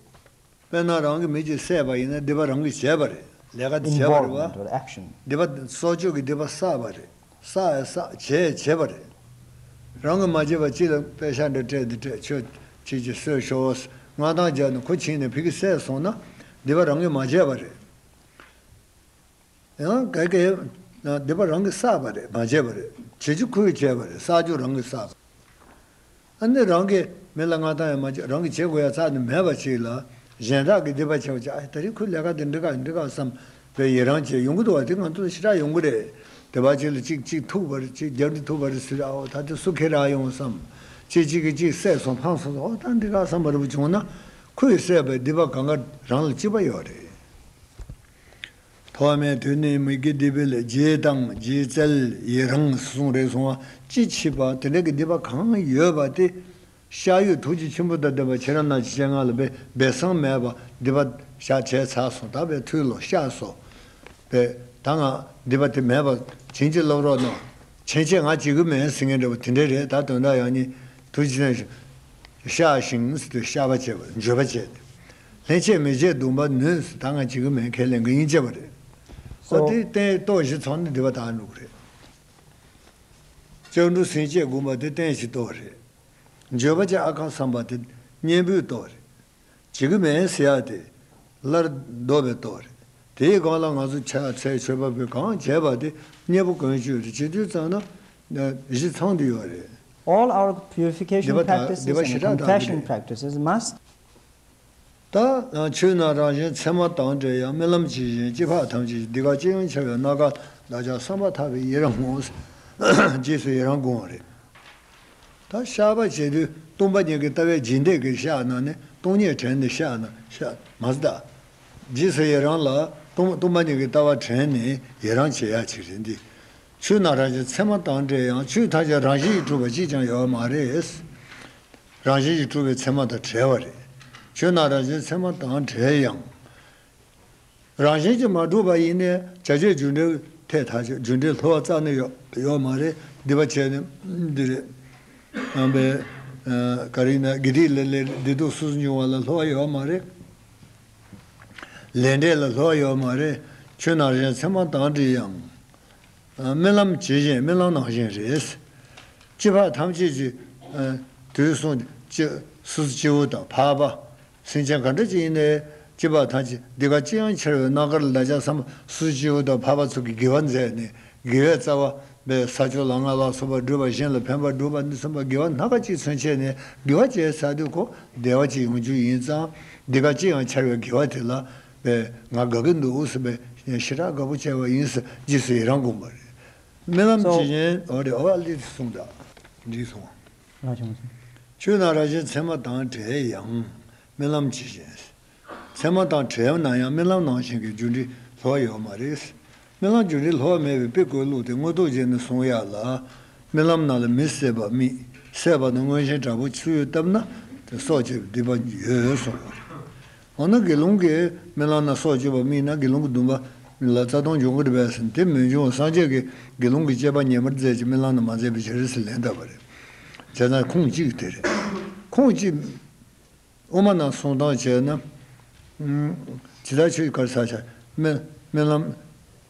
དཔེར་ན་རང་གི་མི་གཅིག་བསད་པ་ཡིན་ན་སྡིག་པ་རང་གིས་བྱས་པ་རེད། ལས་ཀ་དེ་བྱས་པ་རེད་བ། Involvement or action. སྡིག་པ་སྲོག་གཅོད་ཀྱི་སྡིག་པ་བསགས་པ་རེད། བསགས་ཡ་བསགས་བྱས་བྱས་པ་རེད། རང་གིས་མ་བྱས་པ་གཅིག་ལ་པེ་ཤ་འདྲ་སྤྲད་དེ་སྤྲད་ཁྱོད་ཁྱེད་ཀྱིས་གསོད་ཤོག་མངའ་ཐང་རྒྱག་ནས་ཁོ་ཕྱིན་ནས་ཕ་གིར་བསད་སོང་ན་སྡིག་པ་རང་གིས་མ་བྱས་པ་རེད། ཡང་ག་གེ་སྡིག་པ་རང་གིས་བསགས་པ་རེད། མ་བྱས་པ་རེད། བྱེད་རྒྱུ་ཁོས་བྱས་པ་རེད། བསགས་རྒྱུ་རང་གིས་བསགས་པ། ཨ་ནི་རང་གིས་མི་ལ་མངའ་ཐང་ཡང་མ་བྱས། རང་གིས་བྱེད་དགོས་ཡ་རྩ་ནས་མེད་པ་ཅིག་ལ་གཞན་དག་གིས་སྡིག་པ་བྱས་པ་ཅིག་ཨ་ད་རེས་ཁོའི་ལས་ཀ་དེ་འགྲིག་ག་འགྲིག་ག་བསམ་པའི་ཡི་རང་བྱས་ཡོང་གི་འདུག་བ། དེ་ང་ཚོ་ལ་ཞེ་དྲག་ཡོང་གི་རེད། དེ་བ་ཅིག་ལ་གཅིག་གཅིག་ཐུག་པ་རེད། གཅིག་རྒྱབ་འདི་ཐུག་པ་རེད་ཟེར། ཨའོ་ད་དེ་སུ་ཁྱེར་རག་ཡོང་བསམ། གཅིག་གཅིག་གིས་གཅིག་བསད་སོང་འཕངས་སོང་། ཨོ་ད་འགྲིག་ག་བསམ་པ་རེ་བ་བྱུང་ན་ཁོས་བསད་པའི་སྡིག་པ་གང་ག་རང་ལ་གཅིག་པ་ཡོད་རེད། ཐོག་མའི་དུས་ནས་མི་དགེ་སྡིག་པའི་ལས་བརྗེད་དང་བརྗེད་བཙལ་ཡི་རང་གསུངས་རེད་སོང་བ། ཅི་མཆིས་པ་དེ་འདྲ་གི་སྡིག་པ་གང་ཡོད་པ་དེ་ཤ་ཡོད་ཐུགས་རྗེ་ཆེན་པོ་དང་ལྡན་པ་ཁྱེད་རང་རྣམས་ཀྱི་སྤྱན་སྔ་ལ་སྦས་སྦས་གསང་མེད་པ་སྡིག་པ་བཤགས་བྱས་ཚར་སོང་། ད་བས་ཐུགས་ལ་བཤགས་སོ། བས་ད་ང་སྡིག་པ་དེ་མེད་པ་བྱིན་གྱིས་བརླབ་རོགས་གནང་། ཕྱིན་ཆད་ང་བྱེད་ཀྱི་མེད་ཟེར་མཁན་འདྲ་བོ་དེ་འདྲ་རེད། ད་དོན་དག་ཡང་ནི་ཐུགས་རྗེ་ཆེན་བཤགས་ཤིང་ཟེར་དུས་བཤགས་པ་བྱས་པ་འགྱོད་པ་བྱས་ཏེ། ལྷན་ཅིག་མི་བྱེད་སྡོམ་པ་ནུས། ད་ང་བྱེད་ཀྱི་མེད་ཁས་ལེན་གྱི་ཡིན་བྱས་པ་རེད། ཨོ་དེ་རྟེན་ལྟོ་བཞི་ཚང་ནས་སྡིག་པ་དག་འགྲོ་གི་རེད། ལྕགས་འབྲུ་སེམས་བསྐྱེད་བསྒོམ་པ་དེ་རྟེན་བཞི་ལྟོ་རེད། འགྱོད་པ་བྱེད་ཨ་ཁ་བསམ་པ་དེ་གཉེན་པོའི་ལྟོ་རེད། བྱེད་ཀྱི་མེད་ཟེར་ཡ་དེ་སླར་ལྡོག་པའི་ལྟོ་རེད། དེའི་སྒང་ལ་ང་ཚོ་ཕྱག་འཚལ་མཆོད་པ་ཕུལ་གང་བྱས་པ་དེ་གཉེན་པོ་ཀུན་སྤྱོད་རེད། བྱེད་དུས་ཙམ་ན་གཞི་ཚང་དུ་ཡོད་རེད། All our purification སྡིག་པ་དག་practices སྡིག་པ་and ཞེ་དྲག་དག་གི་confession རེད། Practices must ད་ཆོས་རྣམས་རང་བཞིན་མཚན་མ་དང་བྲལ་ཡང་། རྨི་ལམ་ཇི་བཞིན་སྐྱེ་འཕགས་ཐམས་ཅད་ཀྱི། སྡིག་པ་ཅི་ཡང་འཆལ་བའི་རྣམ་དཀར་ལ་ཀྱང་བསམ་པ་ཐག་པས་ཡི་རང་ངོ་། རྗེས་སུ་ཡི་རང་བསྒོམ་པ་རེད། ད་བཤགས་པ་བྱེད་དུས་སྟོང་པ་ཉིད་ཀྱི་ལྟ་བའི་འཇིག་ལྟས་ཀྱིས་བཤགས་ན་ནི་སྟོང་ཉིད་དྲན་ནས་བཤགས་ན་བཤགས་མ་ཟད། རྗེས་སུ་ཡི་རང་ལ་སྟོང་སྟོང་པ་ཉིད་ཀྱི་ལྟ་བ་དྲན་ནས་ཡི་རང་བྱེད་ཡག་ཅིག་རེད། འདི་ ཆོས་རྣམས་རང་བཞིན་ཚད་མ་དང་བྲལ་ཡང་། ཆོས་ཐམས་ཅད་རང་བཞིན་གྱིས་གྲུབ་པ་གཅིག་ཀྱང་ཡོད་མ་རེད། རང་བཞིན་གྱིས་གྲུབ་པའི་ཚད་མ་དང་བྲལ་བ་རེད། ཆོས་རྣམས་རང་བཞིན་ཚད་མ་དང་བྲལ་ཡང་། རང་བཞིན་གྱིས་མ་གྲུབ་པ་ཡིན་ནའི་བྱ་སྤྱོད་རྒྱུ་འབྲས་ཐད་ཐག་ཆོད། རྒྱུ་འབྲས་སླུ་བ་རྩ་ནས་ཡོད་ཡོད་མ་རེད། སྡིག་པ་བྱས་ནས་འདི་རེད། ཨ་པའི་ག་རེ་ཡིན་ན་དགེ་སྡིག་ལས་ལས་སྡིག་སྡུག་སོ་སོ་འབྱུང་བ་ལ་སླུ་བ་ཡོད་མ་རེད། ལས་འབྲས་ལ་སླུ་བ་ཡོད་མ་རེད། ཆོས་རྣམས་རང་བཞིན་ཚད་མ་དང་བྲལ་ཡང་། རྨི་ལམ་ཇི་བཞིན་རྨི་ལམ་ནང་བཞིན་རེད། སྐྱེ་འཕགས་ཐམས་ཅད་ཀྱི། དུས་གསུམ་སྐྱེ་སོ་སོ་སྐྱེ་བོ་དང་འཕགས་པ། སེམས་ཅན་ག་འདྲ་ཅིག་ཡིན་ནའི་སྐྱེ་འཕགས་ཐམས་ཅད་འདི་ག་ཅི་ཡང་འཆར་བའི་རྣམ་དཀར་ལ་བདག་ཅག་བསམ་པ་སོ་སོ་སྐྱེ་བོ་དང་འཕགས་པ་ཚོ་གི་དགེ་བ་མཛད་ནས་དགེ་བའི་རྩ་བ་པའི་ས་ཕྱོགས་ལ་ལྔ་ལ་སོགས་པ་བགྲོད་པ་གཞན་ལ་ཕན་པ་བགྲོད་པ་འདི་ཚང་མ་དགེ་བ་སྣ་ཁ་གཅིག་མཚོན་བྱས་ནས་དགེ་བ་བྱས་ཚར་དུས་ཁོ་བདེ་བ་ཅིག་ཡོང་རྒྱུ་ཡིན་ཙང་འདི་ག་ཅི་ཡང་འཆར་བའི་དགེ་བ་དེ་ལ་པས་ང་དགའ་གི་འདུག་ཟེར་བས་ཞེ་དྲག་དགའ་པོ་བྱས་པ་ཡིན་ཟེར་རྗེས་སུ་ཡི་རང་དགོངས་པ་རེད། རྨི་ལམ་ཇི་བཞིན་འོ་རེད་འོ་ཨ་ལི་གསུངས་དང་འགྲིག་སོང་། ལ་བྱུང་སོང་། ཆོས་རྣམས་རང་བཞིན་ཚད་མ་དང་བྲལ་ཡང་། རྨི་ལམ་ཇི་བཞིན། ཚད་མ་དང་བྲལ་ན་ཡང་རྨི་ལམ་ནང་བཞིན་གྱི་རྒྱུ་འབྲས་སླུ་བ་ཡོད་མ་རེད། རྨི་ལམ་རྒྱུ་འབྲས་སླུ་བ་མེད་པའི་དཔེ་བཀོད་ལུགས་དེ་མངོན་རྟོགས་རྗེས་ནས་གསུང་ཡག་ལ། རྨི་ལམ་ནང་ལ་མི་སྲིད་པ་རྨིས། སྲེད་པ་ནི་མངོན་ཞེན་དྲག་པོ་ཚུར་བཏབ་ན་དེ་སྲོག་གཅོད་པའི་སྡིག་པ་ཡོད་གསུངས་པ་རེད། འོ་ན་དགེ་སློང་གིས་རྨི་ལམ་ན་སྲོག་གཅོད་པ་རྨིས་ན་དགེ་སློང་གི་སྡོམ་པ་ལ་རྩ་ལྟུང་འབྱུང་གི་རེད་པས་ཟེར་ན་དེ་མི་འབྱུང་། སངས་རྒྱས་ཀྱིས་དགེ་སློང་གི་སྤྱད་པ་ཉེས་པར་མཛད་ཀྱི་རྨི་ལམ་ན་མ་མཛད་པའི་ཕྱིར་ཟེར་ལན་བཏབ་པ་རེད། བྱས་ཙང་ཁུངས་གཅིག་དེ་རེད། ཁུངས་གཅིག་དབུ་མ་ནང་གསུང་སྟངས་བྱས་ན། ཇི་ལྟར་ཆོས་ཀྱི་གར་ས་ཆ་རྨི་རྨི་ལམ་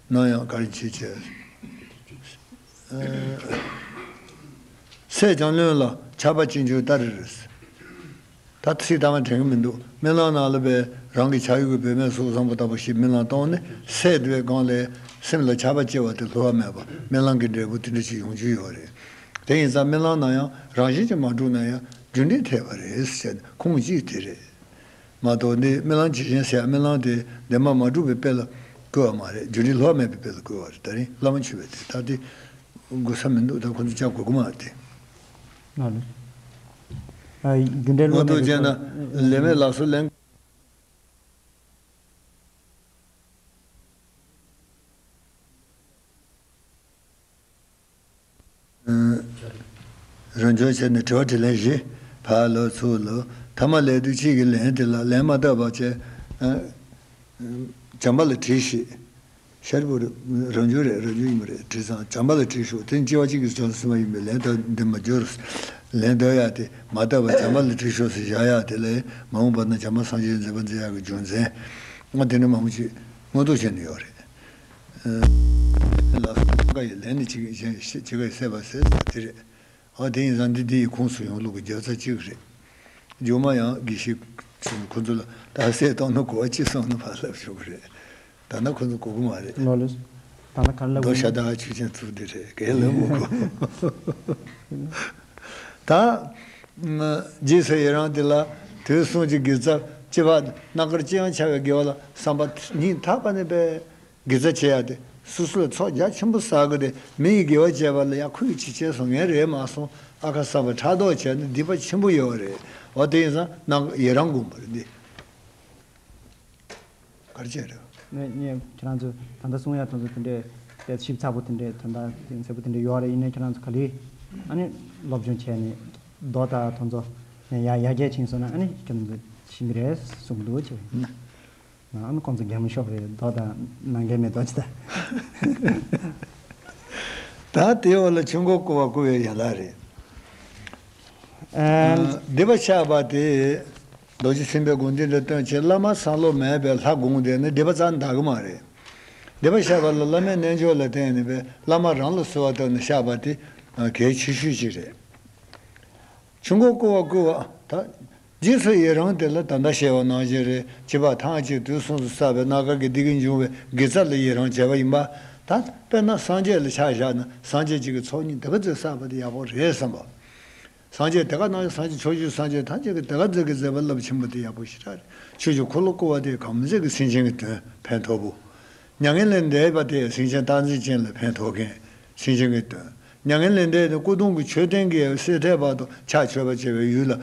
ན་ཡང་གར་མཆིས་བྱས། སྲས་ལྕམ་བློན་ལ་ཆར་པ་ཅི་འབྱུང་ལྟར་རེད། ད་ཚིག་ཐ་མ་དྲན་གྱི་མི་འདུག་རྨི་ལམ་ནང་ལ་པའི་རང་གི་ཆ་ཡུལ་གྱི་བུད་མེད་གཟུགས་བཟང་པོ་ལྟ་བུ་ཞིག་རྨི་ལམ་གཏོང་ནས་སད་བསྡད་པའི་སྒང་ལས་སེམས་ལ་ཆར་པ་ལྕི་བ་དེ་སླུ་བ་མེད་པ་རྨི་ལམ་གྱི་འབྲས་བུ་དེ་འདྲ་ཞིག་ཡོང་རྒྱུ་ཡོད་རེད། དེ་ཡིན་ཙང་རྨི་ལམ་ན་ཡང་རང་བཞིན་གྱིས་མ་གྲུབ་ན་ཡང་རྒྱུ་འབྲས་ཐེབས་པ་རེད་ཟེར་ནས་ཁུངས་གཅིག་དེ་རེད། མ་གཏོགས་འདི་རྨི་ལམ་ཇི་བཞིན་ཟེར་རྨི་ལམ་དེ་བདེན་པ་མ་གྲུབ་པའི་དཔེ་ལ་བཀོད་པ་མ་རེད། རྒྱུ་འབྲས་སླུ་བ་མེད་པའི་དཔེ་ལ་བཀོད་པ་རེད། ད་རིང་བླ་མ་མཆོད་པའི་དེ་ད་དེ་དགོས་ས་མི་འདུག་ད་ཁོ་ཚོ་བཅར་དགོས་ཀྱི་མ་རེད་དེ། ལགས་ལགས། ཨ་རྒྱུ་འབྲས་སླུ་མ་མེད་པའི་དཔེ་ལ། ལས་མེད་ལགས་སོ་ལན། རང་སྦྱོང་བྱས་ནས་དྲི་བ་དྲིས་ལན་བཞི། ཕར་ལོག་ཚུར་ལོག་ཐ་མ་ལས་དུས་གཅིག་གི་ལན་དེ་ལ་ལན་མ་བཏབ་པ་བྱས། བྱམས་པ་ལ་དྲིས་ཤིག་ཤར་བུ་རེད། རང་སྦྱོང་རེད། རང་སྦྱོང་ཡིན་པ་རེད། དྲིས་ཙང་བྱམས་པ་ལ་དྲིས་ཤོག་དེ་སྐྱེ་བ་གཅིག་གིས་བྱང་སེམས་ཡིན་པས་ལན་ད་འདི་མ་སྦྱོར། ལན་ད་ཡ་དེ་མ་བཏབ་པ་བྱམས་པ་ལ་དྲིས་ཤོག་ཟེར་བཞག་ཡ་དེ་ལས་མ་འོངས་པ་ན་བྱམས་པ་སངས་རྒྱས་མཛད་པ་མཛད་ཡག་གི་རྒྱུ་མཚན། ང་དེ་འདྲ་མང་པོ་ཞིག་མངོན་རྟོགས་བྱས་ནས་ཡོད་རེད། ལགས་སོ། ལྷན་དཀར་ཡི་ལན་ནི་ཅི་ཅི་ག་ཡི་སྲེད་པ་ཟེར་ས་དེ་རེད། ཨ་དེ་ཡིན་ཙང་འདི་འདི་ཡི་ཁོངས་སུ་ཡོང་ལུགས་ཀྱི་རྒྱབ་རྩ་གཅིག་རེད། རྒྱུ་མ་ཡང་དགེ་བཤེས་ཁོ་ཚོ་ལ་ད་སྲེད་གཏོང་ན་གོ་བ་ཅི་སོང་ན་ཕར་ལབ་ཆོག་གི་རེད། ད་ནི་ཁོ་ཚོ་གོ་གི་མ་རེད། ལོ་ལོས། ད་ནི་ག་ལ་མདོ་ཤ་སྟག་ཆོས་ཅན་ཚུལ་འདི་རེད། གས་ལ་མི་གོ། ད། རྗེས་སུ་ཡི་རང་དེ་ལ་དུས་གསུམ་གྱི་དགེ་རྩ་སྐྱེ་བ་རྣམ་དཀར་ཅི་ཡང་འཆར་བའི་དགེ་བ་ལ་བསམ་པ་སྙིང་ཐག་པ་ནས་པས། དགེ་རྩ་བྱེད་ཡ་དེ་སོ་སོ་ལ་ཚོགས་རྒྱ་ཆེན་པོ་བསགས་གི་དེ་མི་ཡི་དགེ་བ་བྱས་པ་ལ་ཡང་ཁོ་ཡི་ཅི་བྱས་སོང་ངས་རེད་མ་སོང་ཨ་ཁ་བསམ་པ་ཕྲག་དོག་བྱས་ན་སྡིག་པ་ཆེན་པོ་ཡོད་རེད། འོ་དེ་ཡིན་ཙང་ནང་ཡི་རང་དགོངས་པ་རེད་འདི། གར་བྱས་རེད། ངས་ངས་ཁྱེད་རང་ཚོ་ད་ལྟ་གསུང་ཡ་དེ་ཚོ་དེ་འདྲས་དེ་ཞིབ་ཚགས་པོ་དེ་འདྲས་དོན་དག་དེ་མཛེས་པོ་དེ་འདྲས་ཡོད་རེད། ཡིན་ནའི་ཁྱེད་རང་ཚོ་ག་ལེར་ཨ་ནི་སློབ་སྦྱོང་བྱས་ནས་མདོ་དང་དེ་ཚོ་ཡར་ཡར་རྒྱས་ཕྱིན་སོང་ན་ཨ་ནི་ཁྱེད་རང་ཚོ་ཤེས་ཀྱི་རེད་གསུང་གི་འདུག་ཅེས། ཨ་ནི་ཁོང་ཚོ་རྒན་མོ་ཤོག་རེད། མདོ་དང་ནང་འགལ་མེད་མདོ་ཅི་ད། ད་དེའི་འོག་ལ་ཆོས་འཁོར་བསྐོར་བ་བསྐུལ་བའི་ཡན་ལག་རེད། ཨ། སྡིག་པ་བཤགས་པ་དེ། རྡོ་རྗེ་སེམས་དཔའི་དགོངས་འདུས་འདྲ་སྟོན་བྱེད་བླ་མ་བསམ་བློ་མེད་པའི་ལྷ་དགོངས་དེ་ནི་སྡིག་པ་རྩ་འདག་གི་མ་རེད། སྡིག་པ་བཤགས་པ་ལ་བླ་མའི་རྣལ་འབྱོར་ལ་བརྟེན་ནས་པའི་བླ་མ་རང་ལ་གསོལ་བ་བཏབ་ནས་བཤགས་པ་དེ་གལ་ཆེ་ཤོས་ཅིག་རེད། ཆོས་འཁོར་བསྐོར་བ་བསྐུལ་བ་ད། རྗེས་སུ་ཡི་རང་དེ་ལ་ད་ལྟ་བཤད་པ་ནང་བཞིན་རེད། སྐྱེ་བ་ཐམས་ཅད་དུས་གསུམ་དུ་བསགས་པའི་རྣམ་དཀར་གྱི་སྡིག་གིས་འབྱུང་བའི་དགེ་རྩ་ལ་ཡི་རང་བྱས་པ་ཡིན་པ། ད་དཔེར་ན་སངས་རྒྱས་ལ་ཆ་བཞག་ན་སངས་རྒྱས་གཅིག་གི་ཚོགས་གཉིས་དེ་ག་ཚོད་བསགས་པ་དེ་ཡག་པོ་རེད་བསམ་པ། སངས་རྒྱས་དེ་ག་ནང་བཞིན་སངས་རྒྱས་ཕྱོགས་བཅུའི་སངས་རྒྱས་ཐམས་ཅད་ཀྱི་དེ་ག་ཚོད་ཀྱི་མཛད་པ་རླབས་ཆེན་པོ་དེ་ཡག་པོ་ཞེ་དྲག་རེད། ཆོས་ཀྱི་འཁོར་ལོ་བསྐོར་བ་དེ་གང་མཛད་ཀྱི་སེམས་ཅན་གྱི་དོན་ཕན་ཐོགས་པོ། མྱ་ངན་ལས་འདས་པ་དེ་སེམས་ཅན་རྟག་འཛིན་ཅན་ལ་ཕན་ཐོགས་མཁན་སེམས་ཅན་གྱི་དོན། མྱ་ངན་ལས་འདས་ནས་སྐུ་གདུང་གི་མཆོད་རྟེན་གྱི་སེར་ཐལ་བར་དུ་ཕྱག་མཆོད་པ་བྱེད་པའི་ཡུལ་ལ་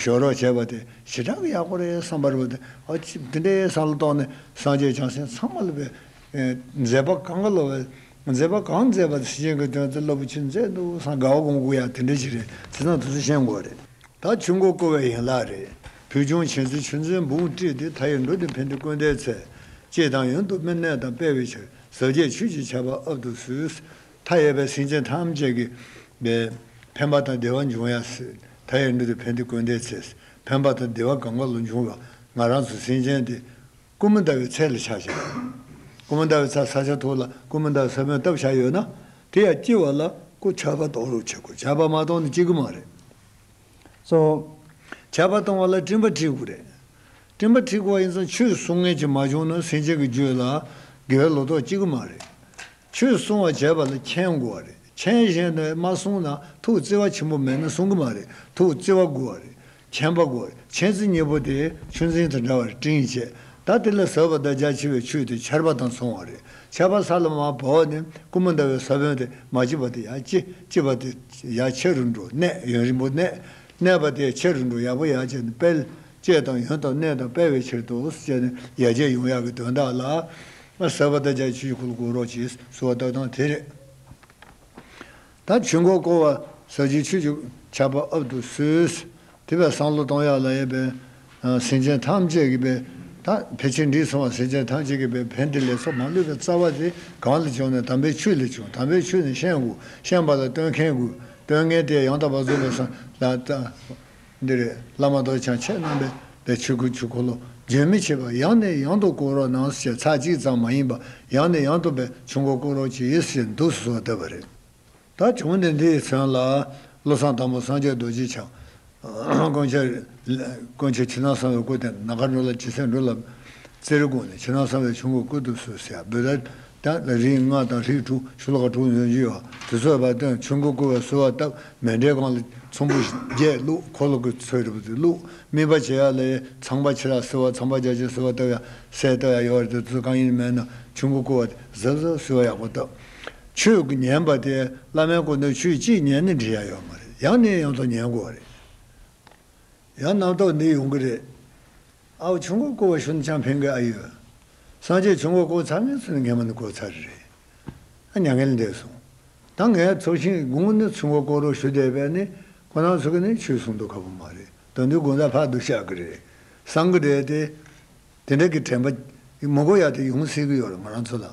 ཞོག་རོགས་བྱས་པ་དེ་ཞེ་དྲག་གི་ཡག་པོ་རེད་བསམ་པ་རེད་པ། དེ་ཨ་ཅི་དེ་འདྲའི་བསམ་བློ་གཏོང་ནས་སངས་རྒྱས་བྱང་སེམས་ཚང་མ་ལ་བའི་མཛད་པ་གང་ག་ལ་བའི་ མཛད་པ་གང་མཛད་པ་དེ་སེམས་ཅན་གྱི་དོན་དུ་རླབས་པོ་ཆེ་མཛད་འདུག་བསམ་དགའ་བ་སྒོམ་དགོས་ཡ་དེ་འདྲ་ཞིག་རེད་ཟེར་ན་དེ་ཚོ་ཤེས་དགོས་རེད། ད་ཆོས་འཁོར་བསྐོར་བའི་ཡན་ལག་རེད། ཕུལ་བྱུང་མཁྱེན་བརྩེ་ཆུ་འཛིན་འབུམ་བསྐྱེད་དེ། མཐའ་ཡས་འགྲོ་དོན་ཕན་བདེའི་སྐུར་ལྡན་ཚེ། བསྐྱེད་དང་ཡོན་དུ་སྨིན་གནས་དང་སྤེལ་བའི་ཕྱིར། ཟབ་རྒྱས་ཆོས་ཀྱི་ཆར་པ་དབབ་ཏུ་གསོལ། མཐའ་ཡས་པའི་སེམས་ཅན་ཐམས་ཅད་ཀྱི་ཕན་པ་དང་བདེ་བ་འབྱུང་ཡ་ཟེར། མཐའ་ཡས་འགྲོ་དོན་ཕན་བདེའི་སྐུར་ལྡན་ཚེ། ཕན་པ་དང་བདེ་བ་གང་ག་ལ་འབྱུང་བ། ང་རང་ཚོ་སེམས་ཅན་དེ་ཀུ་མུ་ད་བའི་ཚལ་ལ་ཆགས་ཤིང་། ཀུ་མུ་ད་བའི་ཚལ་ས་ཆ་ཐོག་ལ་ཀུ་མུ་ད་བའི་ས་བོན་བཏབ་བཞག་ཡོད་ན། དེ་ཡང་སྐྱེ་བ་ལ་ཁོ་ཆར་པ་གཏོང་རོགས་བྱེད་དགོས། ཆར་པ་མ་གཏོང་ན་སྐྱེ་གི་མ་རེད། སོ། ཆར་པ་གཏོང་བ་ལ་སྤྲིན་པ་འཁྲིག་དགོས་རེད། སྤྲིན་པ་འཁྲིག་དགོས་པ་ཡིན་ཙང་ཆོས་གསུང་མཁན་ཅིག་མ་བྱུང་ན་སེམས་ཅན་གྱི་རྒྱུད་ལ་དགེ་བའི་ལོ་ཏོག་སྐྱེ་གི་མ་རེད། ཆོས་གསུང་བ་བྱས་པ་ལ་མཁྱེན་དགོས་པ་རེད། མཁྱེན་བཞིན་དུ་མ་གསུངས་ན་ཐུགས་བརྩེ་བ་ཆེན་པོ་མེད་ན་གསུང་གི་མ་རེད། ཐུགས་བརྩེ་བ་དགོས་པ་རེད། མཁྱེན་པ་དགོས་པ་རེད། མཁྱེན་བརྩེ་གཉིས་པོ་དེ་ཆུ་འཛིན་དང་འདྲ་བར་སྤྲིན་བྱས། ད་དེ་ལ་ཟབ་པ་དང་རྒྱ་ཆེ་བའི་ཆོས་དེ་ཆར་པ་དང་མཚུངས་པ་རེད། ཆར་པ་ས་ལ་མར་བབས་ནས་ཀུ་མུ་ད་བའི་ས་བོན་དེ་མ་སྐྱེས་པ་དེ་ཡར་སྐྱེ། སྐྱེས་པ་དེ་ཡར་ཆེ་རུ་འགྲོ། གནས་ཡུན་རིང་པོ་གནས། གནས་པ་དེ་ཆེ་རུ་འགྲོ། ཡག་པོ་ཡར་བྱས་ནས་སྤེལ། བསྐྱེད་དང་ཡོན་དང་གནས་དང་སྤེལ་བའི་ཕྱིར་དུ་བྱས་ནས་ཡར་རྒྱས་ཡོང་ཡག་གི་དོན་དག་ལ། ཟབ་པ་དང་རྒྱ་ཆེ་ཆོས་ཀྱི་འཁོར་ལོ་བསྐོར་རོགས་གྱིས་གསོལ་བ་བཏབ་སྟངས་དེ་རེད། ད་ཆོས་འཁོར་བསྐོར་བ་ཟབ་རྒྱས་ཆོས་ཀྱི་ཆར་པ་དབབ་ཏུ་གསོལ། དེ་བས་བསམ་བློ་གཏོང་ཡག་ལ་ཡོད་པའི་སེམས་ཅན་ཐམས་ཅད་ཀྱི་བས། ད་ཕལ་ཆེར་འདྲིས་སོང་བ་སེམས་ཅན་ཐམས་ཅད་ཀྱི་བས་ཕན་བདེ་ལེགས་ཚོགས་མ་ལུས་པའི་རྩ་བ་དེ་གང་ལ་བྱུང་ནས། དམ་པའི་ཆོས་ལ་བྱུང་། དམ་པའི་ཆོས་ནི་ཤེས་དགོས། ཤེས་པ་ལ་སྟོན་མཁན་དགོས། སྟོན་མཁན་དེ་ཡང་དག་པར་རྫོགས་པའི་སངས་ལ་ད། འདི་རེད། བླ་མ་རྡོ་རྗེ་འཆང་ཁྱེད་རྣམ་པས་དེ་ཆོས་སྐུ་ཆོས་འཁོར་ལོ་རྒྱུན་མི་ཆད་པར་ཡང་ནས་ཡང་དུ་བསྐོར་རོགས་གནང་ཞེས། ཚར་གཅིག་ཙམ་མ་ཡིན་པར་ཡང་ནས་ཡང་དུ་བས་ཆོས་འཁོར་བསྐོར་རོགས་གྱིས་ཞེས་འདུག་སེ་གསོལ་བ་བཏབ་པ་རེད། ད་བྱུང་ནས་འདི་ཡི་ཚུན་ལ་བློ་བཟང་དར་མ་སངས་རྒྱས་རྡོ་རྗེ་འཆང་། དཀོན་མཆོག་དཀོན་མཆོག་ཕྱི་ནང་གསང་བའི་སྐུ་དེ་ནམ་མཁའ་འགྲོ་ལ་ཇི་སྲིད་འགྲོ་ལ། བརྩེར་དགོངས་ནས་ཕྱི་ནང་གསང་བའི་ཆོས་འཁོར་བསྐོར་དུ་གསོལ་ཟེར་ཡ་འབོད་ད། ད་ལ་རིགས་ལྔ་དང་རིགས་དྲུག་ཤོ་ལོ་ཀ་དྲུག་ཡོད་ཀྱི་ཡོད། དེ་ཚོ་བ་དོན་ཆོས་འཁོར་བསྐོར་བའི་གསོལ་བ་བཏབ། མཎྜལ་སྒང་ལ་ཚོམ་བུ་བརྒྱད་བླུགས། འཁོར་ལོ་གི་ཚོད་རིལ་པོ་དེ་བླུགས། དམིགས་པ་བྱེད་ཡ་ལ་ཚངས་པ་ཕྱི་ལ་གསོལ་བ། ཚངས་པ་རྒྱ་ཆེར་གསོལ་བ་བཏབ་ཡ་གསལ་བཏབ་ཡ་ཡོད་རེད། དེ་ཚོ་གང་ཡིན་མེད་ན་ཆོས་འཁོར་བསྐོར་བ་དེ་གཟབ་གཟབ་གསོལ་བ་ཡག་པོ་བཏབ། ཆོས་ཀྱི་ཉན་པ་དེ་བླ་མའི་སྐུ་མདུན་ཆོས་གཅིག་ཉན་ནས་འགྲིག་ཡ་ཡོད་མ་རེད། ཡང་ནས་ཡང་དུ་ཉན་དགོས་པ་རེད། ཡང་རྣམ་རྟོག་འདི་ཡོང་གི་རེད། ཨའོ་ཆོས་འཁོར་བསྐོར་བ་ཞུ་ན་ཅང་ཕན་གི་ཨ་ཡོད། སངས་རྒྱས་ཆོས་འཁོར་བསྐོར་ཚར་མིན་ཚུན་ངས་མ་ནི་བསྐོར་ཚར་རེད། ཨ་མྱ་ངན་ལས་འདས་སོང་། ད་ངས་ཚོགས་ཞིང་དགུང་ནི་ཆོས་འཁོར་བསྐོར་རོགས་ཞུ་བསྡད་པས་ནི་ཁོ་རང་ཚོ་གི་ནི་ཆོས་གསུང་མདོག་ཁ་པོ་མ་རེད། དོན་དུ་དགོངས་དག་ཕར་འདུག་བཞག་གི་རེད། བསམ་གི་རེད་དེ། དེ་འདྲ་གི་དྲན་པ་མི་དགོས་ཡ་དེ་ཡོང་སྲིད་གི་ཡོད་རེད་ང་རང་ཚོ་ལ།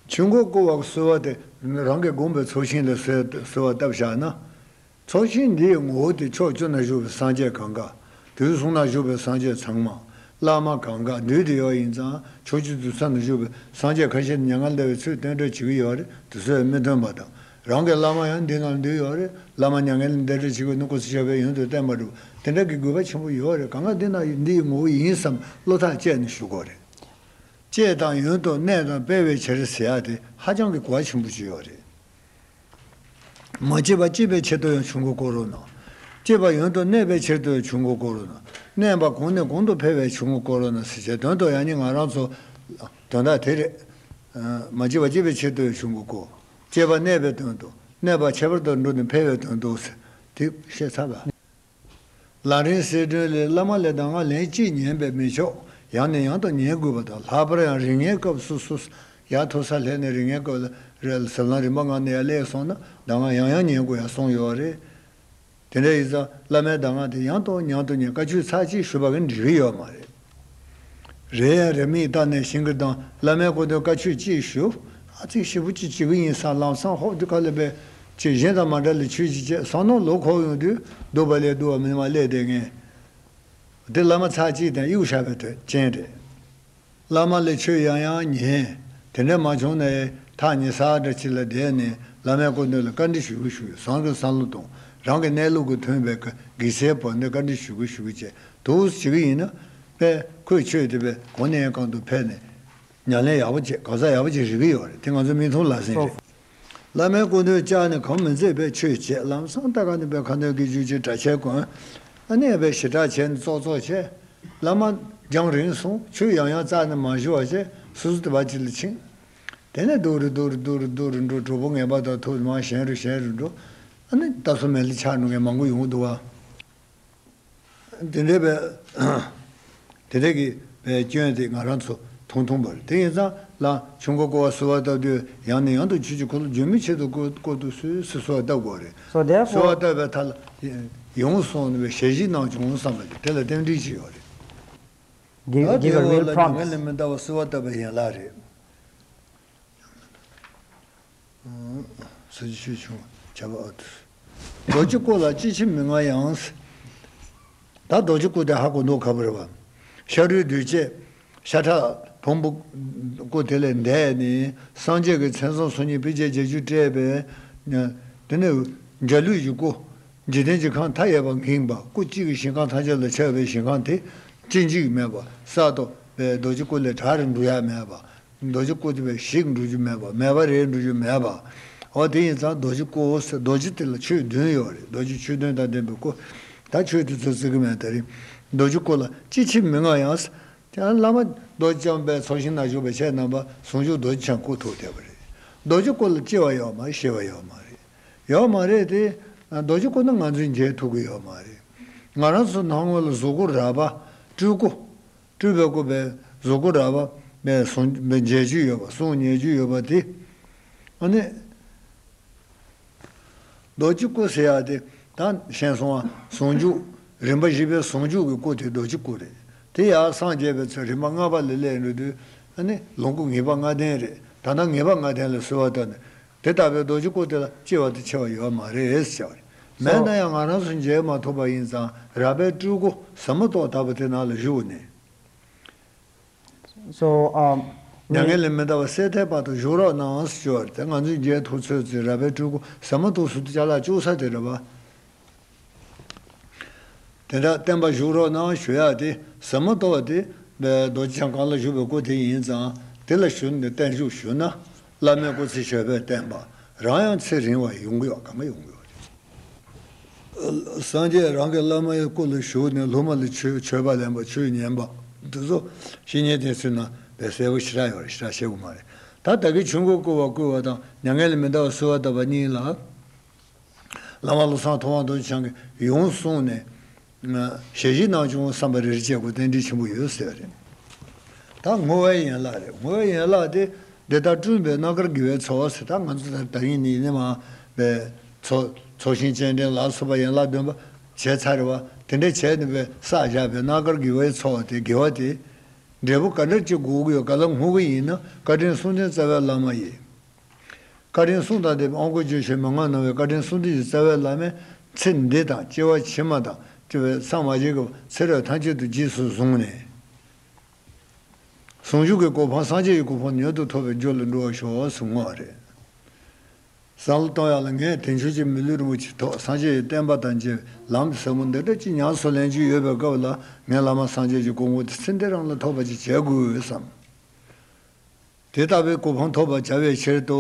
ཆོས་འཁོར་བསྐོར་བ་གསོལ་བ་དེ་རང་གི་དགོངས་པའི་ཚོགས་ཞིང་ལ་གསོལ་གསོལ་བ་བཏབ་བཞག་ན། ཚོགས་ཞིང་འདིའི་ངོ་བོ་དེ་ཕྱོགས་བཅུ་ན་བཞུགས་པའི་སངས་རྒྱས་གང་ག་དུས་གསུམ་ན་བཞུགས་པའི་སངས་རྒྱས་ཚང་མ། བླ་མ་གང་ག་འདུས་ཏེ་ཡོད་ཡིན་ཙང་ཕྱོགས་བཅུ་དུས་གསུམ་ན་བཞུགས་པའི་སངས་རྒྱས་ཁ་ཤས་ནི་མྱ་ངན་འདས་པའི་ཚུལ་སྟོན་སྤྲོད་བྱེད་ཀྱི་ཡོད་རེད། དེ་ཚོས་མི་མཐུན་པ་དང་། རང་གི་བླ་མ་ཡང་འདི་ན་འདུས་ཡོད་རེད། བླ་མ་མྱ་ངན་ལས་འདས་འདྲ་བྱེད་དགོས་ནི་སྐུ་ཚེ་ཞབས་པད་ཡུན་དུ་བརྟན་པ་འགྲུབ། དེ་འདྲ་གི་དགོས་པ་ཆེན་པོ་ཡོད་རེད། གང་ག་འདི་ན་འདིའི་ངོ་བོ་ཡིན་བསམ་བློ་ཐག་བཅད་ནས་ཞུ་དགོས་རེད། བསྐྱེད་དང་ཡོན་དུ་གནས་དང་སྤེལ་བའི་ཕྱིར་ཟེར་ཡ་དེ་ཧ་ཅང་གི་གོ་བ་ཆེན་པོ་ཅིག་ཡོད་རེད། མ་སྐྱེས་པ་སྐྱེད་པའི་ཕྱིར་དུ་ཡང་ཆོས་འཁོར་བསྐོར་རོགས་གནང་། སྐྱེས་པ་ཡོན་དུ་གནས་པའི་ཕྱིར་དུ་ཡང་ཆོས་འཁོར་བསྐོར་རོགས་གནང་། གནས་པ་གོང་ནས་གོང་དུ་འཕེལ་བའི་ཆོས་འཁོར་བསྐོར་རོགས་གནང་ཟེར་བྱས་དོན་དུ་ཡང་ནི་ང་རང་ཚོ་དོན་དག་དེ་རེད། མ་སྐྱེས་པ་སྐྱེད་པའི་ཕྱིར་དུ་ཡང་ཆོས་འཁོར་བསྐོར། སྐྱེས་པ་གནས་པའི་དོན་དུ། གནས་པ་ཁྱད་པར་དུ་འགྲོ་ནས་འཕེལ་བའི་དོན་དུ་ཟེར། དེ་བཤད་ཚར་བ། ལམ་རིམ་གསལ་སྒྲོན་ལས། བླ་མ་ལས་གདམས་ངག་ལན་གཅིག་ཉན་པས་མི་ཆོག་ཡང་ནས་ཡང་དུ་ཉན་དགོས་པ་དང་། ལྷག་པར་ཡང་རིམ་ལྔའི་སྐབས་སུ་སོ། ཡར་མཐོ་ས་སླེབས་ནས་རིམ་ལྔའི་སྐབས་ལ་རེད། ཟབ་ལམ་རིམ་པ་ལྔ་ནས་ཡར་སླེབས་སོང་ན་གདམས་ངག་ཡང་ཡང་ཉན་དགོས་ཡ་གསུངས་ཡོད་རེད། དེ་འདྲ་ཡིན་ཙང་བླ་མའི་གདམས་ངག་དེ་ཡང་དང་ཡང་དུ་ཉན། བཀའ་ཆོས་ཚར་གཅིག་ཞུས་པ་གིས་འགྲིག་གི་ཡོད་མ་རེད། རེད་ཡ་རེད། མིག་བལྟས་ནས་ཤིང་གི་དང་བླ་མའི་སྐུ་མདུན་བཀའ་ཆོས་གཅིག་ཞུ། ཨ་ཙི་ཞེ་པོ་ཅིག་བྱེད་ཀྱི་ཡིན་བསམ། ལམ་སང་ཧོབ་དེ་ཁ་ལ་བས་ཅིག་གཞན་དང་མ་འདྲ་ལ་ཆོས་ཅིག་བྱས་བསམ་ནོ་ལོ་འཁོར་ཡོང་དུས་སྡུག་པ་ལས་སྡུག་པ་མི་མ་སླེབས་བསྡད་ངེས། དེ་བླ་མ་ཚར་གཅིག་དང་གཡུག་བཞག་པའི་དོན་རྐྱེན་རེད། བླ་མ་ལས་ཆོས་ཡང་ཡང་ཉན། དེ་འདྲ་མ་བྱུང་ན་ཡང་ཐག་ཉེ་ས་འདྲ་ཅིག་ལ་བསྡད་ནས་བླ་མའི་སྐུ་མདུན་ལ་བཀའ་འདྲི་ཞུ་གི་ཞུ་གི། བཟང་གི་བསམ་བློ་གཏོང་། རང་གི་གནས་ལུགས་ཀྱི་མཐུན་པའི་དགེ་སེལ་བོ་འདི་བཀའ་འདྲི་ཞུ་གི་ཞུ་གི་བྱས་འདུག་བྱེད་ཀྱི་ཡིན་ན། དཔེ་ཁོས་ཆོས་དེ་བས་གོང་ནས་གོང་དུ་འཕེལ་ནས་ཉམས་ལེན་ཡག་པོ་བྱེད། གོ་ས་ཡག་པོ་ཅིག་རིག་གི་ཡོད་རེད། དེ་ང་ཚོ་མིག་མཐོང་ལག་ཟིན་རེད། བླ་མའི་སྐུ་མདུན་བཅར་ནས་གང་མི་མཛད་པའི་ཆོས་བྱས། ལམ་སང་ལྟ་ག་ནས་པའི་ཁ་འདོན་གྱི་རྒྱུ་ཅིག་གྲྭ་ཆས་གོན། ཨ་ནེ་པའི་ཞེ་དྲག་བྱས་ནས་ཙོག་ཙོག་བྱས། བླ་མ་རྒྱང་རིང་སོང་། ཆོས་ཡང་ཡང་རྩ་ནས་མ་ཞུ་བ་བྱས། སོ་སོ་དེ་བ་ཅིག་ལ་ཕྱིན། དེ་ནས་སྡུག་རུ་སྡུག་རུ་སྡུག་རུ་སྡུག་རུ་འགྲོ། གྲོགས་པོ་ངན་པ་དང་ཐུག་མར་ཞན་རུ་ཞན་རུ་འགྲོ། ཨ་ནི་ད་སོ་མེ་ལི་ཆགས་འགྲོ་མཁན་མང་པོ་ཡོང་གི་འདུག་བ། དེ་འདྲའི་བས། དེ་འདྲའི་གི་བས་སྐྱོན་དེ་ང་རང་ཚོ་ མཐོང་མཐོང་པ་རེད། དེ་ཡིན་ཙང་ལ་ཆུང་ཀུ་སྐོར་བ་གསོལ་བ་བཏབ་དུས་ཡང་ནས་ཡང་དུ་ཁྱོད་ཀྱིས་ཁོ་ལ་འཇུག་མི་ཆེད་དུ་བཀོད་བཀོད་དུ་གསོལ་ཟེར་གསོལ་བ་བཏབ་དགོས་རེད། So therefore གསོལ་བ་བཏབ་པའི་མཐའ་ལ་ཡོངས་སོང་ནས་ཞལ་བཞེས་གནང་བྱུང་བསམ་པ་དེ་དེ་ལ་རྟེན་འབྲེལ་ཅིག་ཡོད་རེད། Give, ད་give དེའི་a འོག real ལ་མྱ་ངན་promise. ལས་མི་འདའ་བར་གསོལ་བ་བཏབ་པའི་ཡན་ལག་རེད། ས་ཆུ་ཆུ་ཆུང་བྱ་བ་ཨ་ཏུ། རྡོ་རྗེ་སྐུ་ལ་ཅི་མཆིས་མི་མངའ་ཡང་། ད་རྡོ་རྗེ་སྐུ་དེ་ཧ་གོ་འདུག་ག་བར་བ། ཤ་རུས་གདོས་བཅས་ཤ་ཁྲག་ཕུང་པོ་སྐུ་དེ་ལས་འདས་ནས་སངས་རྒྱས་ཀྱི་མཚན་བཟང་སོ་གཉིས་ཕལ་ཆེར་བརྒྱད་ཅུ་སྤྲས་པས། དེ་ནས་འཇའ་ལུས་ཀྱི་སྐུ། འཇིག་རྟེན་གྱི་ཁམས་མཐའ་ཡས་པ་འགེངས་པ། སྐུ་གཅིག་གིས་ཞིང་ཁམས་ཐམས་ཅད་ལ་ཁྱབ་པའི་ཞིང་ཁམས་དེ་སྐྱེ་འཇིག་མེད་པ་གསར་དུ་བའི་རྡོ་རྗེ་སྐུ་ལས་བྲལ་རེ་འགྲོ་ཡ་མེད་པ། རྡོ་རྗེ་སྐུ་དེ་བས་ཞིག་འགྲོ་རྒྱུ་མེད་པ། མེད་པ་རེ་འགྲོ་རྒྱུ་མེད་པ། འོ་དེ་ཡིན་ཙང་རྡོ་རྗེ་སྐུ་ཟེར། རྡོ་རྗེ་དེ་ལ་ཆོས་བདུན་ཡོད་རེད། རྡོ་རྗེ་ཆོས་བདུན་དང་ལྡན་པའི་སྐུ། ད་ཆོས་དེ་ཚོ་བརྩི་གི་མེད་ད་རེད། རྡོ་རྗེ་སྐུ་ལ་ཅི་མཆིས་མི་མངའ་ཡང་། ཀྱང་བླ་མ་རྡོ་རྗེ་འཆང་པའི་ཚོགས་ཞིང་ན་བཞུགས་པའི་ཆོས་རྣམ་པ་ཟུང་འཇུག་རྡོ་རྗེ་འཆང་སྐུ་ཐུག་བསྡད་པ་རེད། རྡོ་རྗེ་སྐུ་ལ་སྐྱེ་བ་ཡོད་མ་རེད། ཤི་བ་ཡོད་མ་རེད། ཡོད་མ་རེད་དེ། རྡོ་རྗེ་སྐུ་ནི་ང་ཚོས་མཇལ་ཐུབ་ཀྱི་ཡོད་མ་རེད། ང་རང་ཚོ་སྣང་ངོ་ལ་གཟུགས་སྐུ་རལ་པ་སྤྲུལ་སྐུ། སྤྲུལ་པའི་སྐུ་པའི་གཟུགས་སྐུ་རལ་པ་པའི་གཟུགས་མཇལ་རྒྱུ་ཡོད་པ་གསུང་ཉན་རྒྱུ་ཡོད་པ་དེ། ཨ་ནི། རྡོ་རྗེ་སྐུ་ཟེར་ཡག་དེ་ད་ཤེས་སོང་བ། ཟུང་འཇུག་རིམ་པ་བཞི་པའི་ཟུང་འཇུག་གི་སྐུ་དེ་རྡོ་རྗེ་སྐུ་རེད། དེ་ཡང་སངས་རྒྱས་པའི་ཚེ་རིམ་པ་ལྔ་པ་ལ་སླེབས་ཡོང་དུས་ཨ་ནི་ལོངས་སྐུ་ངེས་པ་ལྔ་ལྡན་རེད། ད་ལྟ་ངེས་པ་ལྔ་ལྡན་ལ་གསོལ་བ་བཏབ་ནས་དེ་ལྟ་བུའི་རྡོ་རྗེ་སྐུ་དེ་ལ་སྐྱེ་བ་དེ་ཆེ་བ་ཡོད་མ་རེད་ཟེར་བ་རེད། མེད་ན་ཡང་ང་རང་ཚོ་མཇལ་མ་ཐུབ་པ་ཡིན་ཙང་རལ་པའི་སྤྲུལ་སྐུ་ཟ་མ་ཏོག་ལྟ་བུ་དེ་ནང་ལ་བཞུགས་ནས། So, um, མྱ་ངན་ལས་མི་འདའ་བ་སད་མཐའི་བར་དུ་བཞུགས་རོགས་གནང་ཞུ་བར་དེ་ང་ཚོས་མཇལ་ཐུབ་ཚོད་ཚོད་རལ་པའི་སྤྲུལ་སྐུ་ཟ་མ་ཏོག་སུ་དུ་ཅ་ལག་བཅུག་ས་དེ་རེད་པ། དེ་འདྲ་བརྟན་པ་བཞུགས་རོགས་གནང་ཞུ་ཡག་དེ་ཟ་མ་ཏོག་དེ་རྡོ་རྗེ་འཆང་གང་ལ་བཞུགས་པའི་སྐུ་དེ་ཡིན་ཙང་དེ་ལ་ཞུ་ནས་བརྟན་བཞུགས་ཞུ་ན་བླ་མའི་སྐུ་ཚེ་ཞབས་པད་བརྟན་པ་རང་ཡང་ཚེ་རིང་བ་ཡོང་གི་ཡོད། གང་ག་ཡོང་གི་ཡོད་རེད། སངས་རྒྱས་རང་གི་བླ་མའི་སྐུ་ལ་བཞུགས་ནས་སློབ་མ་ལ་ཆོས་མཆོད་པ་ལེན་པ་ཆོས་ཉན་པ་འདི་ཚོ་བཤེས་གཉེན་དེ་ཚོའི་ནང་དཔེ་གསལ་པོ་ཞེ་དྲག་ཡོད་རེད། ཞེ་དྲག་བཤད་དགོས་མ་རེད། ད་ད་གིན་ཆོས་མགོན་བཀུར་བ་བཀུར་བ་དང་མྱ་ངན་ལས་མི་འདའ་བར་གསོལ་བ་བཏབ་པ་གཉིས་ལ་བླ་མ་བློ་བཟང་ཐོབ་དབང་རྡོ་རྗེ་འཆང་གིས་ཡོངས་བཟུང་ནས། ཞལ་བཞེས་གནང་བྱུང་བསམ་པ་རེ་རེ་བྱས་དགོས་རྟེན་འབྲེལ་ཆེན་པོ་ཡོད་ཟེར་བ་རེད། ད་བསྔོ་བའི་ཡན་ལག་རེད། བསྔོ་བའི་ཡན་ལག་དེ་འདི་ལྟར་བསྐྲུན་པའི་རྣམ་དཀར་དགེ་བའི་ཚོགས་ཟེར། ད་ང་ཚོ་ད་ད་ཡིན་ནི་ནི་མ་པའི་ཚོགས་ཚོགས་ཞིང་སྤྱན་འདྲེན་ལ་སོགས་པ་ཡན་ལག་བདུན་པ་བྱས་ཚར་བ། དེ་འདྲ་བྱས་ནས་པའི་བསགས་བཞག་པའི་རྣམ་དཀར་དགེ་བའི་ཚོགས་དེ་དགེ་བ་དེ་འབྲས་བུ་ག་འདྲ་ཅིག་དགོས་ཀྱི་ཡོད་ག་ལ་བསྔོ་གི་ཡིན་ན་བཀའ་དྲིན་གསུམ་ལྡན་རྩ་བའི་བླ་མ་ཡིས། བཀའ་དྲིན་གསུམ་དང་ལྡན་པའི་དབང་བསྐུར་རྒྱུད་ཆེན་མན་ངག་སྣང་བའི་བཀའ་དྲིན་གསུམ་ལྡན་གྱི་རྩ་བའི་བླ་མས་ཚེ་འདི་དང་སྐྱེ་བ་ཕྱི་མ་དང་སྐྱེ་བའི་མཚམས་མ་བཅད་ཀྱི་ཚེ་རབས་ཐམས་ཅད་དུ་རྗེས་སུ་བཟུང་ནས། ཟུང་འཇུག་གི་གོ་འཕང་སངས་རྒྱས་ཀྱི་གོ་འཕང་མྱུར་དུ་ཐོབ་པའི་རྒྱུ་ལ་འགྲོ་བར་ཤོག་ཟེར་བསྔོ་བ་རེད། བསམ་བློ་གཏོང་ཡག་ལ་ངས་དེང་ཆོས་རྗེ་མི་ལུས་རིན་པོ་ཆེའི་ཐོག་སངས་རྒྱས་ཀྱི་བསྟན་པ་དང་བཅས་པའི་ལམ་ཟབ་མོ་འདི་འདྲ་ཅིག་ཉམས་སུ་ལེན་རྒྱུ་ཡོད་པའི་སྐབས་ལ་ངས་བླ་མ་སངས་རྒྱས་ཀྱི་གོ་འཕང་དེ་ཚེ་འདི་རང་ལ་ཐོབ་པ་ཅིག་བྱེད་དགོས་བསམ། དེ་ལྟ་བུའི་གོ་འཕང་ཐོབ་པར་བྱ་བའི་ཕྱིར་དུ་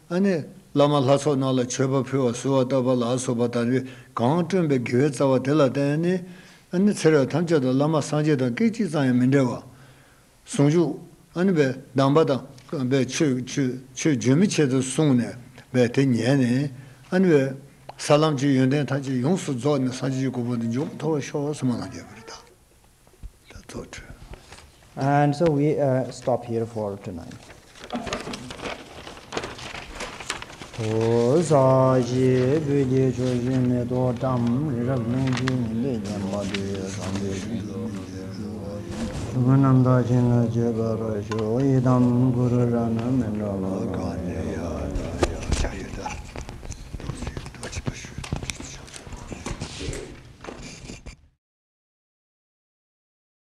ཨ་ནི་བླ་མ་ལྷ་ཚོགས་རྣམས་ལ་མཆོད་པ་ཕུལ་བ་གསོལ་བ་བཏབ་པ་ལ་སོགས་པ་དང་གང་བསྐྲུན་པའི་དགེ་བའི་རྩ་བ་དེ་ལ་བརྟེན་ནས་ཨ་ནི་ཚེ་རབས་ཐམས་ཅད་དུ་བླ་མ་སངས་རྒྱས་དང་སྐད་ཅིག་ཙམ་ཡང་མི་འབྲལ་བ། ཟུང་འཇུག་ཨ་ནི་བའི་གདམས་པ་དང་བའི་ཆོས་ཆོས་ཆོས་བརྗོད་མེད་ཆེད་དུ་གསུངས་ནས་བའི་དེ་ཉན་ནས་ཨ་ནི་བའི་ས་ལམ་གྱི་ཡོན་ཏན་ཐམས་ཅད་ཡོངས་སུ་རྫོགས་ནས་སངས་རྒྱས་ཀྱི་གོ་འཕང་དུ་འཇུག་པར་ཐོབ་པར་ཤོག་ཟེར་སྨོན་ལམ་རྒྱག་པ་རེད་ད། And so we uh, stop here for tonight. ཨོ་ས་ཞེས་བོད་ཀྱི་ཆོས་བཞིན་མེ་ཏོག་བཀྲམ། རི་རབ་གླིང་བཞི་ཉི་ཟླས་བརྒྱན་པ་དེ། སངས་རྒྱས་ཀྱི་ཆོས་ཀྱི་རྒྱལ་པོ་ཡི། ཐུགས་རྣམ་དག་བྱིན་གྱིས་རློབ་པར་ཤོག་ཡི་དམ་གུ་རུ་རཏྣ་མི་འབྲལ་བ་གང་ནས་ཡང་